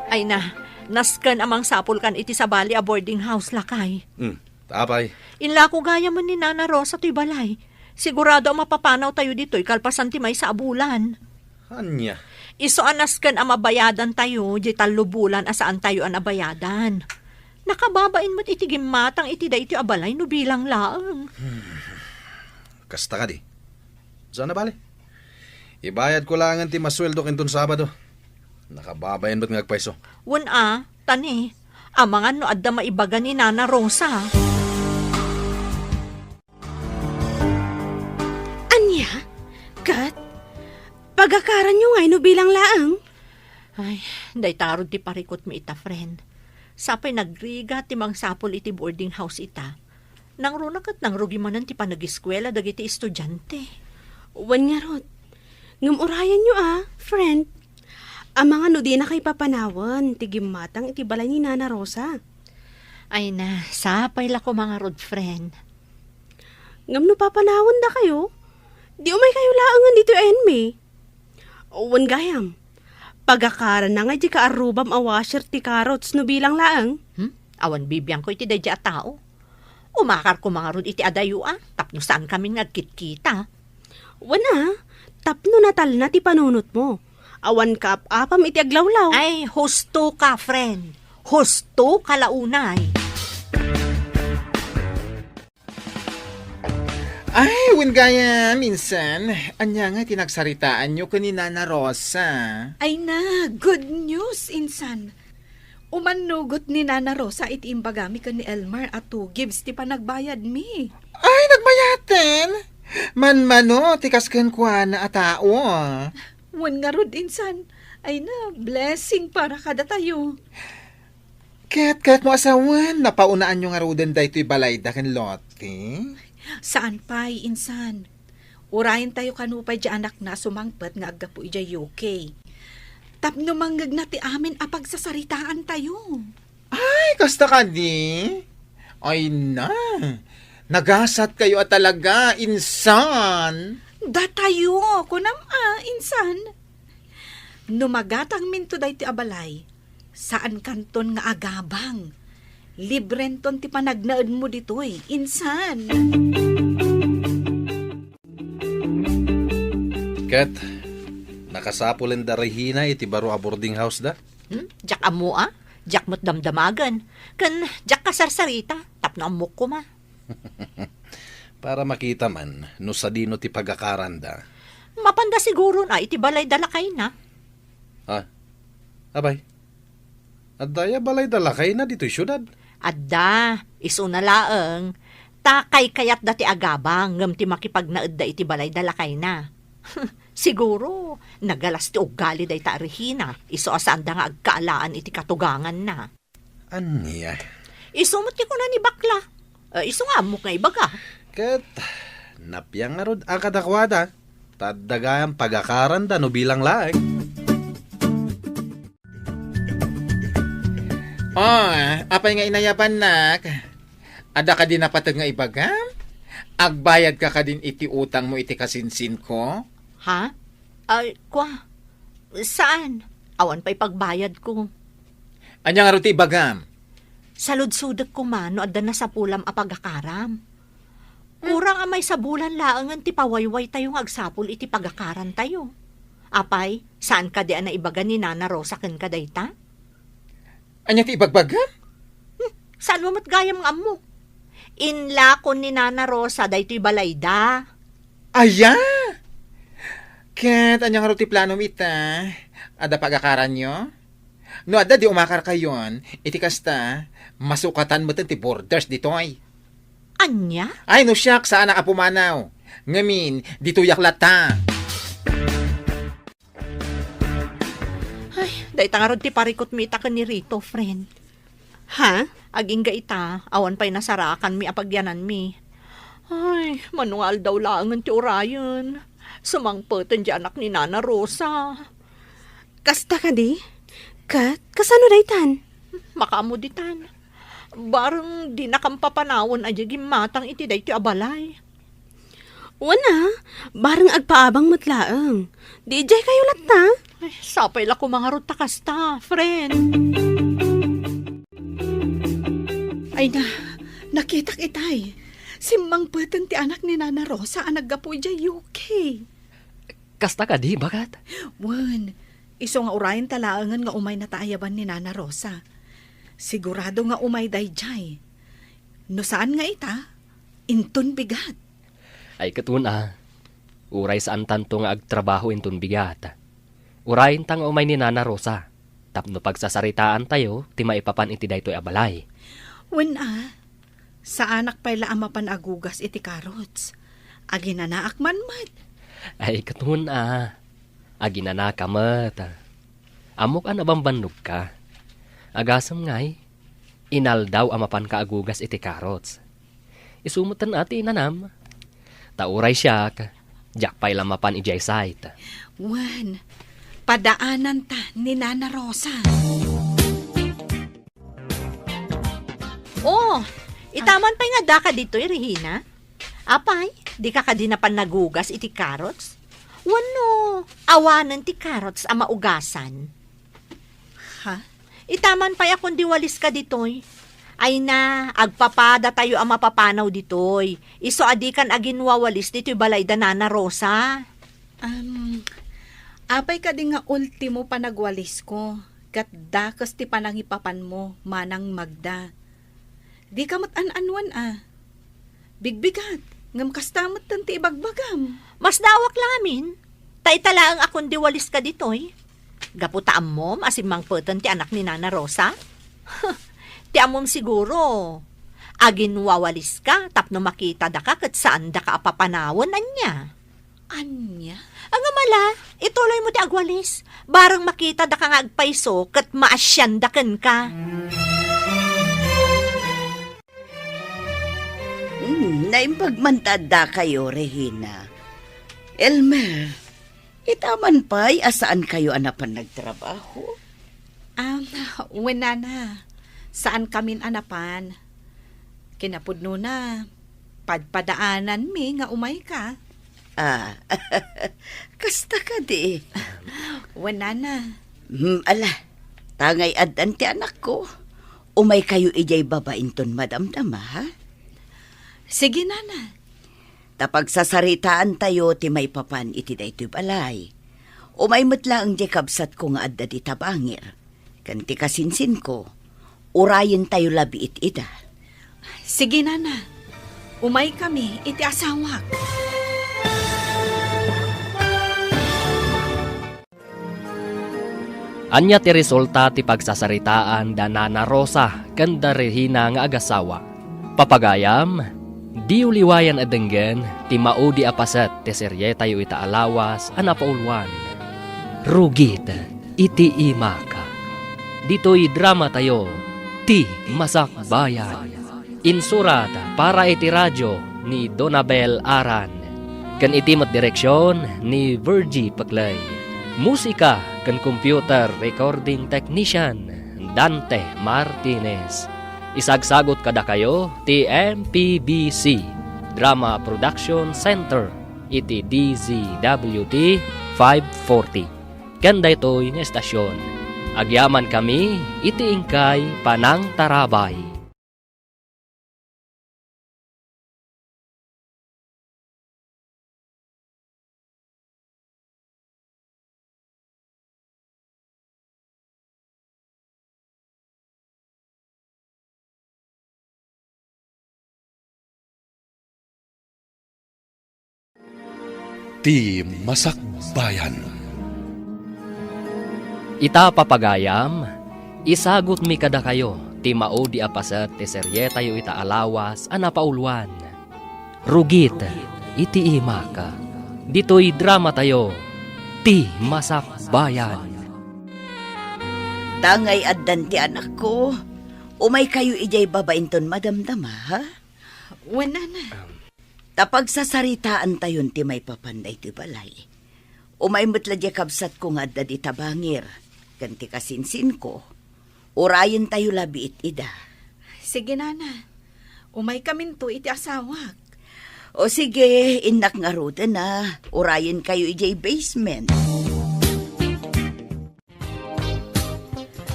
Ay na, nasken a mangsapulkan iti sabali a boarding house, lakay. Hmm, apay? Inlako gayamen ni Nana Rosa toy balay. Sigurado a mapapanawtayo ditoy kalpasan ti maysa a bulan. Ania? Isu a nasken a mabayadantayo diay tallo bulan a saantayo a nabayadan. Nakababain met iti gimmatang iti daytoy a balay no bilang laeng. Kasta kadi? Saan a bale? Ibayadko laengen ti masueldok inton Sabado. Nakababain met nga agpayso. Wen a, tani, amangan no adda maibaga ni Nana Rosa. Ania? Ket? Pagakaranyo ngay no bilang laeng? Ay, dayta ngarud ti parikutmi ita, friend. Sapay nagrigat ti mangsapul iti boarding house ita. Nangruna ket nangrugi manen ti panageskuela dagiti estudiante. Wen ngarud. Ngem urayenyo a, friend. Amangan no dinakayo papanawen ti gimmatang iti balay ni Nana Rosa. Ay na, sapay la koma ngarud, friend. Ngem no papanawendakayo, di umaykayo laengen ditoy a henmi. Wen gayam, pagakaranna ngay ti kaarrubam a washer ti carrots no bilang laeng. Hmm? Awan bibiangko iti daydiay a tao. Umakar koma ngarud iti adayo a, tapno saankami nga agkitkita. Wen a, tapno natalna ti panunotmo. Awan kaap-apam iti aglawlaw. Ay, husto ka, friend. Husto ka la unay. Ay, wen gayam, insan. Ania nga ti nagsaritaanyo ken ni Nana Rosa? Ay na, good news, insan. Umannugot ni Nana Rosa iti imbagami ken ni Elmar a two gives ti panagbayadmi. Ay, nagbayaten? Manmano ti kas kenkuana a tao. Wen ngarud, insan. Ay na, blessing para kadatayo. Ket, ket no a sawen, napaunanyo ngaruden daytoy balayda ken Lottie? Saan pay, insan. Urayentayo kano pay diay anakna a sumangpet nga aggapu idiay U K. Tapno mangngegna ti amin a pagsasaritaantayo. Ay, kasta kadi? Ay na, nagasatkayo a talaga, insan. Datayo, kunam a, insan. No magatangminto daytoy a balay, saankanton nga agabang. Librenton ti panagnaedmo ditoy, insan. Ket, nakasapulen da Regina iti baro a boarding house da? Hmm? Diak ammo a? Diak met damdamagen. Ken diak kasarsarita, tapno ammok koma. Para makita man no sadino ti pagakaranda. Mapanda siguron a iti balay da lakayna. Ah, apay? Adda aya balay da lakayna ditoy siudad? Adda, isuna laeng, ta kaykayatda ti agabang ngem ti makipagnaedda iti balay da lakayna. Siguro, nagalas ti uggali dayta a Regina, isu a saanda nga agkaalaan iti katuganganna. Ania? Isu met ti kuna ni bakla. Eh, isu nga ammok nga ibaga. Ket, napiang ngarud a kadakuada, ta adda gayam pagakaranda no bilang laeng. Oh, apay nga inayabannak? Adda kadi napateg nga ibagam? Agbayadka kadin iti utangmo iti kasinsinko? Ha? Ay, kwa? Saan? Awan pay pagbayadko. Ania ngarud ti ibagam? Saludsodek koma no adda nasapulam a pagakaram. Kurang a maysa bulan laengen ti pawaywaytayo nga agsapul iti pagakarantayo. Apay, saan kadi a naibaga ni Nana Rosa kenka dayta? Ania ti ibagbagam? Hmm, saan mo met gayam nga ammo? Inlakon ni Nana Rosa daytoy balayda. Aya? Ket ania ngarud ti planom ita? Adda pagakaranyo? No adda, di umakarkayon, iti kasta, masukatan metten ti borders ditoy. Ania? Ay, no siak, saanak a pumanaw. Ngamin, ditoyak latta. Ay, Dayta ngarud ti parikutmi ita ken ni Rito, friend. Ha? Agingga ita, awan pay nasarakanmi a pagyananmi. Ay, mano nga aldaw laengen ti urayen. Sumangpeten ti anak ni Nana Rosa. Kasta kadi? Ket, kasano daytan? Makaammo ditan. Bareng dinakam papanawen a diay gimmatang iti daytoy a balay. Wen a, bareng agpaabang met laeng. Di idiay kayo latta? Ay, sapay la koma ngarud ta kasta, friend. Ay na, nakitak itay. Simmangpeten ti anak ni Nana Rosa a naggapu idiay U K. Kasta kadi, baket? Wen, isu nga urayen ta laengen nga umaynata ayaban ni Nana Rosa. Sigurado nga umay daydiay. No saan nga ita, inton bigat. Ay, ket wen a. Uray saantanto nga agtrabaho inton bigat, urayenta nga umay ni Nana Rosa tapno pagsasaritaantayo ti maipapan iti daytoy a balay. Wen a, saanak pay la a mapan agugas iti carrots. Aginanaak man met. Ay, ket wen a. Aginanaka met. Ammok a nabambannogka. Agasem ngay, inaldaw a mapanka agugas iti carrots. Isu metten a ti inanam. Ta uray siak, diak pay la mapan idiay site. Wen, padaananta ni Nana Rosa. Oh, itaman pay nga daka ditoy, Regina? Apay, dika kadi napan nagugas iti carrots? Wenno, awanen ti carrots a maugasan? Ha? Itaman pay a kundi waliska ditoy. Ay na, agpapadatayo a mapapanaw ditoy. Isu a dikan aginwawalis ditoy balay da Nana Rosa. Am, apay kadi nga ultimo panagwalisko, ket dakes ti panangipapanmo, Manang Magda. Dika met an-annuan a. Bigbigat, ngem kasta metten ti ibagbagam. Masdaawak la ngamin, ta ita laeng a kundi waliska ditoy. Gapu ta ammom a simmangpeten ti anak ni Nana Rosa? Ti ammom siguro, aginwawaliska tapno makitadaka ket saandaka a papanawen, ania? Ania? Ngem ala, ituloymo ti agwalis. Bareng makitadaka nga agpayso ket maasianda kenka. Hmm, naimbag man ta addakayo, Regina. Elmer, itaman pay a saankayo a napan nagtrabaho? Am, wen, Nana. Saankamin a napan. Kinapudnona, padpadaananmi nga umayka. Ah, kasta kadi. Wen, Nana. Hmm, ala, ta ngay addan ti anakko. Umaykayo idiay baba inton madamdama, ha? Sige, Nana. Ta pagsasaritaantayo ti maipapan iti daytoy balay. Umay met laeng diay kabsatko nga adda dita bangir. Ken ti kasinsinko, urayentayo labiit ida. Sige, Nana. Umaykami iti asawak. Ania ti resulta ti pagsasaritaan da Nana Rosa ken da Regina nga agasawa? Papagayam, diyo liwayan a denggen ti maudi a paset ti serietayo ita a lawas a napauluan, Rugit iti Imak. Ditoy dramatayo, Ti Masakbayan. Insurat para iti radio ni Donabel Aran, ken iti met direksion ni Virgie Peclay. Musika ken computer recording technician, Dante Martinez. Isagsagut kadakayo ti M P B C Drama Production Center iti D Z W T five forty. Ken daytoy nga estasion, agyamankami iti inkay panangtarabay. Ti Masakbayan. Ita, papagayam, isagutmi kadakayo ti maudi a paset ti serietayo ita a lawas a napauluan, Rugit iti Imak. Ditoy dramatayo, Ti Masakbayan. Tangay addan ti anakko. Umaykayo idiay baba inton madamdama, ha? Wen, nana. Ta pagsasaritaantayon ti maipapan daytoy balay. Umay met la diay kabsatko nga adda dita bangir, ken ti kasinsinko, urayentayo labiit ida. Sige, nana. Umaykaminto iti asawak. O sige, innak ngaruden a, urayenkayo idiay basement.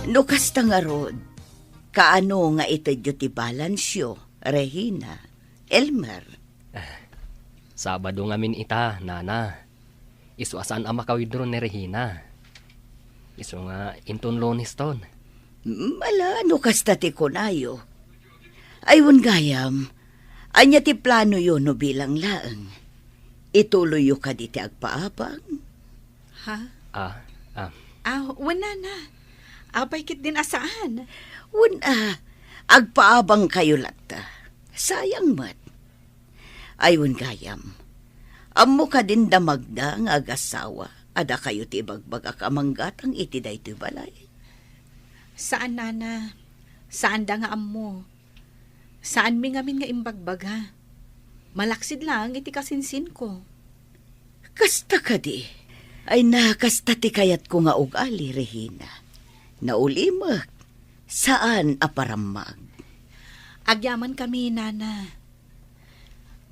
No kasta ngarud, kaano nga itedyo ti balansyo, Regina, Elmer? Sabado ngamin ita, nana. Isu a saan a maka-withdraw ni Regina. Isu nga inton Lunes ton. Mm, ala, no kasta ti kunayo. Ay, wen gayam, ania ti planoyo no bilang laeng? Ituloyyo kadi ti agpaabang? Ha? Ah, ah. Ah, wen, nana. Apay ketdin a saan? Wen a, agpaabangkayo latta. Sayang met. Ay, wen gayam. Ammo kadin da Magda nga agasawa a dakayo ti ibagbagak a manggatang iti daytoy balay? Saan, nana. Saanda nga ammo. Saanmi ngamin nga imbagbaga. Malaksid laeng iti kasinsinko. Kasta kadi? Ay na, kasta ti kayatko nga ugali, Regina. Naulimek, saan a parammag. Agyamankami, nana.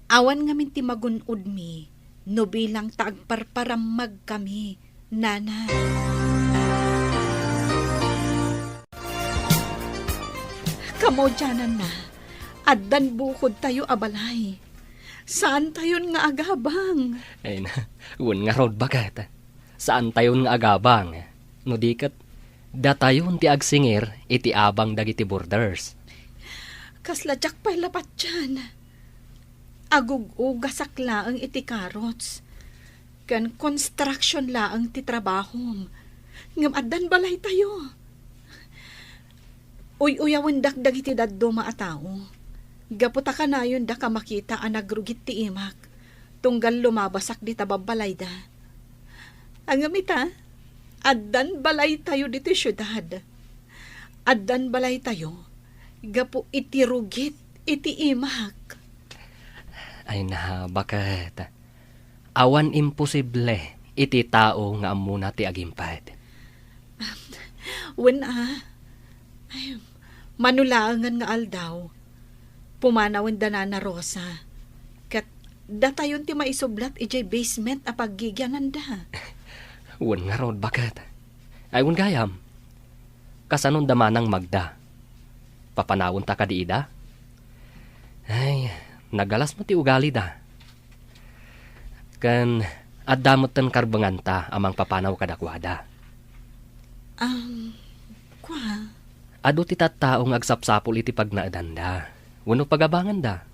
Awan ngamin ti magun-odmi no bilang ta agparparammagkami, nana. Kamaudiananna, addan bukodtayo a balay. Saantayon nga agabang. Ay na, wen ngarud, baket. Saantayon nga agabang. No di ket, datayon ti agsingir iti abang dagiti boarders. Kasla diak pay la patien. Agug-ugasak laeng iti carrots. Ken construction laeng ti trabahom. Ngem addan balaytayo. Uy-uyawendak dagiti dadduma a tao. Gapu ta kanayonda a makita a nagrugit ti imak, tunggal lumabasak dita babbalayda. Ngem ita, addan balaytayo ditoy siudad. Addan balaytayo gapu iti rugit iti imak. Ay na, baket. Awan imposible iti tao nga ammona ti agimped. Wen a. Ay, mano laengen nga aldaw, pumanawen da Nana Rosa. Ket datayon ti maisublat idiay basement a paggigiananda. Wen ngarud, baket. Ay, wen gayam. Kasanon da manang Magda? Papanawenta kadi ida? Ay, nagalas met ti ugalida. Ken adda metten karbenganta a mangpapanaw kadakuada. Am, kua? Adu ti tattao nga agsapsapul iti pagnaedanda wenno pagabanganda.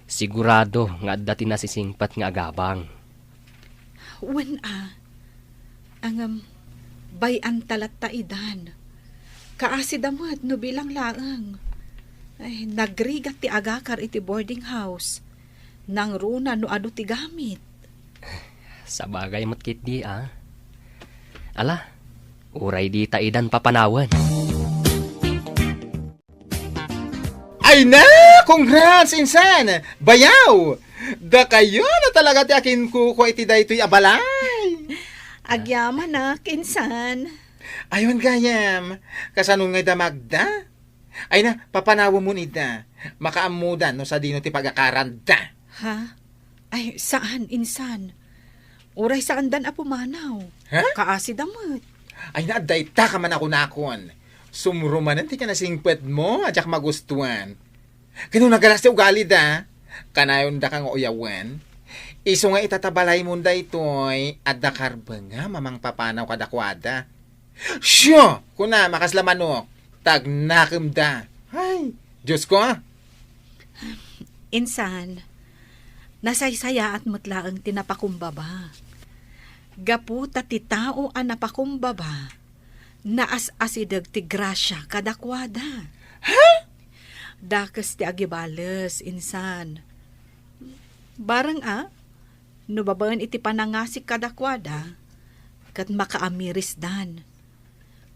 Sigurado nga adda ti nasisingpet nga agabang. Wen a. Ngem, bay-anta latta idan. Kaasida met no bilang laeng. Ay, nagrigat ti agakar iti boarding house. Nangruna no adu ti gamit. Sabagay met ketdi a. Ala, uray dita idan papanawen. Ay na! Congrats, insan! Bayaw! Dakayo na talaga ti akinkukua iti daytoy a balay. Agyamanak, insan. Ay, wen gayam, kasano ngay da Magda? Ay na, papanawemon ida. Makaammoda no sadino ti pagakaranda. Ha? Ay, saan, insan. Uray saandan a pumanaw. Ha? Kaasida met. Ay na, adda ita ka manakunakon. Sumro manen ti kinasingpetmo a diak magustuan. Ken no nagalas ti ugalida, kanayonda ka nga uyawen. Isu nga ita ta balaymon daytoy, adda karbengam a mangpapanaw kadakuada. Siya! Kuna, makasla manok, tagnakemda. Ay, Diyos ko! Insan, nasaysayaat met laeng ti napakumbaba. Gapu ta ti tao a napakumbaba, naas-asideg ti grasia kadakuada. Ha? Dakes ti agibales, insan. Bareng a, no babaen iti panangasik kadakuada, ket makaamirisdan.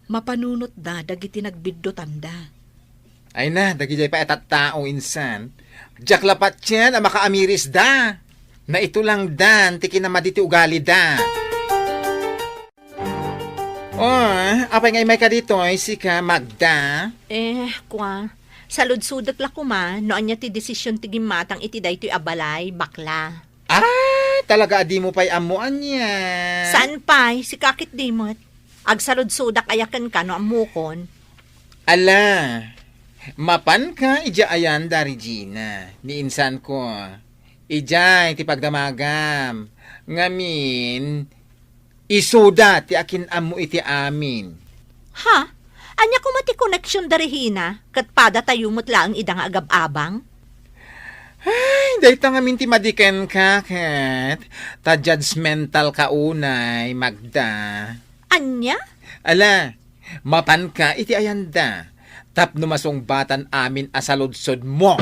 mapanunotda dagiti nagbiddutanda. Ay na, dagidiay pay a tattao insan. Diak la patien a makaamirisda. Naitulangdan ti kinamadi ti ugalida. Oh, apay nga immayka ditoy, sika, Magda? Eh, kua, saludsodek la koma no ania ti desisyon ti gimmatang iti daytoy a balay, bakla. Ah, talaga a dimo pay ammo ania? Saan pay? Sika ketdi met. Agsaludsodak aya kenka no ammokon? Ala, mapanka idiay ayan da Regina, ni insanko. Idiay ti pagdamagam. Ngamin, isuda ti akin-ammo iti amin. Ha? Ania koma ti connection da Regina? Ket padatayo met laeng ida nga agab-abang? Ay, dayta ngamin ti madi kenka, ket ta judgmental ka unay, Magda. Ania? Ala, mapanka iti ayanda, tapno masungbatan amin a saludsodmo.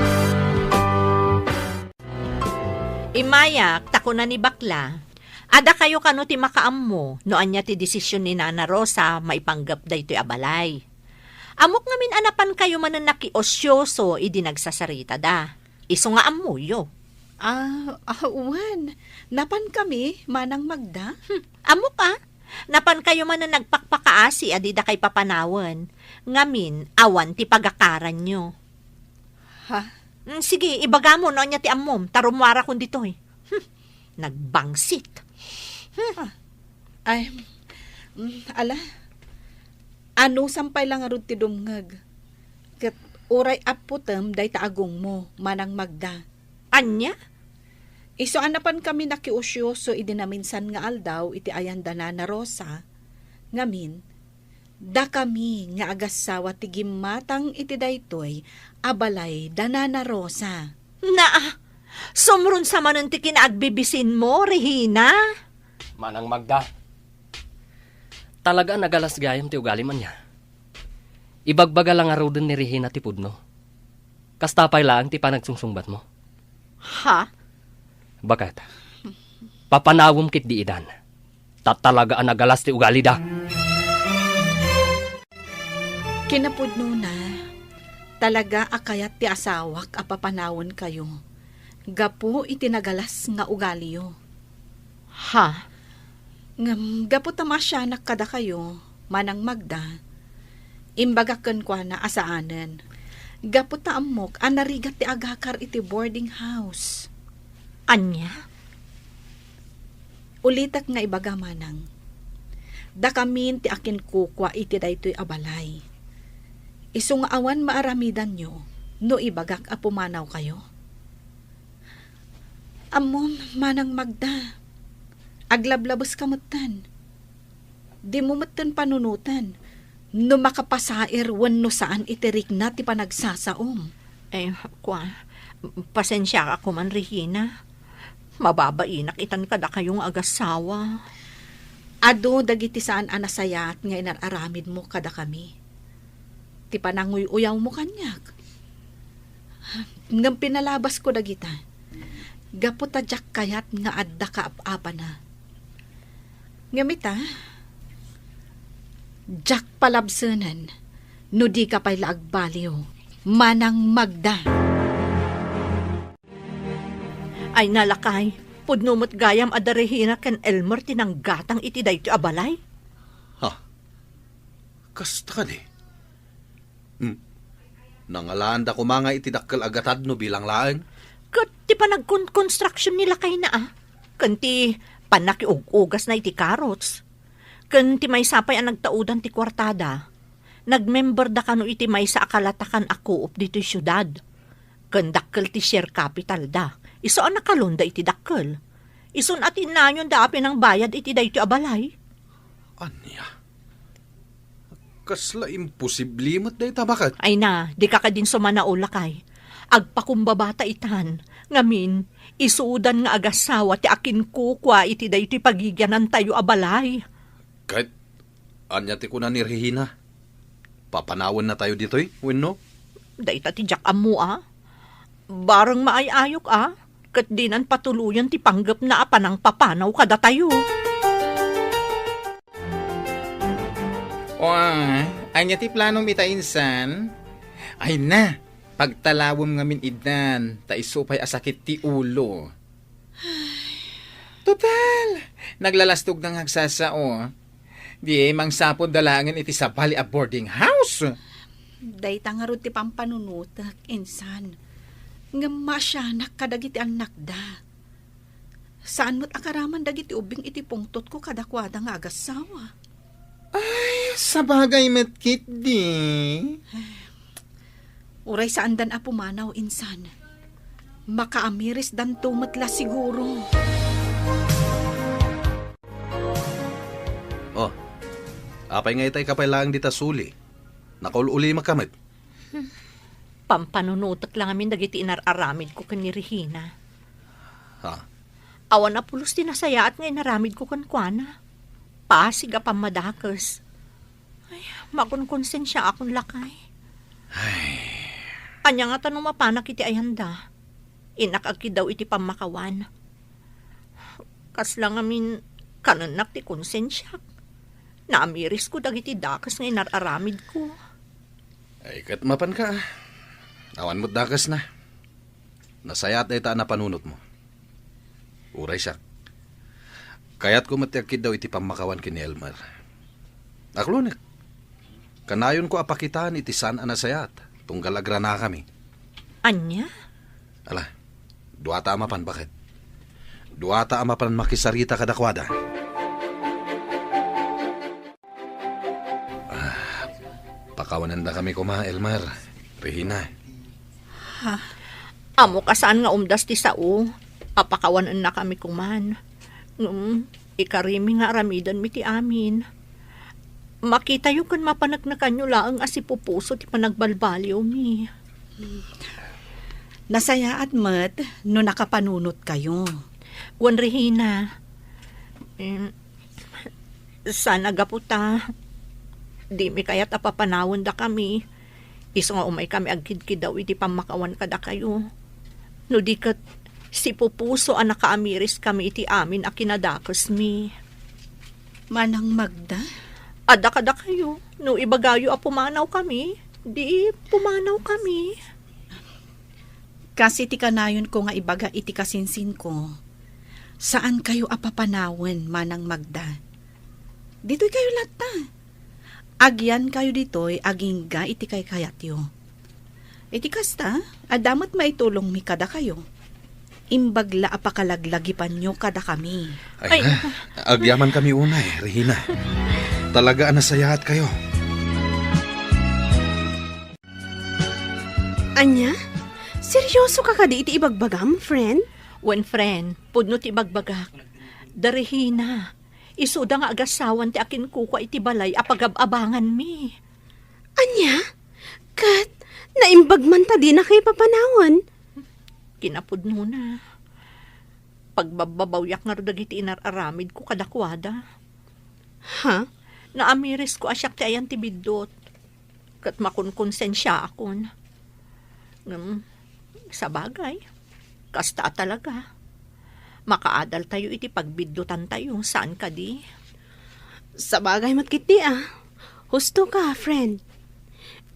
Immayak, ta kuna ni bakla, adda kayo kano ti makaammo no ania ti desisyon ni Nana Rosa maipanggep daytoy a balay. Ammok ngamin a napankayo manen nakiosyoso idi nagsasaritada. Isu nga ammoyo. Ah, ah, wen. Napankami, Manang Magda? Hmm, ammok a. Napankayo manen nagpakpakaasi a didakay papanawen. Ngamin, awan ti pagakaranyo. Ha? Mm, sige, ibagamo no ania ti ammom, ta rummuarakon ditoy. Hmm, nagbangsit. Hmm. Ah. Ay, mm, ala. Anusam pay la ngarud ti dumngeg. Ket uray apputem dayta agongmo, Manang Magda. Ania? Isu a napankami nakiusyoso idi naminsan nga aldaw iti ayan da Nana Rosa, ngamin, dakami nga agassawa ti gimmatang iti daytoy a balay da Nana Rosa. Naa, sumrunsa manen ti kinaagbibisinmo, Regina. Manang Magda, talaga a nagalas gayam ti ugalim ania. Ibagbaga la ngaruden ni Regina ti pudno. Kasta pay laeng ti panagsungsungbatmo. Ha? Baket, papanawem ketdi idan. Ta talaga a nagalas ti ugalida. Kinapudnona, talaga a kayat ti asawak a papanawenkayo gapu iti nagalas nga ugaliyo. Ha? Ngem gapu ta maasianak kadakayo, Manang Magda, imbagak kenkuana a saanen, gapu ta ammok a narigat ti agakar iti boarding house. Ania? Ulitek nga ibaga, Manang, dakamin ti akinkukua iti daytoy a balay. Isu nga awan maaramidanyo no ibagak a pumanawkayo. Ammom, Manang Magda, aglablabeska metten. Dimo metten panunoten no makapasair wenno saan iti rikna ti panagsasaom. Eh, kua, pasensiaak koman, Regina. Mababainak itan kadakayo nga agassawa. Adu dagiti saan a nasayaat nga inar-aramidmo kadakami. Ti pananguy-uyawmo kaniak. Ngem pinalabasko dagita gapu ta diak kayat nga adda kaap-apana. Ngem ita, diak palabsenen no dika pay la agbaliw, Manang Magda. Ay na, lakay, pudno met gayam a da Regina ken Elmer ti nanggatang iti daytoy a balay. Ha? Kasta kadi? Hmm. Nangalaanda koma nga iti dakkel a gatad no bilang laeng? Ket ti panagkonkonstruction ni lakayna a, ken ti pannakiug-ugasna iti carrots, ken ti maysa pay a nagtaudan ti kuartada, nagmemberda kano iti maysa a kalatakan a co-op ditoy siudad. Ken dakkel ti share capital da. Isu a nakalonda iti dakkel. Isun a tinnayonda a pinangbayad iti daytoy a balay. Ania? Kasla imposible met dayta, baket? Ay na, dika kadin sumanaw, lakay. Agpakumbabata itan. Ngamin, isudan nga agassawa ti akinkukua iti daytoy pagigianantayo a balay. Ket ania ti kuna ni Regina? Papanawennatayo ditoy, wenno? Dayta ti diak ammo a. Bareng maay-ayok a, ket dinan patuloyen ti panggepna a panangpapanaw kadatayo. O, ah, ania ti planom ita insan? Ay na, pagtalawem ngamin idan, ta isu pay a sakit ti ulo. Total, naglalastog nga agsasao. Di mangsapod da laengen iti sabali a boarding house. Dayta ngarud ti pampanunotek, insan. Ngem maasianak kadagiti annakda. Saan met a karaman dagiti ubbing iti pungtotko kadakuada nga agassawa. Ay, sabagay met ketdi. Uray saandan a pumanaw, insan. Makaamirisdanto met la siguro. Oh, apay nga itay ka pay laeng dita suli? Nakaul-ulimaka met. Pampanunotek la ngamin dagiti inar-aramidko ken ni Regina. Ha? Awan a pulos ti nasayaat nga inaramidko kenkuana. Pasig a pammadakes. Ay, makonkonsensiaakon lakay. Ay. Ania ngata no mapanak iti ayanda? Innak agkiddaw iti pammakawan. Kasla ngamin kanennak ti konsensiak. Naamirisko dagiti dakes nga inar-aramidko. Ay, ket mapanka, ah. Awan met dakesna. Nasayaat dayta a napanunotmo. Uray siak, kayatko met ti agkiddaw iti pammakawan ken ni Elmer. Aklonek, kanayonko a pakitaan iti saan a nasayaat, tunggal agranakami. Ania? Ala, duata a mapan, baket. Duata a mapan makisarita kadakuada. Ah, pakawanendakami koma, Elmer, Regina. Ha? Ammok a saan nga umdas ti sao a pakawanennakami koman. Ngem, ikarimi nga aramidenmi ti amin. Makitayo ken mapaneknekanyo laeng a sipupuso ti panagbalbaliwmi. Nasayaat met no nakapanunotkayo. Wen, Regina, em, saan a gapu ta dimi kayat a papanawendakami, isu nga umaykami agkidkiddaw iti pammakawan kadakayo. No di ket, sipupuso a nakaamiriskami iti amin a kinadakesmi. Manang Magda? Adda kadakayo, no ibagayo a pumanawkami, di pumanawkami. Kas iti kanayonko nga ibaga iti kasinsinko, saankayo a papanawen, Manang Magda. Ditoykayo latta. Agyankayo ditoy agingga iti kaykayatyo. Iti kasta, adda met maitulongmi kadakayo. Imbag la a pakalaglagipanyo kadakami. Ay, ay, na, agyamankami unay, Regina. Talaga a nasayaatkayo. Ania? Seryoso ka kadi iti ibagbagam, friend? Wen, friend, pudno ti ibagbagak. Da Regina, isuda nga agassawan ti akinkukua iti balay a pagab-abanganmi. Ania? Ket naimbag man ta dinakayo papanawen? Kinapudnona, pagbabbabawiak ngarud dagiti inar-aramidko kadakuada. Ha? Naamirisko a siak ti ayan ti biddut. Ket makonkonsensiaakon. Ngem, sabagay, kasta a talaga. Makaadaltayo iti pagbiddutantayo, saan kadi? Sabagay met ketdi a. Husto ka, friend.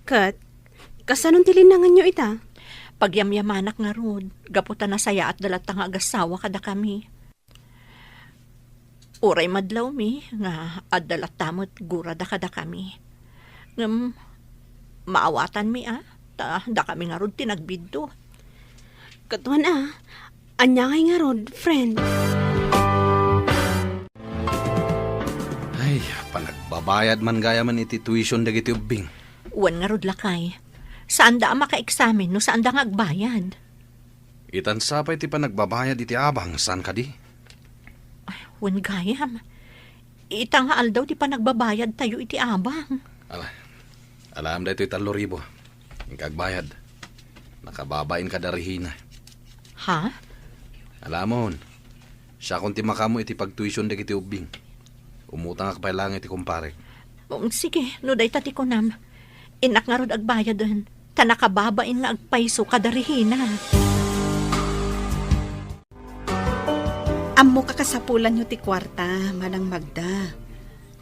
Ket, kasanon ti linnanganyo ita? Pagyamyamanak ngarud, gapu ta nasayaatda latta nga agassawa kadakami. Uray madlawmi nga adda latta met gurada kadakami. Ngem maawatanmi a, ta dakami ngarud ti nagbiddut. Ket wen a, ania ngay ngarud, friend? Ay, panagbabayad man gayamen iti tuition dagiti ubbing. Wen ngarud, lakay. Saanda a makaeksamen no saanda nga agbayad. Itan sa pay ti panagbabayad iti abang, saan kadi? Ay, wen gayam. Ita nga aldaw ti panagbabayadtayo iti abang. Ala, alaem daytoy tallo ribu. Inka agbayad. Nakababain kada Regina. Ha? Alamon, siakon ti makaammo iti pagtuition dagiti ubbing. Umutangak pay laeng iti kumparek. Um, sige, no dayta ti kunam. Innak ngarud agbayaden, ta nakababain nga agpayso kada Regina. Ammok a kasapulanyo ti kuarta, Manang Magda.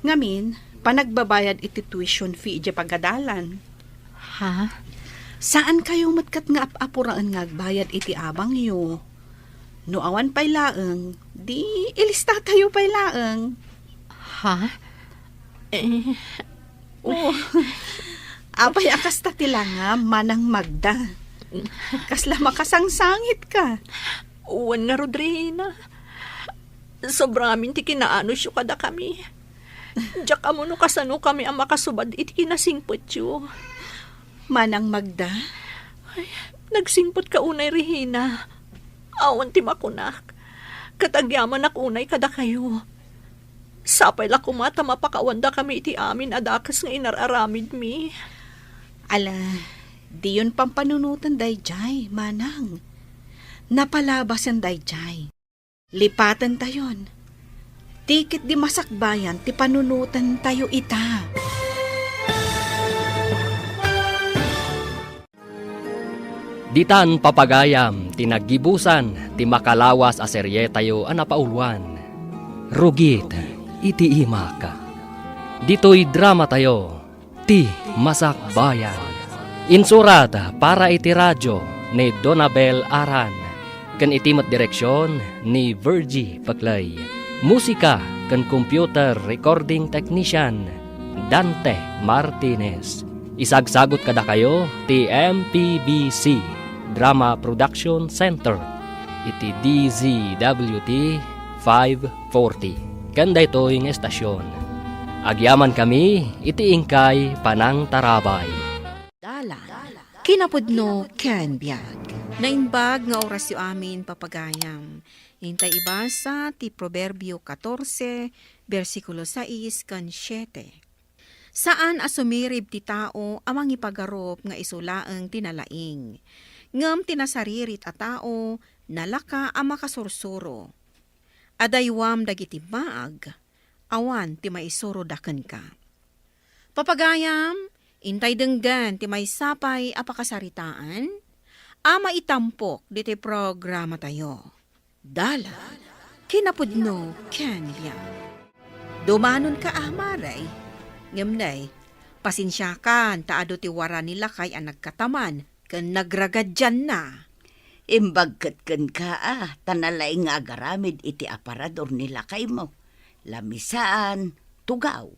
Ngamin, Panagbabayad iti tuition fee idiay pagadalan. Ha? Saankayo met ket nga ap-apuraen nga agbayad iti abangyo. No awan pay laeng, di ilistatayo pay laeng. Ha? Eh, oh. Apay a kasta ti langam, Manang Magda? Kasla makasangsangitka. Wen ngarud, Rehina. Sobra amin ti kinaanusyo kadakami. Diak ammo no kasanokami a makasubad iti kinasingpetyo. Manang Magda? Ay, nagsingpetka unay, Rehina. Awan ti makunak. Ket agyamanak unay kadakayo. Sapay la koma ta mapakawandakami iti amin a dakes nga inar-aramidmi. Ala, diyon pampanunoten daydiay, Manang. Napalabasen daydiay. Lipatentayon. Ti ketdi masakbayan ti panunotentayo ita. Ditan, papagayam, ti naggibusan ti makalawas a serietayo a napauluan, Rugit iti Imak. Ditoy dramatayo, Ti Masakbayan. Insurat para iti radio ni Donabel Aran, ken iti met direksion ni Virgie Paclay. Musika ken computer recording technician, Dante Martinez. Isagsagut kadakayo ti M P B C Drama Production Center iti D Z W T five forty. Ken daytoy nga estasion, agyamankami iti inkay panangtarabay. Dalan. Kinapudno ken biag. Naimbag nga orasyo amin, papagayam. Intay ibasa ti Proverbio katorse, bersikulo sais ken siete. Saan a sumirib ti tao a mangipagarup nga isu laeng ti nalaing. Ngem ti nasaririt a tao, nalaka a makasursuro. Adaywam dagiti baag, awan ti maisuroda kenka. Papagayam, intay denggen ti maysa pay a pakasaritaan a maitampok ditoy programatayo. Dalan, kinapudno ken biag. Dumanonka a, Mare. Ngem nay, pasensiakan ta adu ti wara ni lakay a nagkataman ken nagragadianna. Imbag ket kenka a, ta nalaing nga agaramid iti aparador ni lakaymo, lamisaan, tugaw.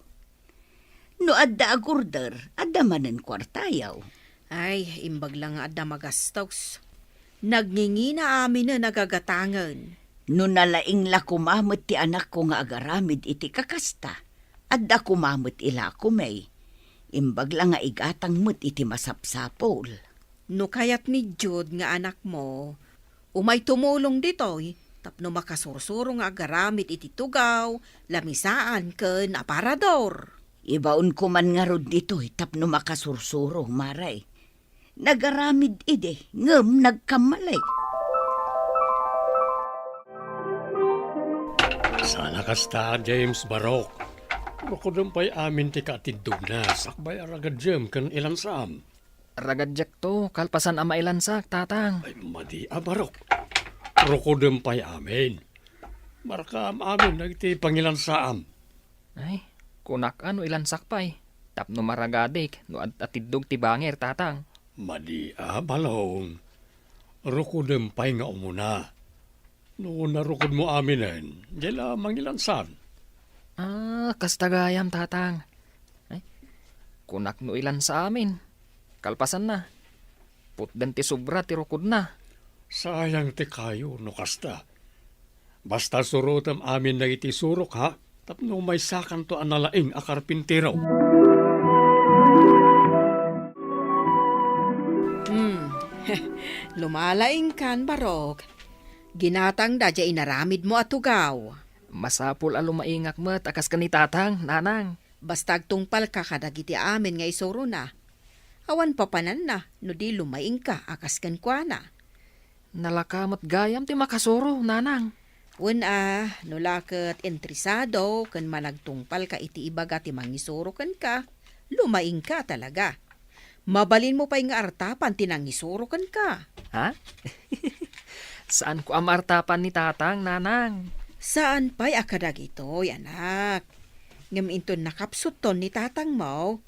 No adda agorder, adda manen kuartayo. Ay, imbag la nga adda magastos. Nagngingina aminen a gagatangen. No nalaing la koma met ti anakko nga agaramid iti kakasta, adda koma met ilako, May. Imbag la nga igatang met iti masapsapul. No kayat ni Jude nga anakmo, umay tumulong ditoy tapno makasursuro nga agaramid iti tugaw, lamisaan, ken aparador. Ibaonko man ngarud ditoy tapno makasursuro, Mare. Nagaramid idi, ngem nagkamali. Saan a kasta, James, Barok. Rukodem pay amin ti kaatiddogna, sakbay a ragadiam ken ilansaam. Ragadiakto, kalpasan a mailansak, Tatang. Ay, madi a, Barok. Rukodem pay amin. Markaam amin dagiti pangilansaam. Ay, kunak a no ilansak pay, tapno maragadik no ad-, atiddog ti bangir, Tatang. Madi a, Balong. Rukodem pay nga umuna. No narukodmo aminen, diay la mangilansan. Ah, kasta gayam, Tatang. Ay, kunak no ilansa amin. Kalpasanna, putden ti sobra ti rukodna. Sayang ti kayo no kasta. Basta surotem amin dagiti surok, ha? Tapno maysakanto a nalaing a karpintero. Hmm. Lumalaingkan, Barok. Ginatangda diay inaramidmo a tugaw. Masapul a lumaingak met a kas ken ni Tatang, Nanang. Basta agtungpalka kadagiti amin nga isurona. Awan papananna no di lumaingka a kas kenkuana. Nalaka met gayam ti makasuro, Nanang. Wen a, no la ket interesado ken managtungpalka iti ibaga ti mangisuro kenka, lumaingka talaga. Mabalinmo pay nga artapan ti nangisuro kenka. Ha? Saanko a maartapan ni Tatang, Nanang. Saan pay a kadagitoy, anak. Ngem inton nakapsutton ni tatangmo,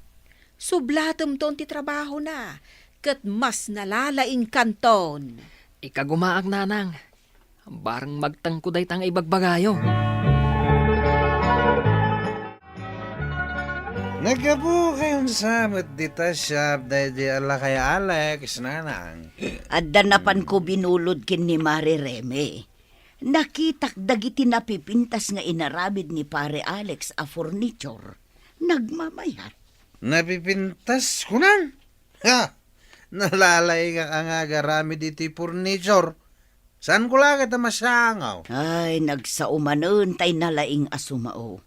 sublatemton ti trabahona, ket mas nalalaingkanton. Ikagumaak, nanang. Bareng magtengko dayta nga ibagbagayo. Naggapu kayon sa met dita siap daydi a lakay Alex, nanang. Adda napanko binulod ken ni Mari Reme. Nakitak dagiti napipintas nga inaramid ni Pare Alex a furniture. Nagmamayat. Napipintas, kunam? Ha! Nalalaingak nga agaramid iti furniture. Saanko la ket a masango. Ay, nagsao manen tay nalaing a sumao.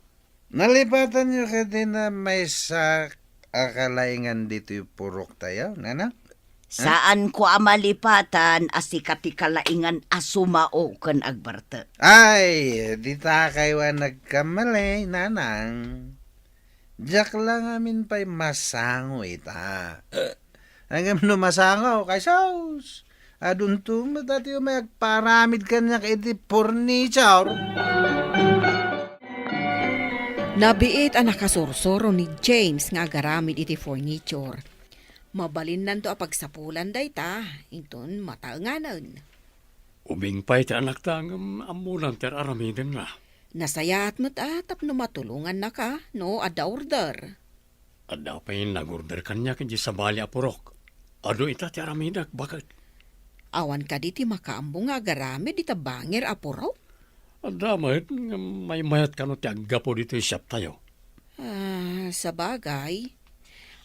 Nalipatanyo kadi na maysa a kalaingan ditoy puroktayo, nanang? Saanko a malipatan a sika ti kalaingan a sumao ken agbartek. Ay, dita kayo a nagkamali, nanang. Diak la ngamin pay masango ita. Ngem no masango, kay sus, adunto met a ti umay agparamid kaniak iti furniture. Nabiit a nakasursuro ni James nga agaramid iti furniture. Mabalinnanto a pagsapulan dayta, inton mataenganen. Ubing pay ti anakta ngem ammonan ti ar-aramidenna. Nasayaat met a tapno matulongannaka no adda order. Adda pay nag-order kaniak idiay sabali a purok. Adu ita ti aramidek, baket. Awan kadi ti makaammo nga agaramid ita bangir a purok? Adda met, ngem maymayat kano ti aggapu ditoy siaptayo. Ah, sabagay.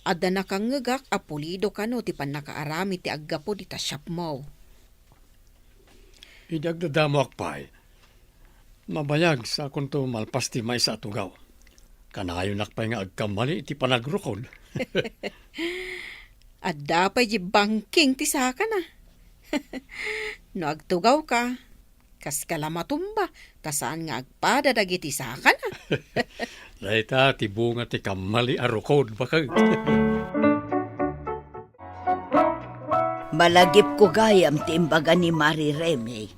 Adda nakangngegak a pulido kano ti pannakaaramid ti aggapu dita siapmo. Idi agdadamoak pay, mabayag sakonto malpas ti maysa a tugaw. Kanayonak pay nga agkammali iti panagrukod. Adda pay di bangking ti sakana. No agtugawka, kaska la matumba, ta saan nga agpada dagiti sakana. Dayta ti bunga ti kammali a rukod, baket. Malagipko gayam ti imbaga ni Mari Reme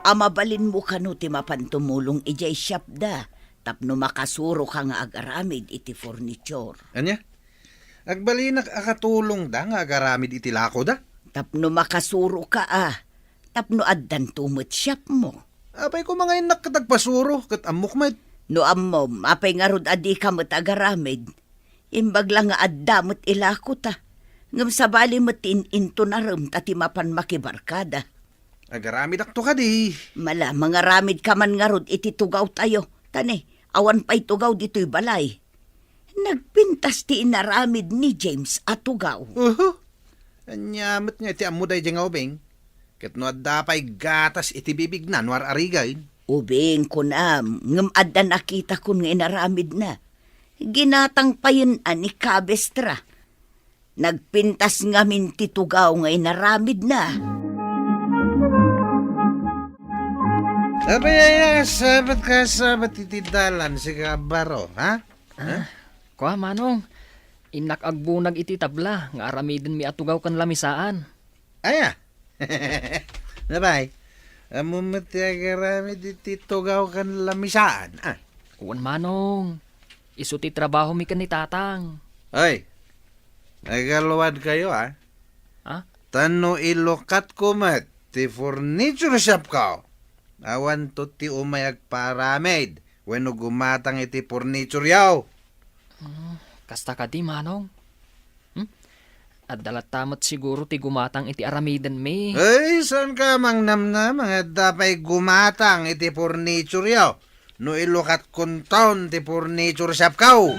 a mabalinmo kano ti mapan tumulong idiay siapda tapno makasuroka nga agaramid iti furniture. Ania? Agbalinak a katulongda nga agaramid iti lakoda? Tapno makasuroka a, tapno addanto met siapmo. Apay koma nga innak ket agpasuro ket ammok met? No ammom, apay ngarud a dika met agaramid? Imbag la nga adda met ilakota, ngem sabali met ti in-intonarem ta ti mapan makibarkada. Agaramidakto kadi. Mala, mangaramidka man ngarud iti tugawtayo. Ta ne, awan pay tugaw ditoy balay. Nagpintas ti inaramid ni James a tugaw. Uhu. Ania met nga iti ammo daydiay nga ubing? Ket no adda pay gatas iti bibigna no ar-arigen. Ubing, kunam, ngem adda nakitakon nga inaramidna. Ginatang payen a ni Kabestra. Nagpintas ngamin ti tugaw nga inaramidna. Apay aya, sabet ka, sabet iti dalan, sika Baro, ha? Ah, kua, Manong, innak agbunag iti tabla nga aramidenmi a tugaw ken lamisaan. Aya? Nabay, ammo met ti agaramid iti tugaw ken lamisaan, ah? Wen, Manong. Isu ti trabahomi ken ni Tatang. Ay, nagaluad kayo, ah. Ha? Ta no ilukatko met ti furniture shopko, awanto ti umay agparamid wenno gumatang iti furniture-yo. Hmm, kasta kadi, Manong? Hmm? Adda latta met siguro ti gumatang iti aramidenmi. Ay, saanka mangnamnama nga adda pay gumatang iti furniture-yo no ilukatkonton ti furniture shopko.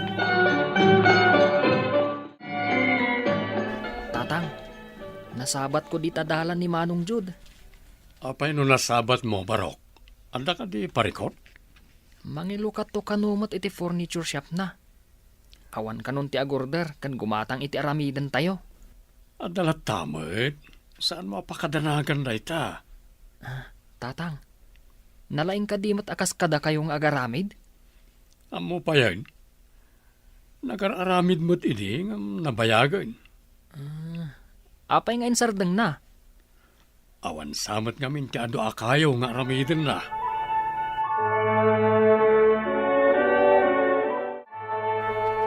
Tatang, nasabatko dita dalan ni Manong Jude. Apay no nasabatmo, Barok? Adda kadi parikut? Mangilukatto kano met iti furniture shopna. Awan kanon ti agorder ken gumatang iti aramidentayo. Adda latta met. Saanmo a pakadanagan dayta? Ah, Tatang, nalaing kadi met a kas kadakayo nga agaramid? Ammo payen. Nagar-aramid met idi ngem nabayagen. Ah, apay nga insardengna? Awan sa met ngamin ti adu a kayo nga aramidenna.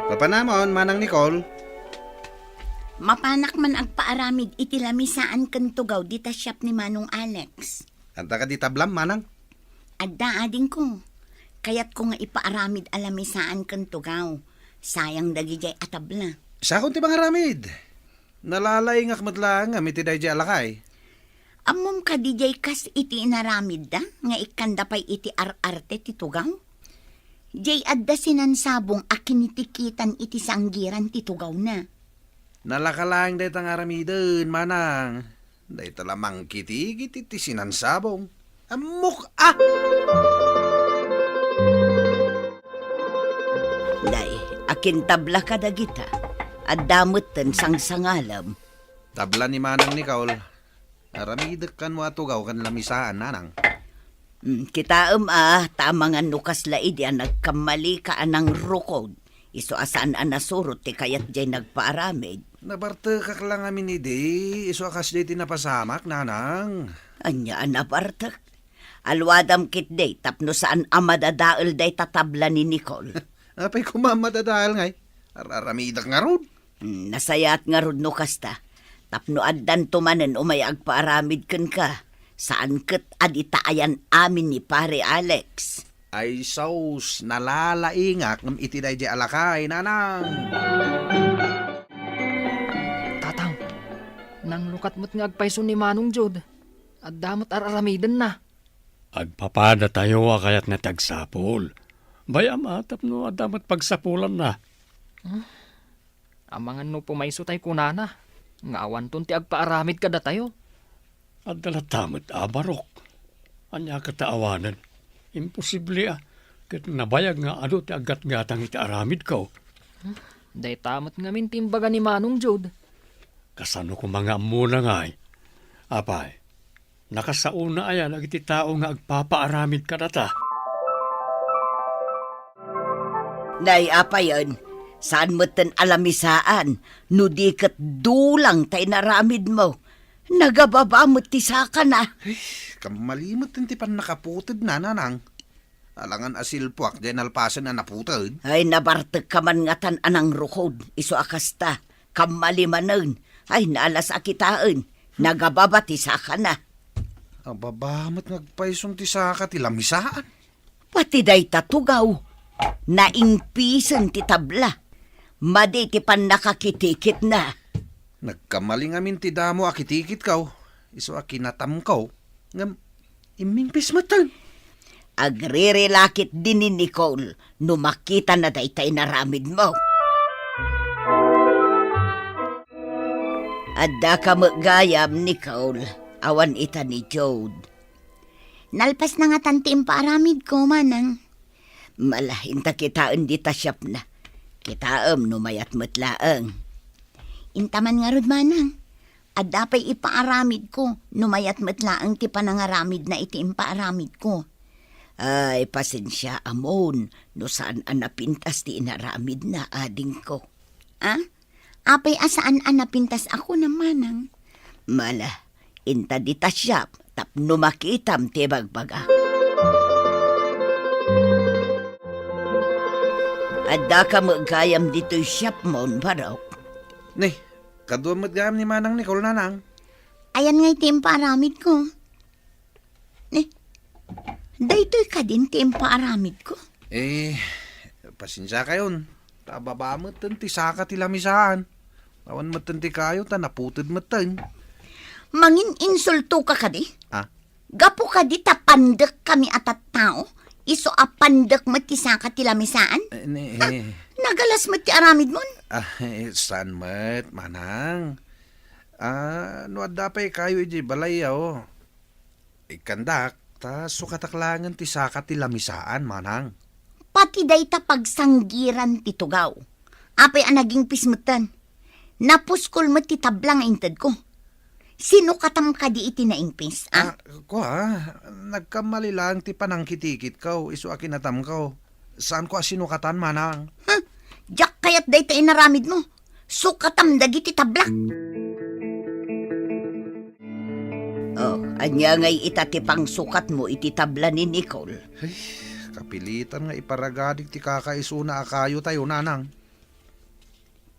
Papanamon, Manang Nicole? Mapanak man agpaaramid iti lamisaan ken tugaw dita siop ni Manong Alex. Adda kadi tablam, Manang? Adda, adingko. Kayatko nga ipaaramid a lamisaan ken tugaw. Sayang dagidiay a tabla. Sakon ti mangaramid. Nalalaingak met laeng ngem iti daydiay a lakay. Ammom kadi diay kas iti inaramidda nga ikkanda pay iti ar-arte ti tugaw? Diay adda sinansabong a kinitikitan iti sanggiran ti tugawna. Nalaka laeng dayta nga aramiden, Manang. Dayta la mangkitikit iti sinansabong. Ammok, ah! Nay, akin tabla kadagita? Adda metten sangsangalem. Tabla ni Manang Nicole. Aramidek kano a tugaw ken lamisaan, Nanang. Mm, kitaem a, ta amangan no kasla idi a nagkammalika a nangrukod. Isu a saan a nasurot ti kayat diay nagpaaramid. Nabartekak la ngamin idi, isu a kasdiay ti napasamak, Nanang. Ania a nabartek? Aluadam ketdi tapno saan a madadael dayta tabla ni Nicole. Apay koma a madadael ngay? Ar-aramidek ngarud. Hmm, nasayaat ngarud no kasta. Tapno addanto manen umay agpaaramid kenka, saan ket a dita ayan amin ni Pare Alex. Ay sus, nalalaingak ngem iti daydiay a lakay, Nanang. Tatang, nanglukat met nga agpayso ni Manong Jude. Adda met ar-aramidenna. Agpapadatayo a kayatna ti agsapul. Bay-am a tapno adda met pagsapulanna. Hmm? Amangan no pumayso tay kunana nga awanton ti agpaaramid kadatayo. Adda latta met a barok. Ania ket ta awanen? Imposible a, ket nabayag nga adu ti aggatgatang iti aramidko. Hmm? Dayta met ngamin ti imbaga ni Manong Jude. Kasano koma nga ammona ngay? Apay, nakasaona aya dagiti tao nga agpapaaramid kadata? Nay, apayen, saan metten a lamisaan no di ket dulang ta inaramidmo. Nagababa met ti sakana. Ay, kammali metten ti pannakaputedna, Nanang. Alangan a silpuak diay nalpasen a naputed. Ay, nabartekka man ngatan a nangrukod, isu a kasta. Kammali manen. Ay, naalas a kitaen. Nagababa ti sakana. Ababa met nga agpayson ti saka ti lamisaan. Pati dayta tugaw, naingpisen ti tabla. Madi ti pannakakitikitna. Nagkamali ngamin ti damo a kitikitko, isu a kinatamko, ngem immingpis metten. Agrirelakit di ni Nicole no makitana dayta inaramidmo. Addaka met gayam, Nicole, awan ita ni Jude. Nalpasna ngatan ti impaaramidko, Manang. Mala, inta kitaen dita siopna. Kitaem no mayat met laeng. Inta man ngarud, Manang. Adda pay ipaaramidko no mayat met laeng ti panangaramidna iti impaaramidko. Ay, pasensiaamon no saan a napintas ti inaramidna, adingko. Ah? Apay a saan a napintas a kunam, Manang? Mala, inta dita siop tapno makitam ti ibagbaga. Addaka met gayam ditoy siopmon, barok? Ni, kaduam met gayam ni Manang Nicole, Nanang. Ayan ngay ti impaaramidko. Eh, daytoy kadin ti impaaramidko? Eh, pasensiakayon. Ta ababa metten ti saka ti lamisaan. Awan metten ti kayo ta naputed metten. Mangin-insultoka kadi? Ah? Gapu kadi ta pandekkami a tattao? Isu a pandek met ti saka ti lamisaan? Eh, ni, Ha? eh. Nagalas met ti aramidmon? Ah, eh, saan met, Manang? Ah, no adda pay kayo idiay balay, aw. Ikkandak, ta sukatak laengen ti saka ti lamisaan, Manang. Pati dayta pagsanggiran ti tugaw. Apay a nagingpis metten? Napuskol met ti tabla nga intedko. Sinukatam kadi iti naingpis, a? Ah, kua, nagkammali laeng ti panangkitikitko, isu a kinatamko. Saanko a sinukatan, Manang. Huh? Diak kayat dayta inaramidmo. Sukatam dagiti tabla. Oh, ania ngay ita ti pangsukatmo iti tabla ni Nicole? Ay, kapilitan nga iparagadik ti kakaisuna a kayotayo, Nanang.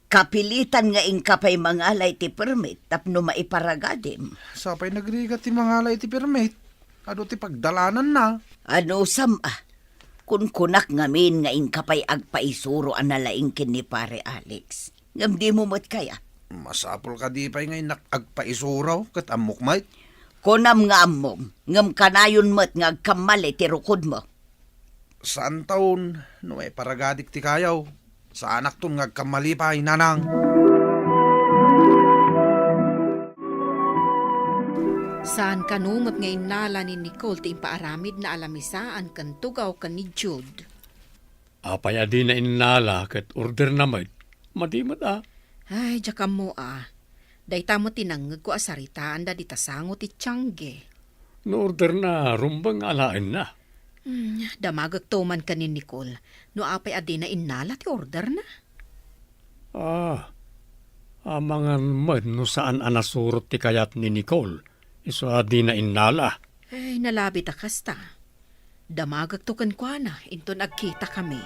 Kapilitan nga inka pay mangala iti permit tapno maiparagadim. Sapay nagrigat ti mangala iti permit. Adu ti pagdalananna. Anusam a? Kunkunak ngamin nga inka pay agpaisuro a nalaing ken ni Pare Alex. Ngem dimo met kayat. Masapul kadi pay nga innak agpaisuro ket ammok met? Kunam nga ammom, ngem kanayon met nga agkammali ti rukodmo. Saan taon, no maiparagadik ti kayaw, saanakton nga agkammali pay, nanang. Saan kano met nga innala ni Nicole ti impaaramidna a lamisaan ken tugaw ken ni Jude. Apay a dina innala ket orderna met? Madi met a. Ay, diak ammo a. Dayta met ti nangngegko a saritaanda dita sango ti tiangge. No orderna, rumbeng nga alaenna. Hmm, damagekto man ken ni Nicole no apay a dina innala ti orderna. Ah, amangan met no saan a nasurot ti kayat ni Nicole, isu a dina innala. Ay, nalabit a kasta. Damagekto kenkuana inton agkitakami.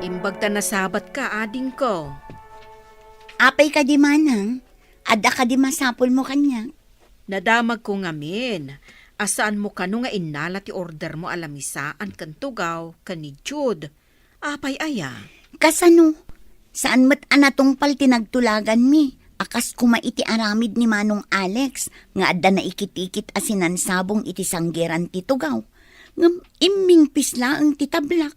Imbag ta nasabatka, adingko. Apay kadi, manang? Adda kadi masapulmo kaniak? Nadamagko ngamin a saanmo kano nga innala ti ordermo a lamisaan ken tugaw ken ni Jude. Apay aya? Kasano? Saan met a natungpal ti nagtulaganmi a kas koma iti aramid ni Manong Alex nga adda naikit-ikit a sinansabong iti sanggeran ti tugaw. Ngem immingpis laeng ti tablak.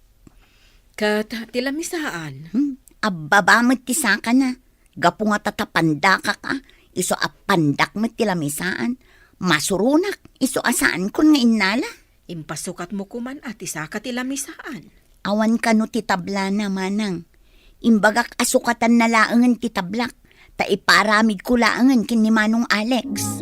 Ket ti lamisaan? Hmm, abbaba met ti sakana. Gapu nga tatapandakak a, isu a pandak met ti lamisaan. Masuronak, isu a saankon nga innala. Impasukatmo koman a ti saka ti lamisaan. Awan kano ti tablana, manang. Imbagak a sukatanna laengen ti tablak, ta iparamidko laengen ken ni Manong Alex.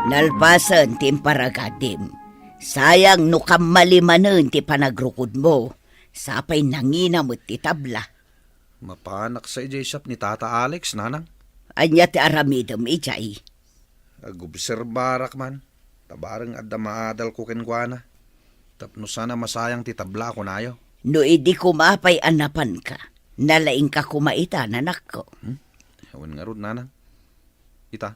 Nalpasen ti imparagadim. Sayang no kammali manen ti panagrukodmo. Sapay nangina met ti tabla. Mapanak sa idiay siak ni Tata Alex, nanang. Ania ti aramidem idiay? Agobserbarak man, ta bareng adda maadalko kenkuana, tapno saan a masayang ti tabla a kunayo. No idi koma pay a napanka, nalaingka koma ita, nanakko. Hmm? Wen ngarud, nanang. Ita,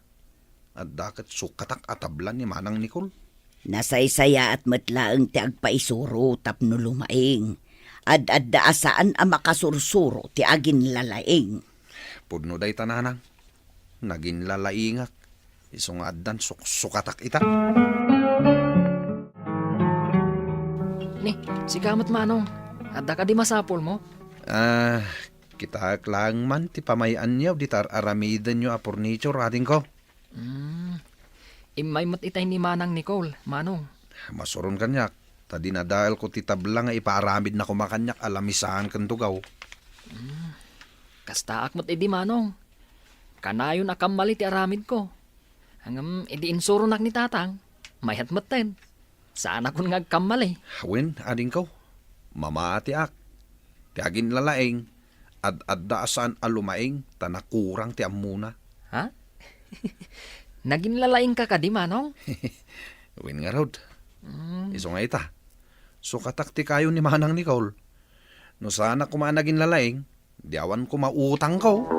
adda ket sukatak a tabla ni Manang Nicole. Nasaysayaat met laeng ti agpaisuro tapno lumaing. Ad-adda a saan a makasursuro ti aginlalaing. Pudno dayta, nanang. Naginlalaingak. Isu nga addan suksukatak ita. Ni, sika met, manong. Adda kadi masapulmo? Ah, kitaek laeng man ti pamay-anyo dita ar-aramidenyo a furniture, adingko. Hmm. Immay met itay ni Manang Nicole, manong. Masuron kaniak, ta dinadaelko ti tabla nga ipaaramidna koma kaniak a lamisaan ken tugaw. Hmm. Kastaak met idi, manong. Kanayon a kammali ti aramidko. Ngem idi insuronak ni tatang, mayat metten. Saanakon nga agkammali. Wen, adingko, mamatiak. Ti aginlalaing, ad-adda a saan a lumaing ta nakurang ti ammona. Ha? Naginlalaingka kadi, manong? Wen ngarud. Mm. Isu nga ita, sukatak ti kayo ni Manang Nicole. No saanak koma a naginlalaing, di awan koma utangko.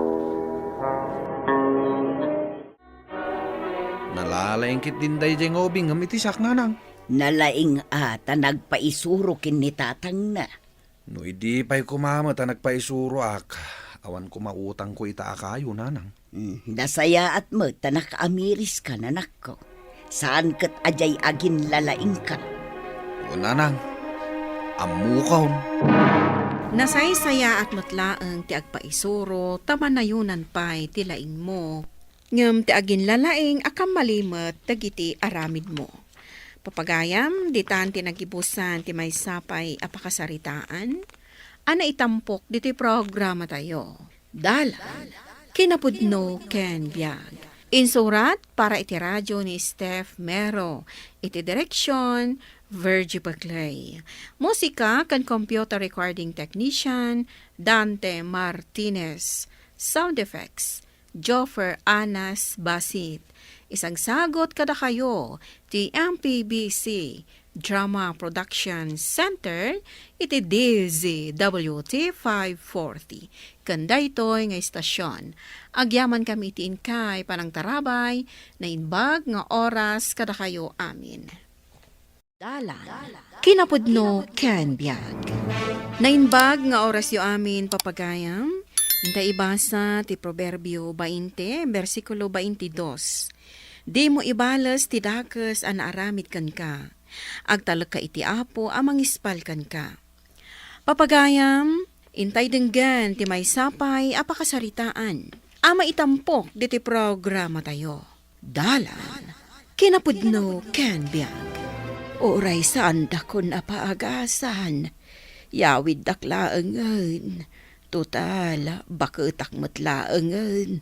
Nalalaing ketdin daydiay nga ubing ngem iti siak, nanang. Nalaing a ta nagpaisuro ken ni tatangna. No idi pay koma met a nagpaisuroak, awan koma utangko ita a kayo, nanang. Hmm, nasayaat met ta nakaamiriska, nanakko. Saan ket a diay aginlalaingka. O, nanang, ammokon. Nasaysayaat met laeng ti agpaisuro ta manayonan pay ti laingmo. Ngem ti aginlalaing a kammali met dagiti aramidmo. Papagayam, ditan ti nagibusan ti maysa pay a pakasaritaan a naitampok ditoy programatayo. Dalan, kinapudno ken biag. Insurat para iti radyo ni Steph Mero. Iti direksyon, Virgie Paclay. Musika ken computer recording technician, Dante Martinez. Sound effects, Joffer Anas Basit. Isagsagot kadakayo ti M P B C Drama Production Center iti D Z W T five forty. Ken daytoy nga istasyon, agyamankami iti inkay panangtarabay, naimbag nga oras kadakayo amin. Dalan, kinapudno ken biag. Naimbag nga orasyo amin, papagayam. Inta ibasa ti Proverbio bainte, bersikulo baintidos. Dimo ibales ti dakes a naaramid kenka. Agtalekka iti Apo a mangispal kenka. Papagayam, intay denggen ti maysa pay a pakasaritaan a maitampok ditoy programatayo. Dalan, kinapudno ken biag. Uray saandakon a paagasan, yawiddak laengen. Total, baketak met laengen.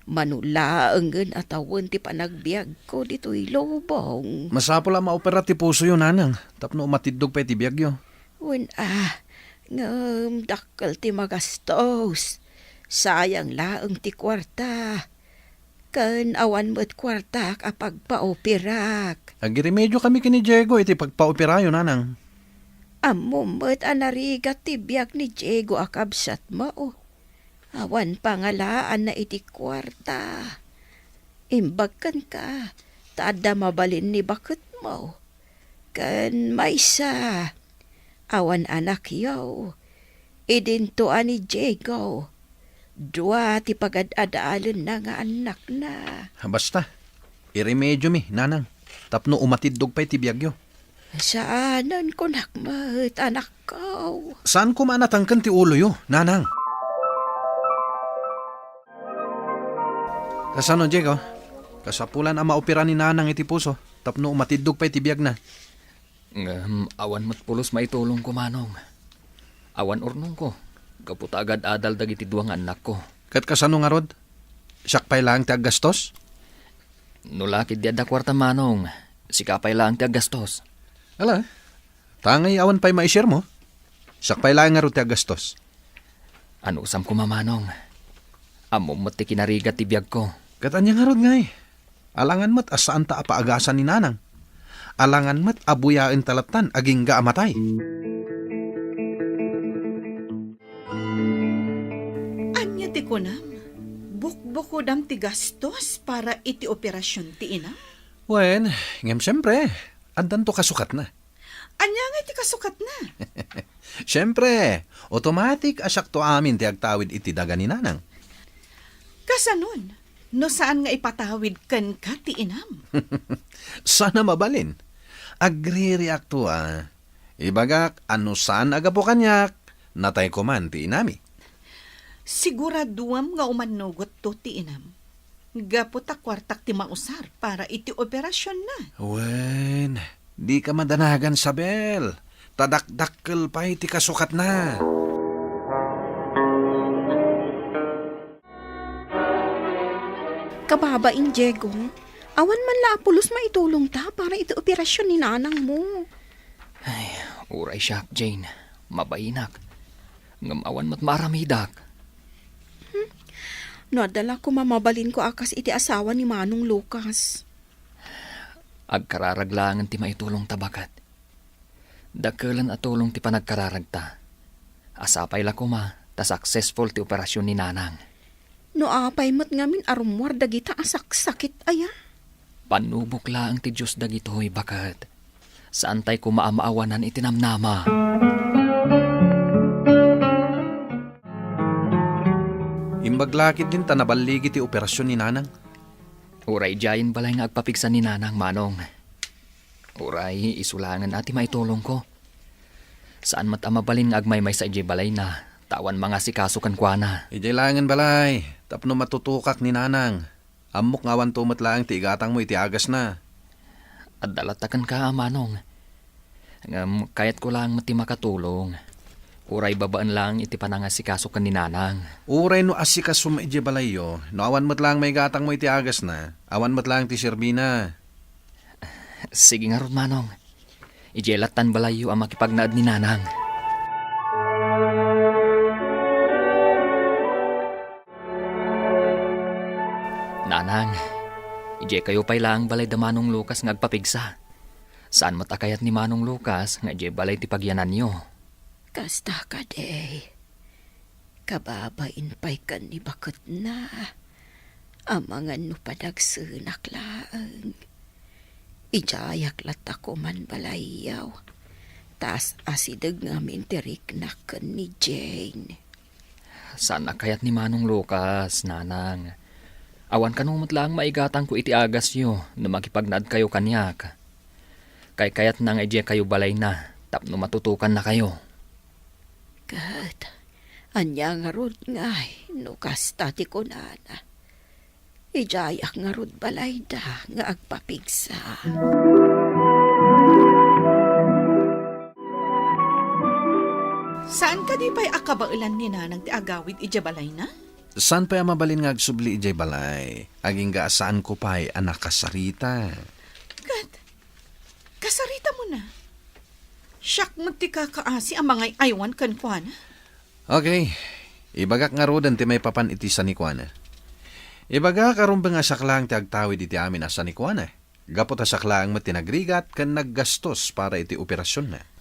Mano laengen a tawen ti panagbiagko ditoy lubong. Masapul a maopera ti pusoyo, nanang, tapno umatiddog pay ti biagyo. Wen a, ngem dakkel ti magastos. Sayang laeng ti kuarta. Ken awan met kuartak a pagpaoperak. Agiremediokami ken ni Diego iti pagpaoperayo, nanang. Ammom met a narigat ti biag ni Diego a kabsatmo. Awan pangalaanna iti kuarta. Imbag kenka, ta adda mabalin ni baketmo. Ken maysa, awan anakyo. Idinto a ni Diego, dua ti pagad-adalenna nga annakna. Basta, iremediomi, nanang, tapno umatiddog pay ti biagyo. Saanen kunak met, anakko. Saan koma a natangken ti uloyo, nanang? Kasano, Diego? Kasapulan a maopera ni nanang iti puso tapno umatiddog pay ti biagna. Ngem awan met pulos maitulongko, Manong. Awan urnongko, gapu ta agad-adal dagiti dua nga annakko. Ket kasano ngarud? Siak pay laeng ti aggastos? No la ketdi adda kuarta, Manong, sika pay laeng ti aggastos. Ala, ta ngay awan pay maisirmo? Siak pay laeng ngarud ti aggastos. Anusam koma, Manong. Ammom met ti kinarigat ti biagko. Ket ania ngarud ngay? Alangan met a saanta a paagasan ni nanang. Alangan met a buyaenta lattan agingga a matay. Ania ti kunam? Bukbukodam ti gastos para iti operasion ti inam? Wen, ngem siempre, addanto kasukatna. Ania ngay ti kasukatna? Siempre, automatic a siakto amin ti agtawid iti daga ni nanang. Kasanon, no saan nga ipatawid kenka ti inam? Saan a mabalin. Agririakto a. Ibagak a no saan a gapu kaniak, natay koman ti inami. Siguraduam nga umannogotto ti inam. Gapu ta kuartak ti mausar para iti operasionna. Wen, dika madanagan, Sabel. Ta dakdakkel pay ti kasukatna. Kababain, Diego, awan man la a pulos maitulongta para iti operasion ni nanangmo. Ay, uray siak, Jane. Mabainak. Ngem awan met maaramidak. Hmm. No adda la koma mabalinko a kas iti asawa ni Manong Lucas. Agkararag laengen ti maitulongta, baket. Dakkelen a tulong ti panagkararagta. A sapay la koma ta successful ti operasion ni Nanang. No apay met ngamin a rummuar dagita a saksakit aya? Pannubok laeng ti Dios dagitoy, baket. Saantay koma a maawanan iti namnama. Imbag la ketdin ta naballigi ti operasion ni Nanang. Uray idiayen balay nga agpapigsa ni Nanang, Manong. Uray isu laengen a ti maitulongko. Saan met a mabalin nga agmaymaysa idiay balayna, ta awan mangasikaso kenkuana. Idiay laengen balay, tapno matutokak ni Nanang. Ammok nga awanto met laeng ti igatangmo iti agasna. Adda latta kenka, Manong. Ngem kayatko laeng met ti makatulong. Uray babaen laeng iti panangasikaso ken ni Nanang. Uray no asikasom idiay balayyo, no awan met laeng maigatangmo iti agasna, awan met laeng ti serbina. Sige ngarud, Manong. Idiay lattan balayyo a makipagnaed ni Nanang. Nanang, idiay kayo pay laeng balay da Manong Lucas nga agpapigsa. Saan met a kayat ni Manong Lucas nga idiay balay ti pagyananyo. Kasta kadi. Kababain pay ken ni baketna. Amangan no padagsenak laeng. Idiayak latta koman balayyo. Ta as-asideg ngamin ti riknak ken ni Jane. Saan a kayat ni Manong Lucas, Nanang. Awan kano met laeng maigatangko iti agasyo no makipagnaedkayo kaniak. Kaykayatna nga idiay kayo balayna tapno matutokannakayo. Ket ania ngarud ngay no kasta ti kunana? Idiayak ngarud balayda nga agpapigsa. Saan kadi pay a kabaelan ni Nanang ti agawid idiay balayna? Saan pay a mabalin nga agsubli idiay balay? Agingga a saanko pay a nakasarita. Ket, kasarita mo na. Siak met ti kakaasi a mangay-aywan kenkuana. Okay. Ibagak ngaruden ti maipapan iti sanikuana. Ibagak a rumbeng a siak laeng ti agtawid iti amin a sanikuana. Gapu ta siak laeng met ti nagrigat ken naggastos para iti operasionna.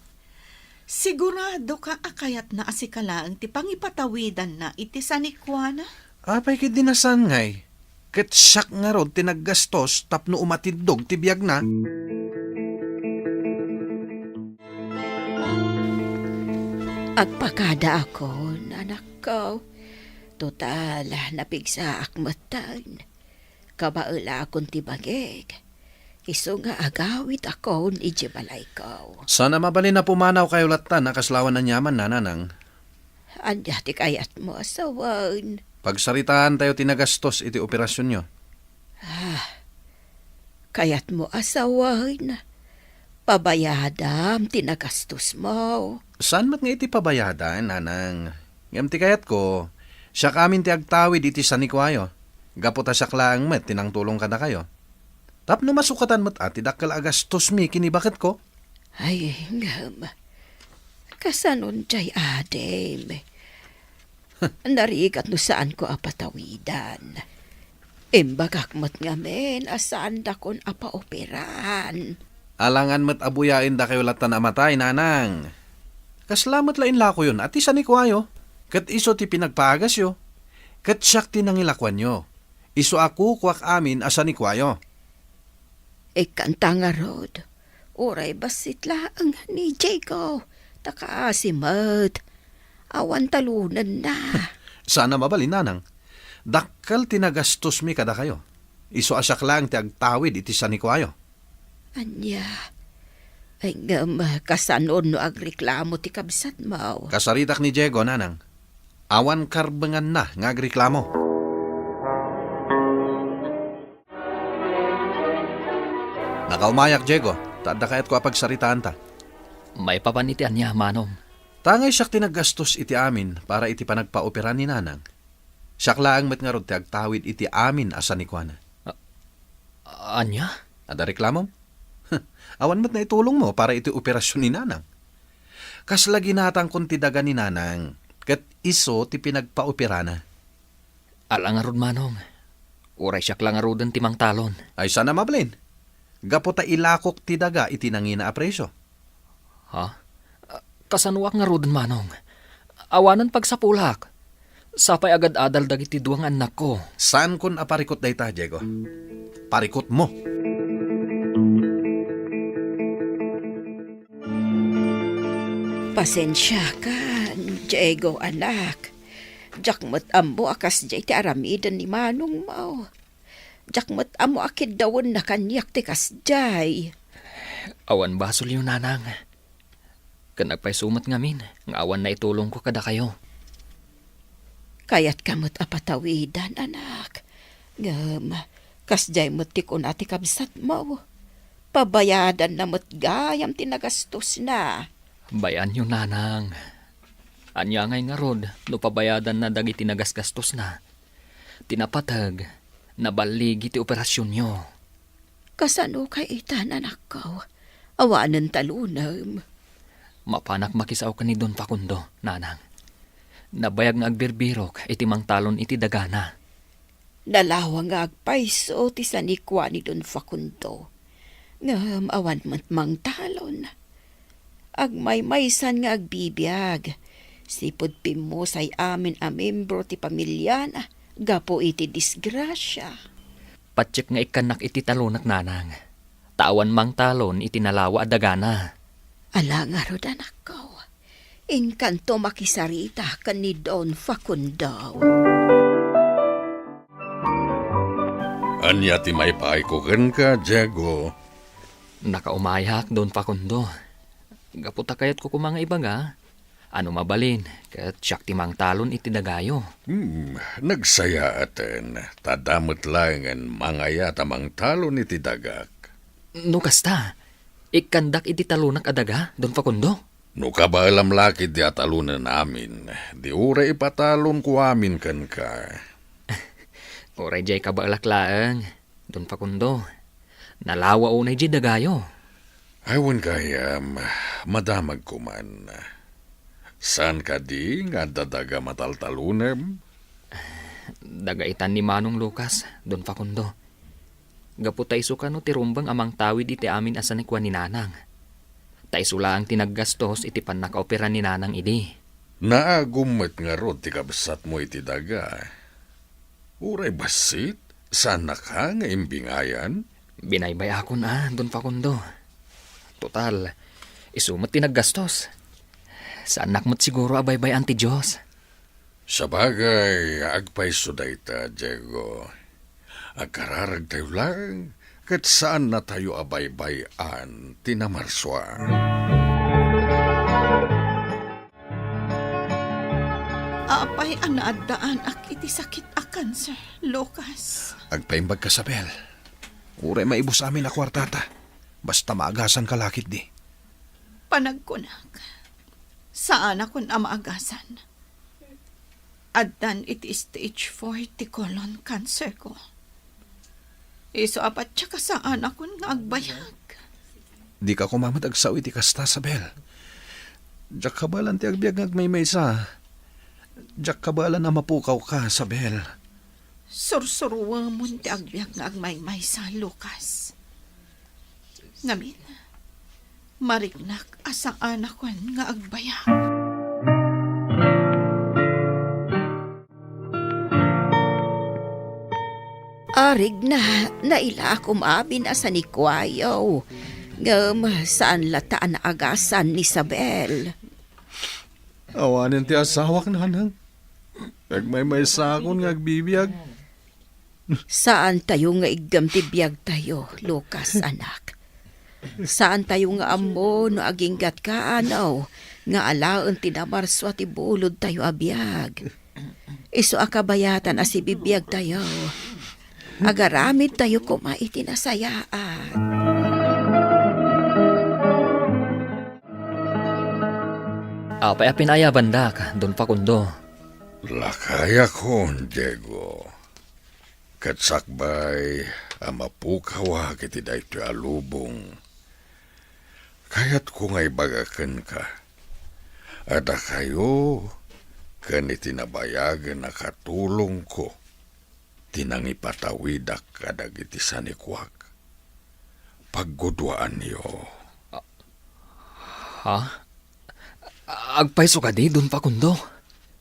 Siguradoka a kayatna a sika laeng ti pangipatawidanna iti sanikuana? Apay ketdi a saan ngay? Ket siak ngarud ti naggastos tapno umatindog ti biagna. Agpakadaakon, anakko. Total, napigsaak metten. Kabaelakon ti bagik. Isu nga agawidakon idiay balayko. Saan a mabalin a pumanawkayo latta a kasla awan aniaman, Nanang. Ania ti kayatmo a sawen? Pagsaritaantayo ti nagastos iti operasionyo. Ah, kayatmo a sawen? Pabayadam ti nagastosmo. Saan met nga iti pabayadan, Nanang. Ngem ti kayatko, siak amin ti agtawid iti sanikuayo. Gapu ta siak laeng met ti nangtulong kadakayo. Tapno masukatan met a ti dakkel a gastosmi ken ni baketko. Ay, ngem, kasanon jay adim? Narigat no saanko a patawidan. Imbagak met ngamin a saandakon a paoperan. Alangan met a buyaendakayo latta a matay, Nanang. Kasla met la inlakoyon a ti sanikuayo, ket isu ti pinagpaagasyo, ket siak ti nangilakoanyo. Isu a kukuak amin a sanikuayo. Ikkanta ngarud, uray bassit laeng ni Diego, ta kaasi met. Awan talonenna. Saan a mabalin, Nanang. Dakkel ti nagastosmi kadakayo. Isu a siak laeng ti agtawid iti sanikuayo. Ania? Ay, ngem, kasano no agreklamo ti kabsatmo? Kasaritak ni Diego, Nanang. Awan karbenganna nga agreklamo. Nakaumayak, Diego, ta adda kayatko a pagsaritaanta. Maipapan iti ania, Manong? Ta angay siak ti naggastos iti amin para iti panagpaopera ni Nanang. Siak laeng met ngarud ti agtawid iti amin a sanikuana. A-, ania? Adda reklamom? Awan met naitulongmo para iti operasion ni Nanang. Kasla ginatangkon ti daga ni Nanang, ket isu ti pinagpaoperana. Ala ngarud, Manong. Uray siak la ngaruden ti mangtalon. Ay, saan a mabalin. Gapu ta ilakok ti daga iti nangina a presio. Ha? Kasanoak ngaruden, Manong? Awanen pagsapulak. Sapay agad-adal dagiti dua nga annakko. Saankon a parikut dayta, Diego. Parikutmo. Pasensiakan, Diego, anak. Diak met ammo a kasdiay ti aramiden ni manongmo. Diak met ammo a kiddawenna kaniak ti kasdiay. Awan basolyo, Nanang. Ken agpayso met ngamin nga awan naitulongko kadakayo. Kayatka met a patawidan, anak. Ngem, kasdiay met ti kuna ti kabsatmo. Pabayadanna met gayam ti nagastosna. Bay-anyo, Nanang. Ania ngay ngarud no pabayadanna dagiti nagasgastosna? Ti napateg, naballigi ti operasionyo. Kasano kay itan, anakko? Awanen talonem. Mapanak makisao ken ni Don Facundo, Nanang. Nabayag nga agbirbirok iti mangtalon iti dagana. Nalawang nga agpayso ti sanikua ni Don Facundo. Ngem awan met mangtalon. Agmaymaysan nga agbibiag. Sipud pimmusay amin a membro ti pamiliana gapu iti disgrasia. Patiek nga ikkannak iti talonak, nanang. Ta awan mangtalon iti nalawa a dagana. Ala ngarud, anakko. Inkanto makisarita ken ni Don Facundo. Ania ti maipaayko kenka, Diego? Nakaumayak, Don Facundo. Gapu ta kayatko koma nga ibaga, ano mabalin, ket siak ti mangtalon iti dagayo. Hmm, nagsayaaten, ta adda met laengen mangayat a mangtalon iti dagak. No kasta, ikkandak iti talonak a daga, Don Facundo? No kabaelam la ketdi a talonen amin, di uray ipatalonko amin kenka. Uray diay kabaelak laeng, Don Facundo. Nalawa unay diay dagayo. Ay, wen gayam, madamagko man. Saan kadi nga adda daga mataltalonem? Daga itan ni Manong Lucas, Don Facundo. Gapu ta isu kano ti rumbeng a mangtawid iti amin a sanikua ni Nanang. Ta isu laeng ti naggastos iti pannakaopera ni Nanang idi. Naagum met ngarud ti kabsatmo iti daga. Uray bassit, saannaka nga imbingayan? Binaybay-akon a, Don Facundo. Total, isu met ti naggastos. Saannak met siguro a baybay-an ti Dios. Sabagay, agpayso dayta, Diego. Agkararagtayo laeng, ket saannatayo a baybay-an ti namarsua. Apay a naaddaanak iti sakit a kanser, Lucas? Agpaimbag ka, Sabel. Uray maibus amin a kuartata. Basta maagasan ka la ketdi. Panagkunak, saanakon a maagasan. Addan iti stage four ti colon cancer ko. Isu a patiek a saanakon nga agbayag. Dika koma met agsao iti kasta, Sabel. Diak kabaelan ti agbiag nga agmaymaysa. Diak kabaelan a mapukawka, Sabel. Sursuruemon ti agbiag nga agmaymaysa, Lucas. Ngamin, mariknak a saanakon nga agbayag. Arigna, nailakom amin a sanikuayo, ngem saan latta a naagasan ni Isabel. Awanen ti asawak, nanang. Agmaymaysakon nga agbibiag. Saantayo nga iggem ti biagtayo, Lucas, anak. Saantayo nga ammo no aginggatka, ano, nga alaen ti namarsua ti bulodtayo a biag. Isu a kabayatan a sibibiagtayo, agaramidtayo koma iti nasayaat. Apay a pinaayabandak, Don Facundo? Lakayakon, Diego. Ket sakbay a mapukawak iti daytoy a lubong, kayatko nga ibaga kenka a dakayo ken iti nabayagen a katulongko ti nangipatawidak kadagiti sanikuak. Pagguduaanyo. Ha? Agpayso kadi, Don Facundo?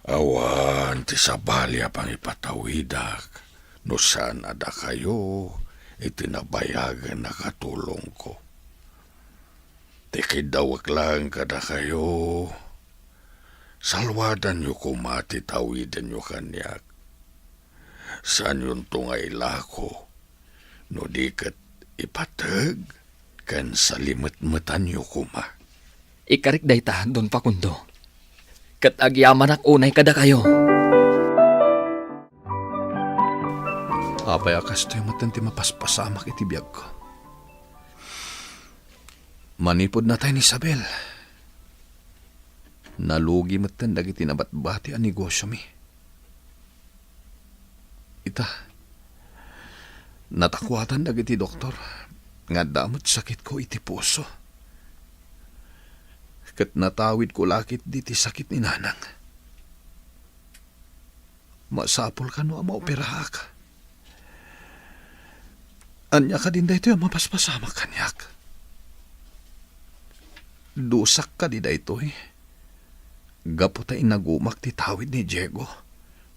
Awan ti sabali a pangipatawidak no saan a dakayo iti nabayagen a katulongko. Ti kiddawek laeng kadakayo, salwadanyo koma ti tawidenyo kaniak. Saanyonto nga ilako, no di ket ipateg ken salimetmetanyo koma. Ikarik dayta, Don Facundo, ket agyamanak unay kadakayo. Apay a kastoy metten ti mapaspasamak iti biagko? Manipud natay ni Isabel, nalugi metten dagiti nabatbati a negosiomi. Ita, natakuatan dagiti doktor nga adda met sakitko iti puso. Ket natawidko la ketdi ti sakit ni Nanang. Masapul kano a maoperaak. Ania kadin daytoy a mapaspasamak kaniak? Dusak kadi daytoy? Gapu ta inagumak ti tawid ni Diego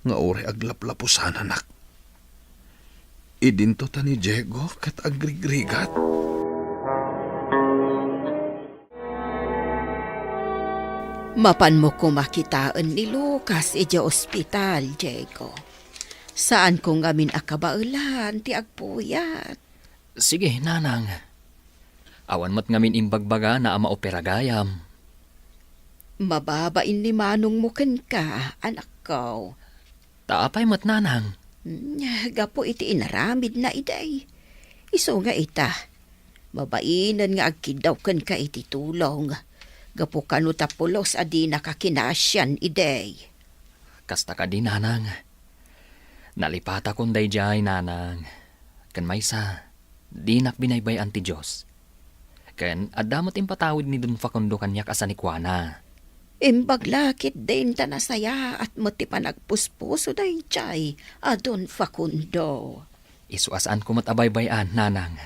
nga uray aglaplapusananak. Idinto ta ni Diego ket agrigrigat. Mapanmo koma kitaen ni Lucas idiay ospital, Diego. Saanko ngamin a kabaelan ti agpuyat. Sige, nanang. Awan met ngamin imbagbagana a maopera gayam. Mababain ni manongmo kenka, anakko. Ta apay met, nanang? Hmm, gapu iti inaramidna idi. Isu nga ita, mabainen nga agkiddaw kenka iti tulong. Gapu kano ta pulos a dinaka kinasian idi. Kasta kadi, nanang. Nalipatakon daydiay, nanang. Ken maysa, dinak binaybay-an ti Dios. Ken adda met impatawid ni Don Facundo kaniak a sanikuana. Imbag la ketdin ta nasayaat met ti panagpuspuso daydiay a Don Facundo. Isu a saanko met a baybay-an, nanang.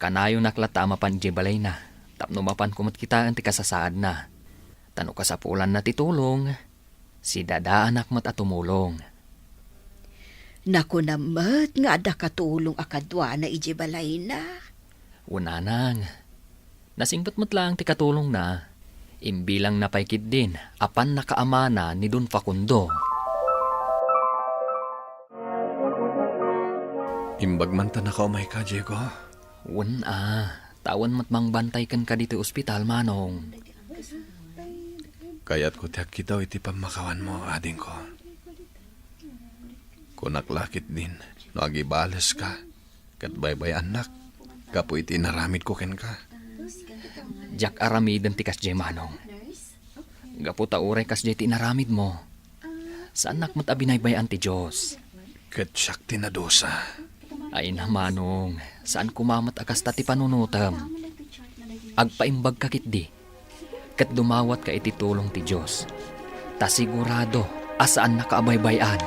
Kanayonak latta a mapan idiay balayna, tapno mapanko met kitaen ti kasasaadna. Ta no kasapulanna ti tulong, sidadaanak met a tumulong. Nakunam met nga adda katulong a kaduana idiay balayna. Wen, nanang. Nasingpet met laeng ti katulongna. Imbilangna pay ketdin a pannakaamana ni Don Facundo. Imbag man ta nakaumayka, Diego? Wen a, ta awan met mangbantay kenka ditoy ospital, manong. Kayatko ti agkiddaw iti pammakawanmo, adingko. Kunak la ketdin no agibaleska ket baybay-annak gapu iti inaramidko kenka. Diak aramiden ti kasdiay, manong. Gapu ta uray kasdiay ti inaramidmo, saannak met a binaybay-an ti Dios. Ket siak ti nadusa. Ay, manong, saan koma met a kasta ti panunotem. Agpaimbagka ketdi, ket dumawatka iti tulong ti Dios. Ta sigurado a saannaka a baybay-an.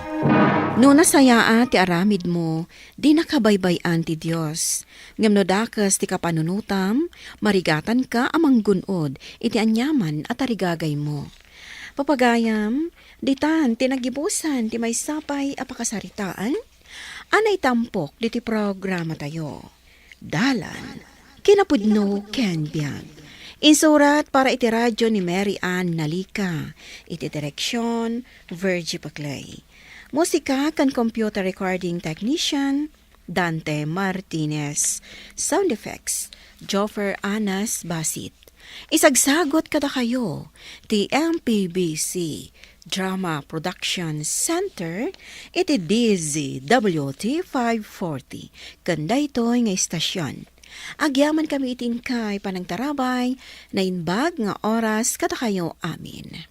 No nasayaat ti aramidmo, dinaka baybay-an ti Dios. Ngem no dakes ti kapanunotam, marigatanka a manggun-od iti aniaman a tarigagaymo. Papagayam, ditan ti nagibusan ti maysa pay a pakasaritaan a naitampok ditoy programatayo. Dalan, kinapudno ken biag. Insurat para iti radyo ni Mary Ann Nalica. Iti direksyon, Virgie Paclay. Musika ken computer recording technician, Dante Martinez. Sound effects, Joffer Anas Basit. Isagsagut kadakayo ti M P B C Drama Production Center iti D Z W T five forty ken daytoy nga istasyon. Agyamankami iti inkay panangtarabay, naimbag nga oras kadakayo amin.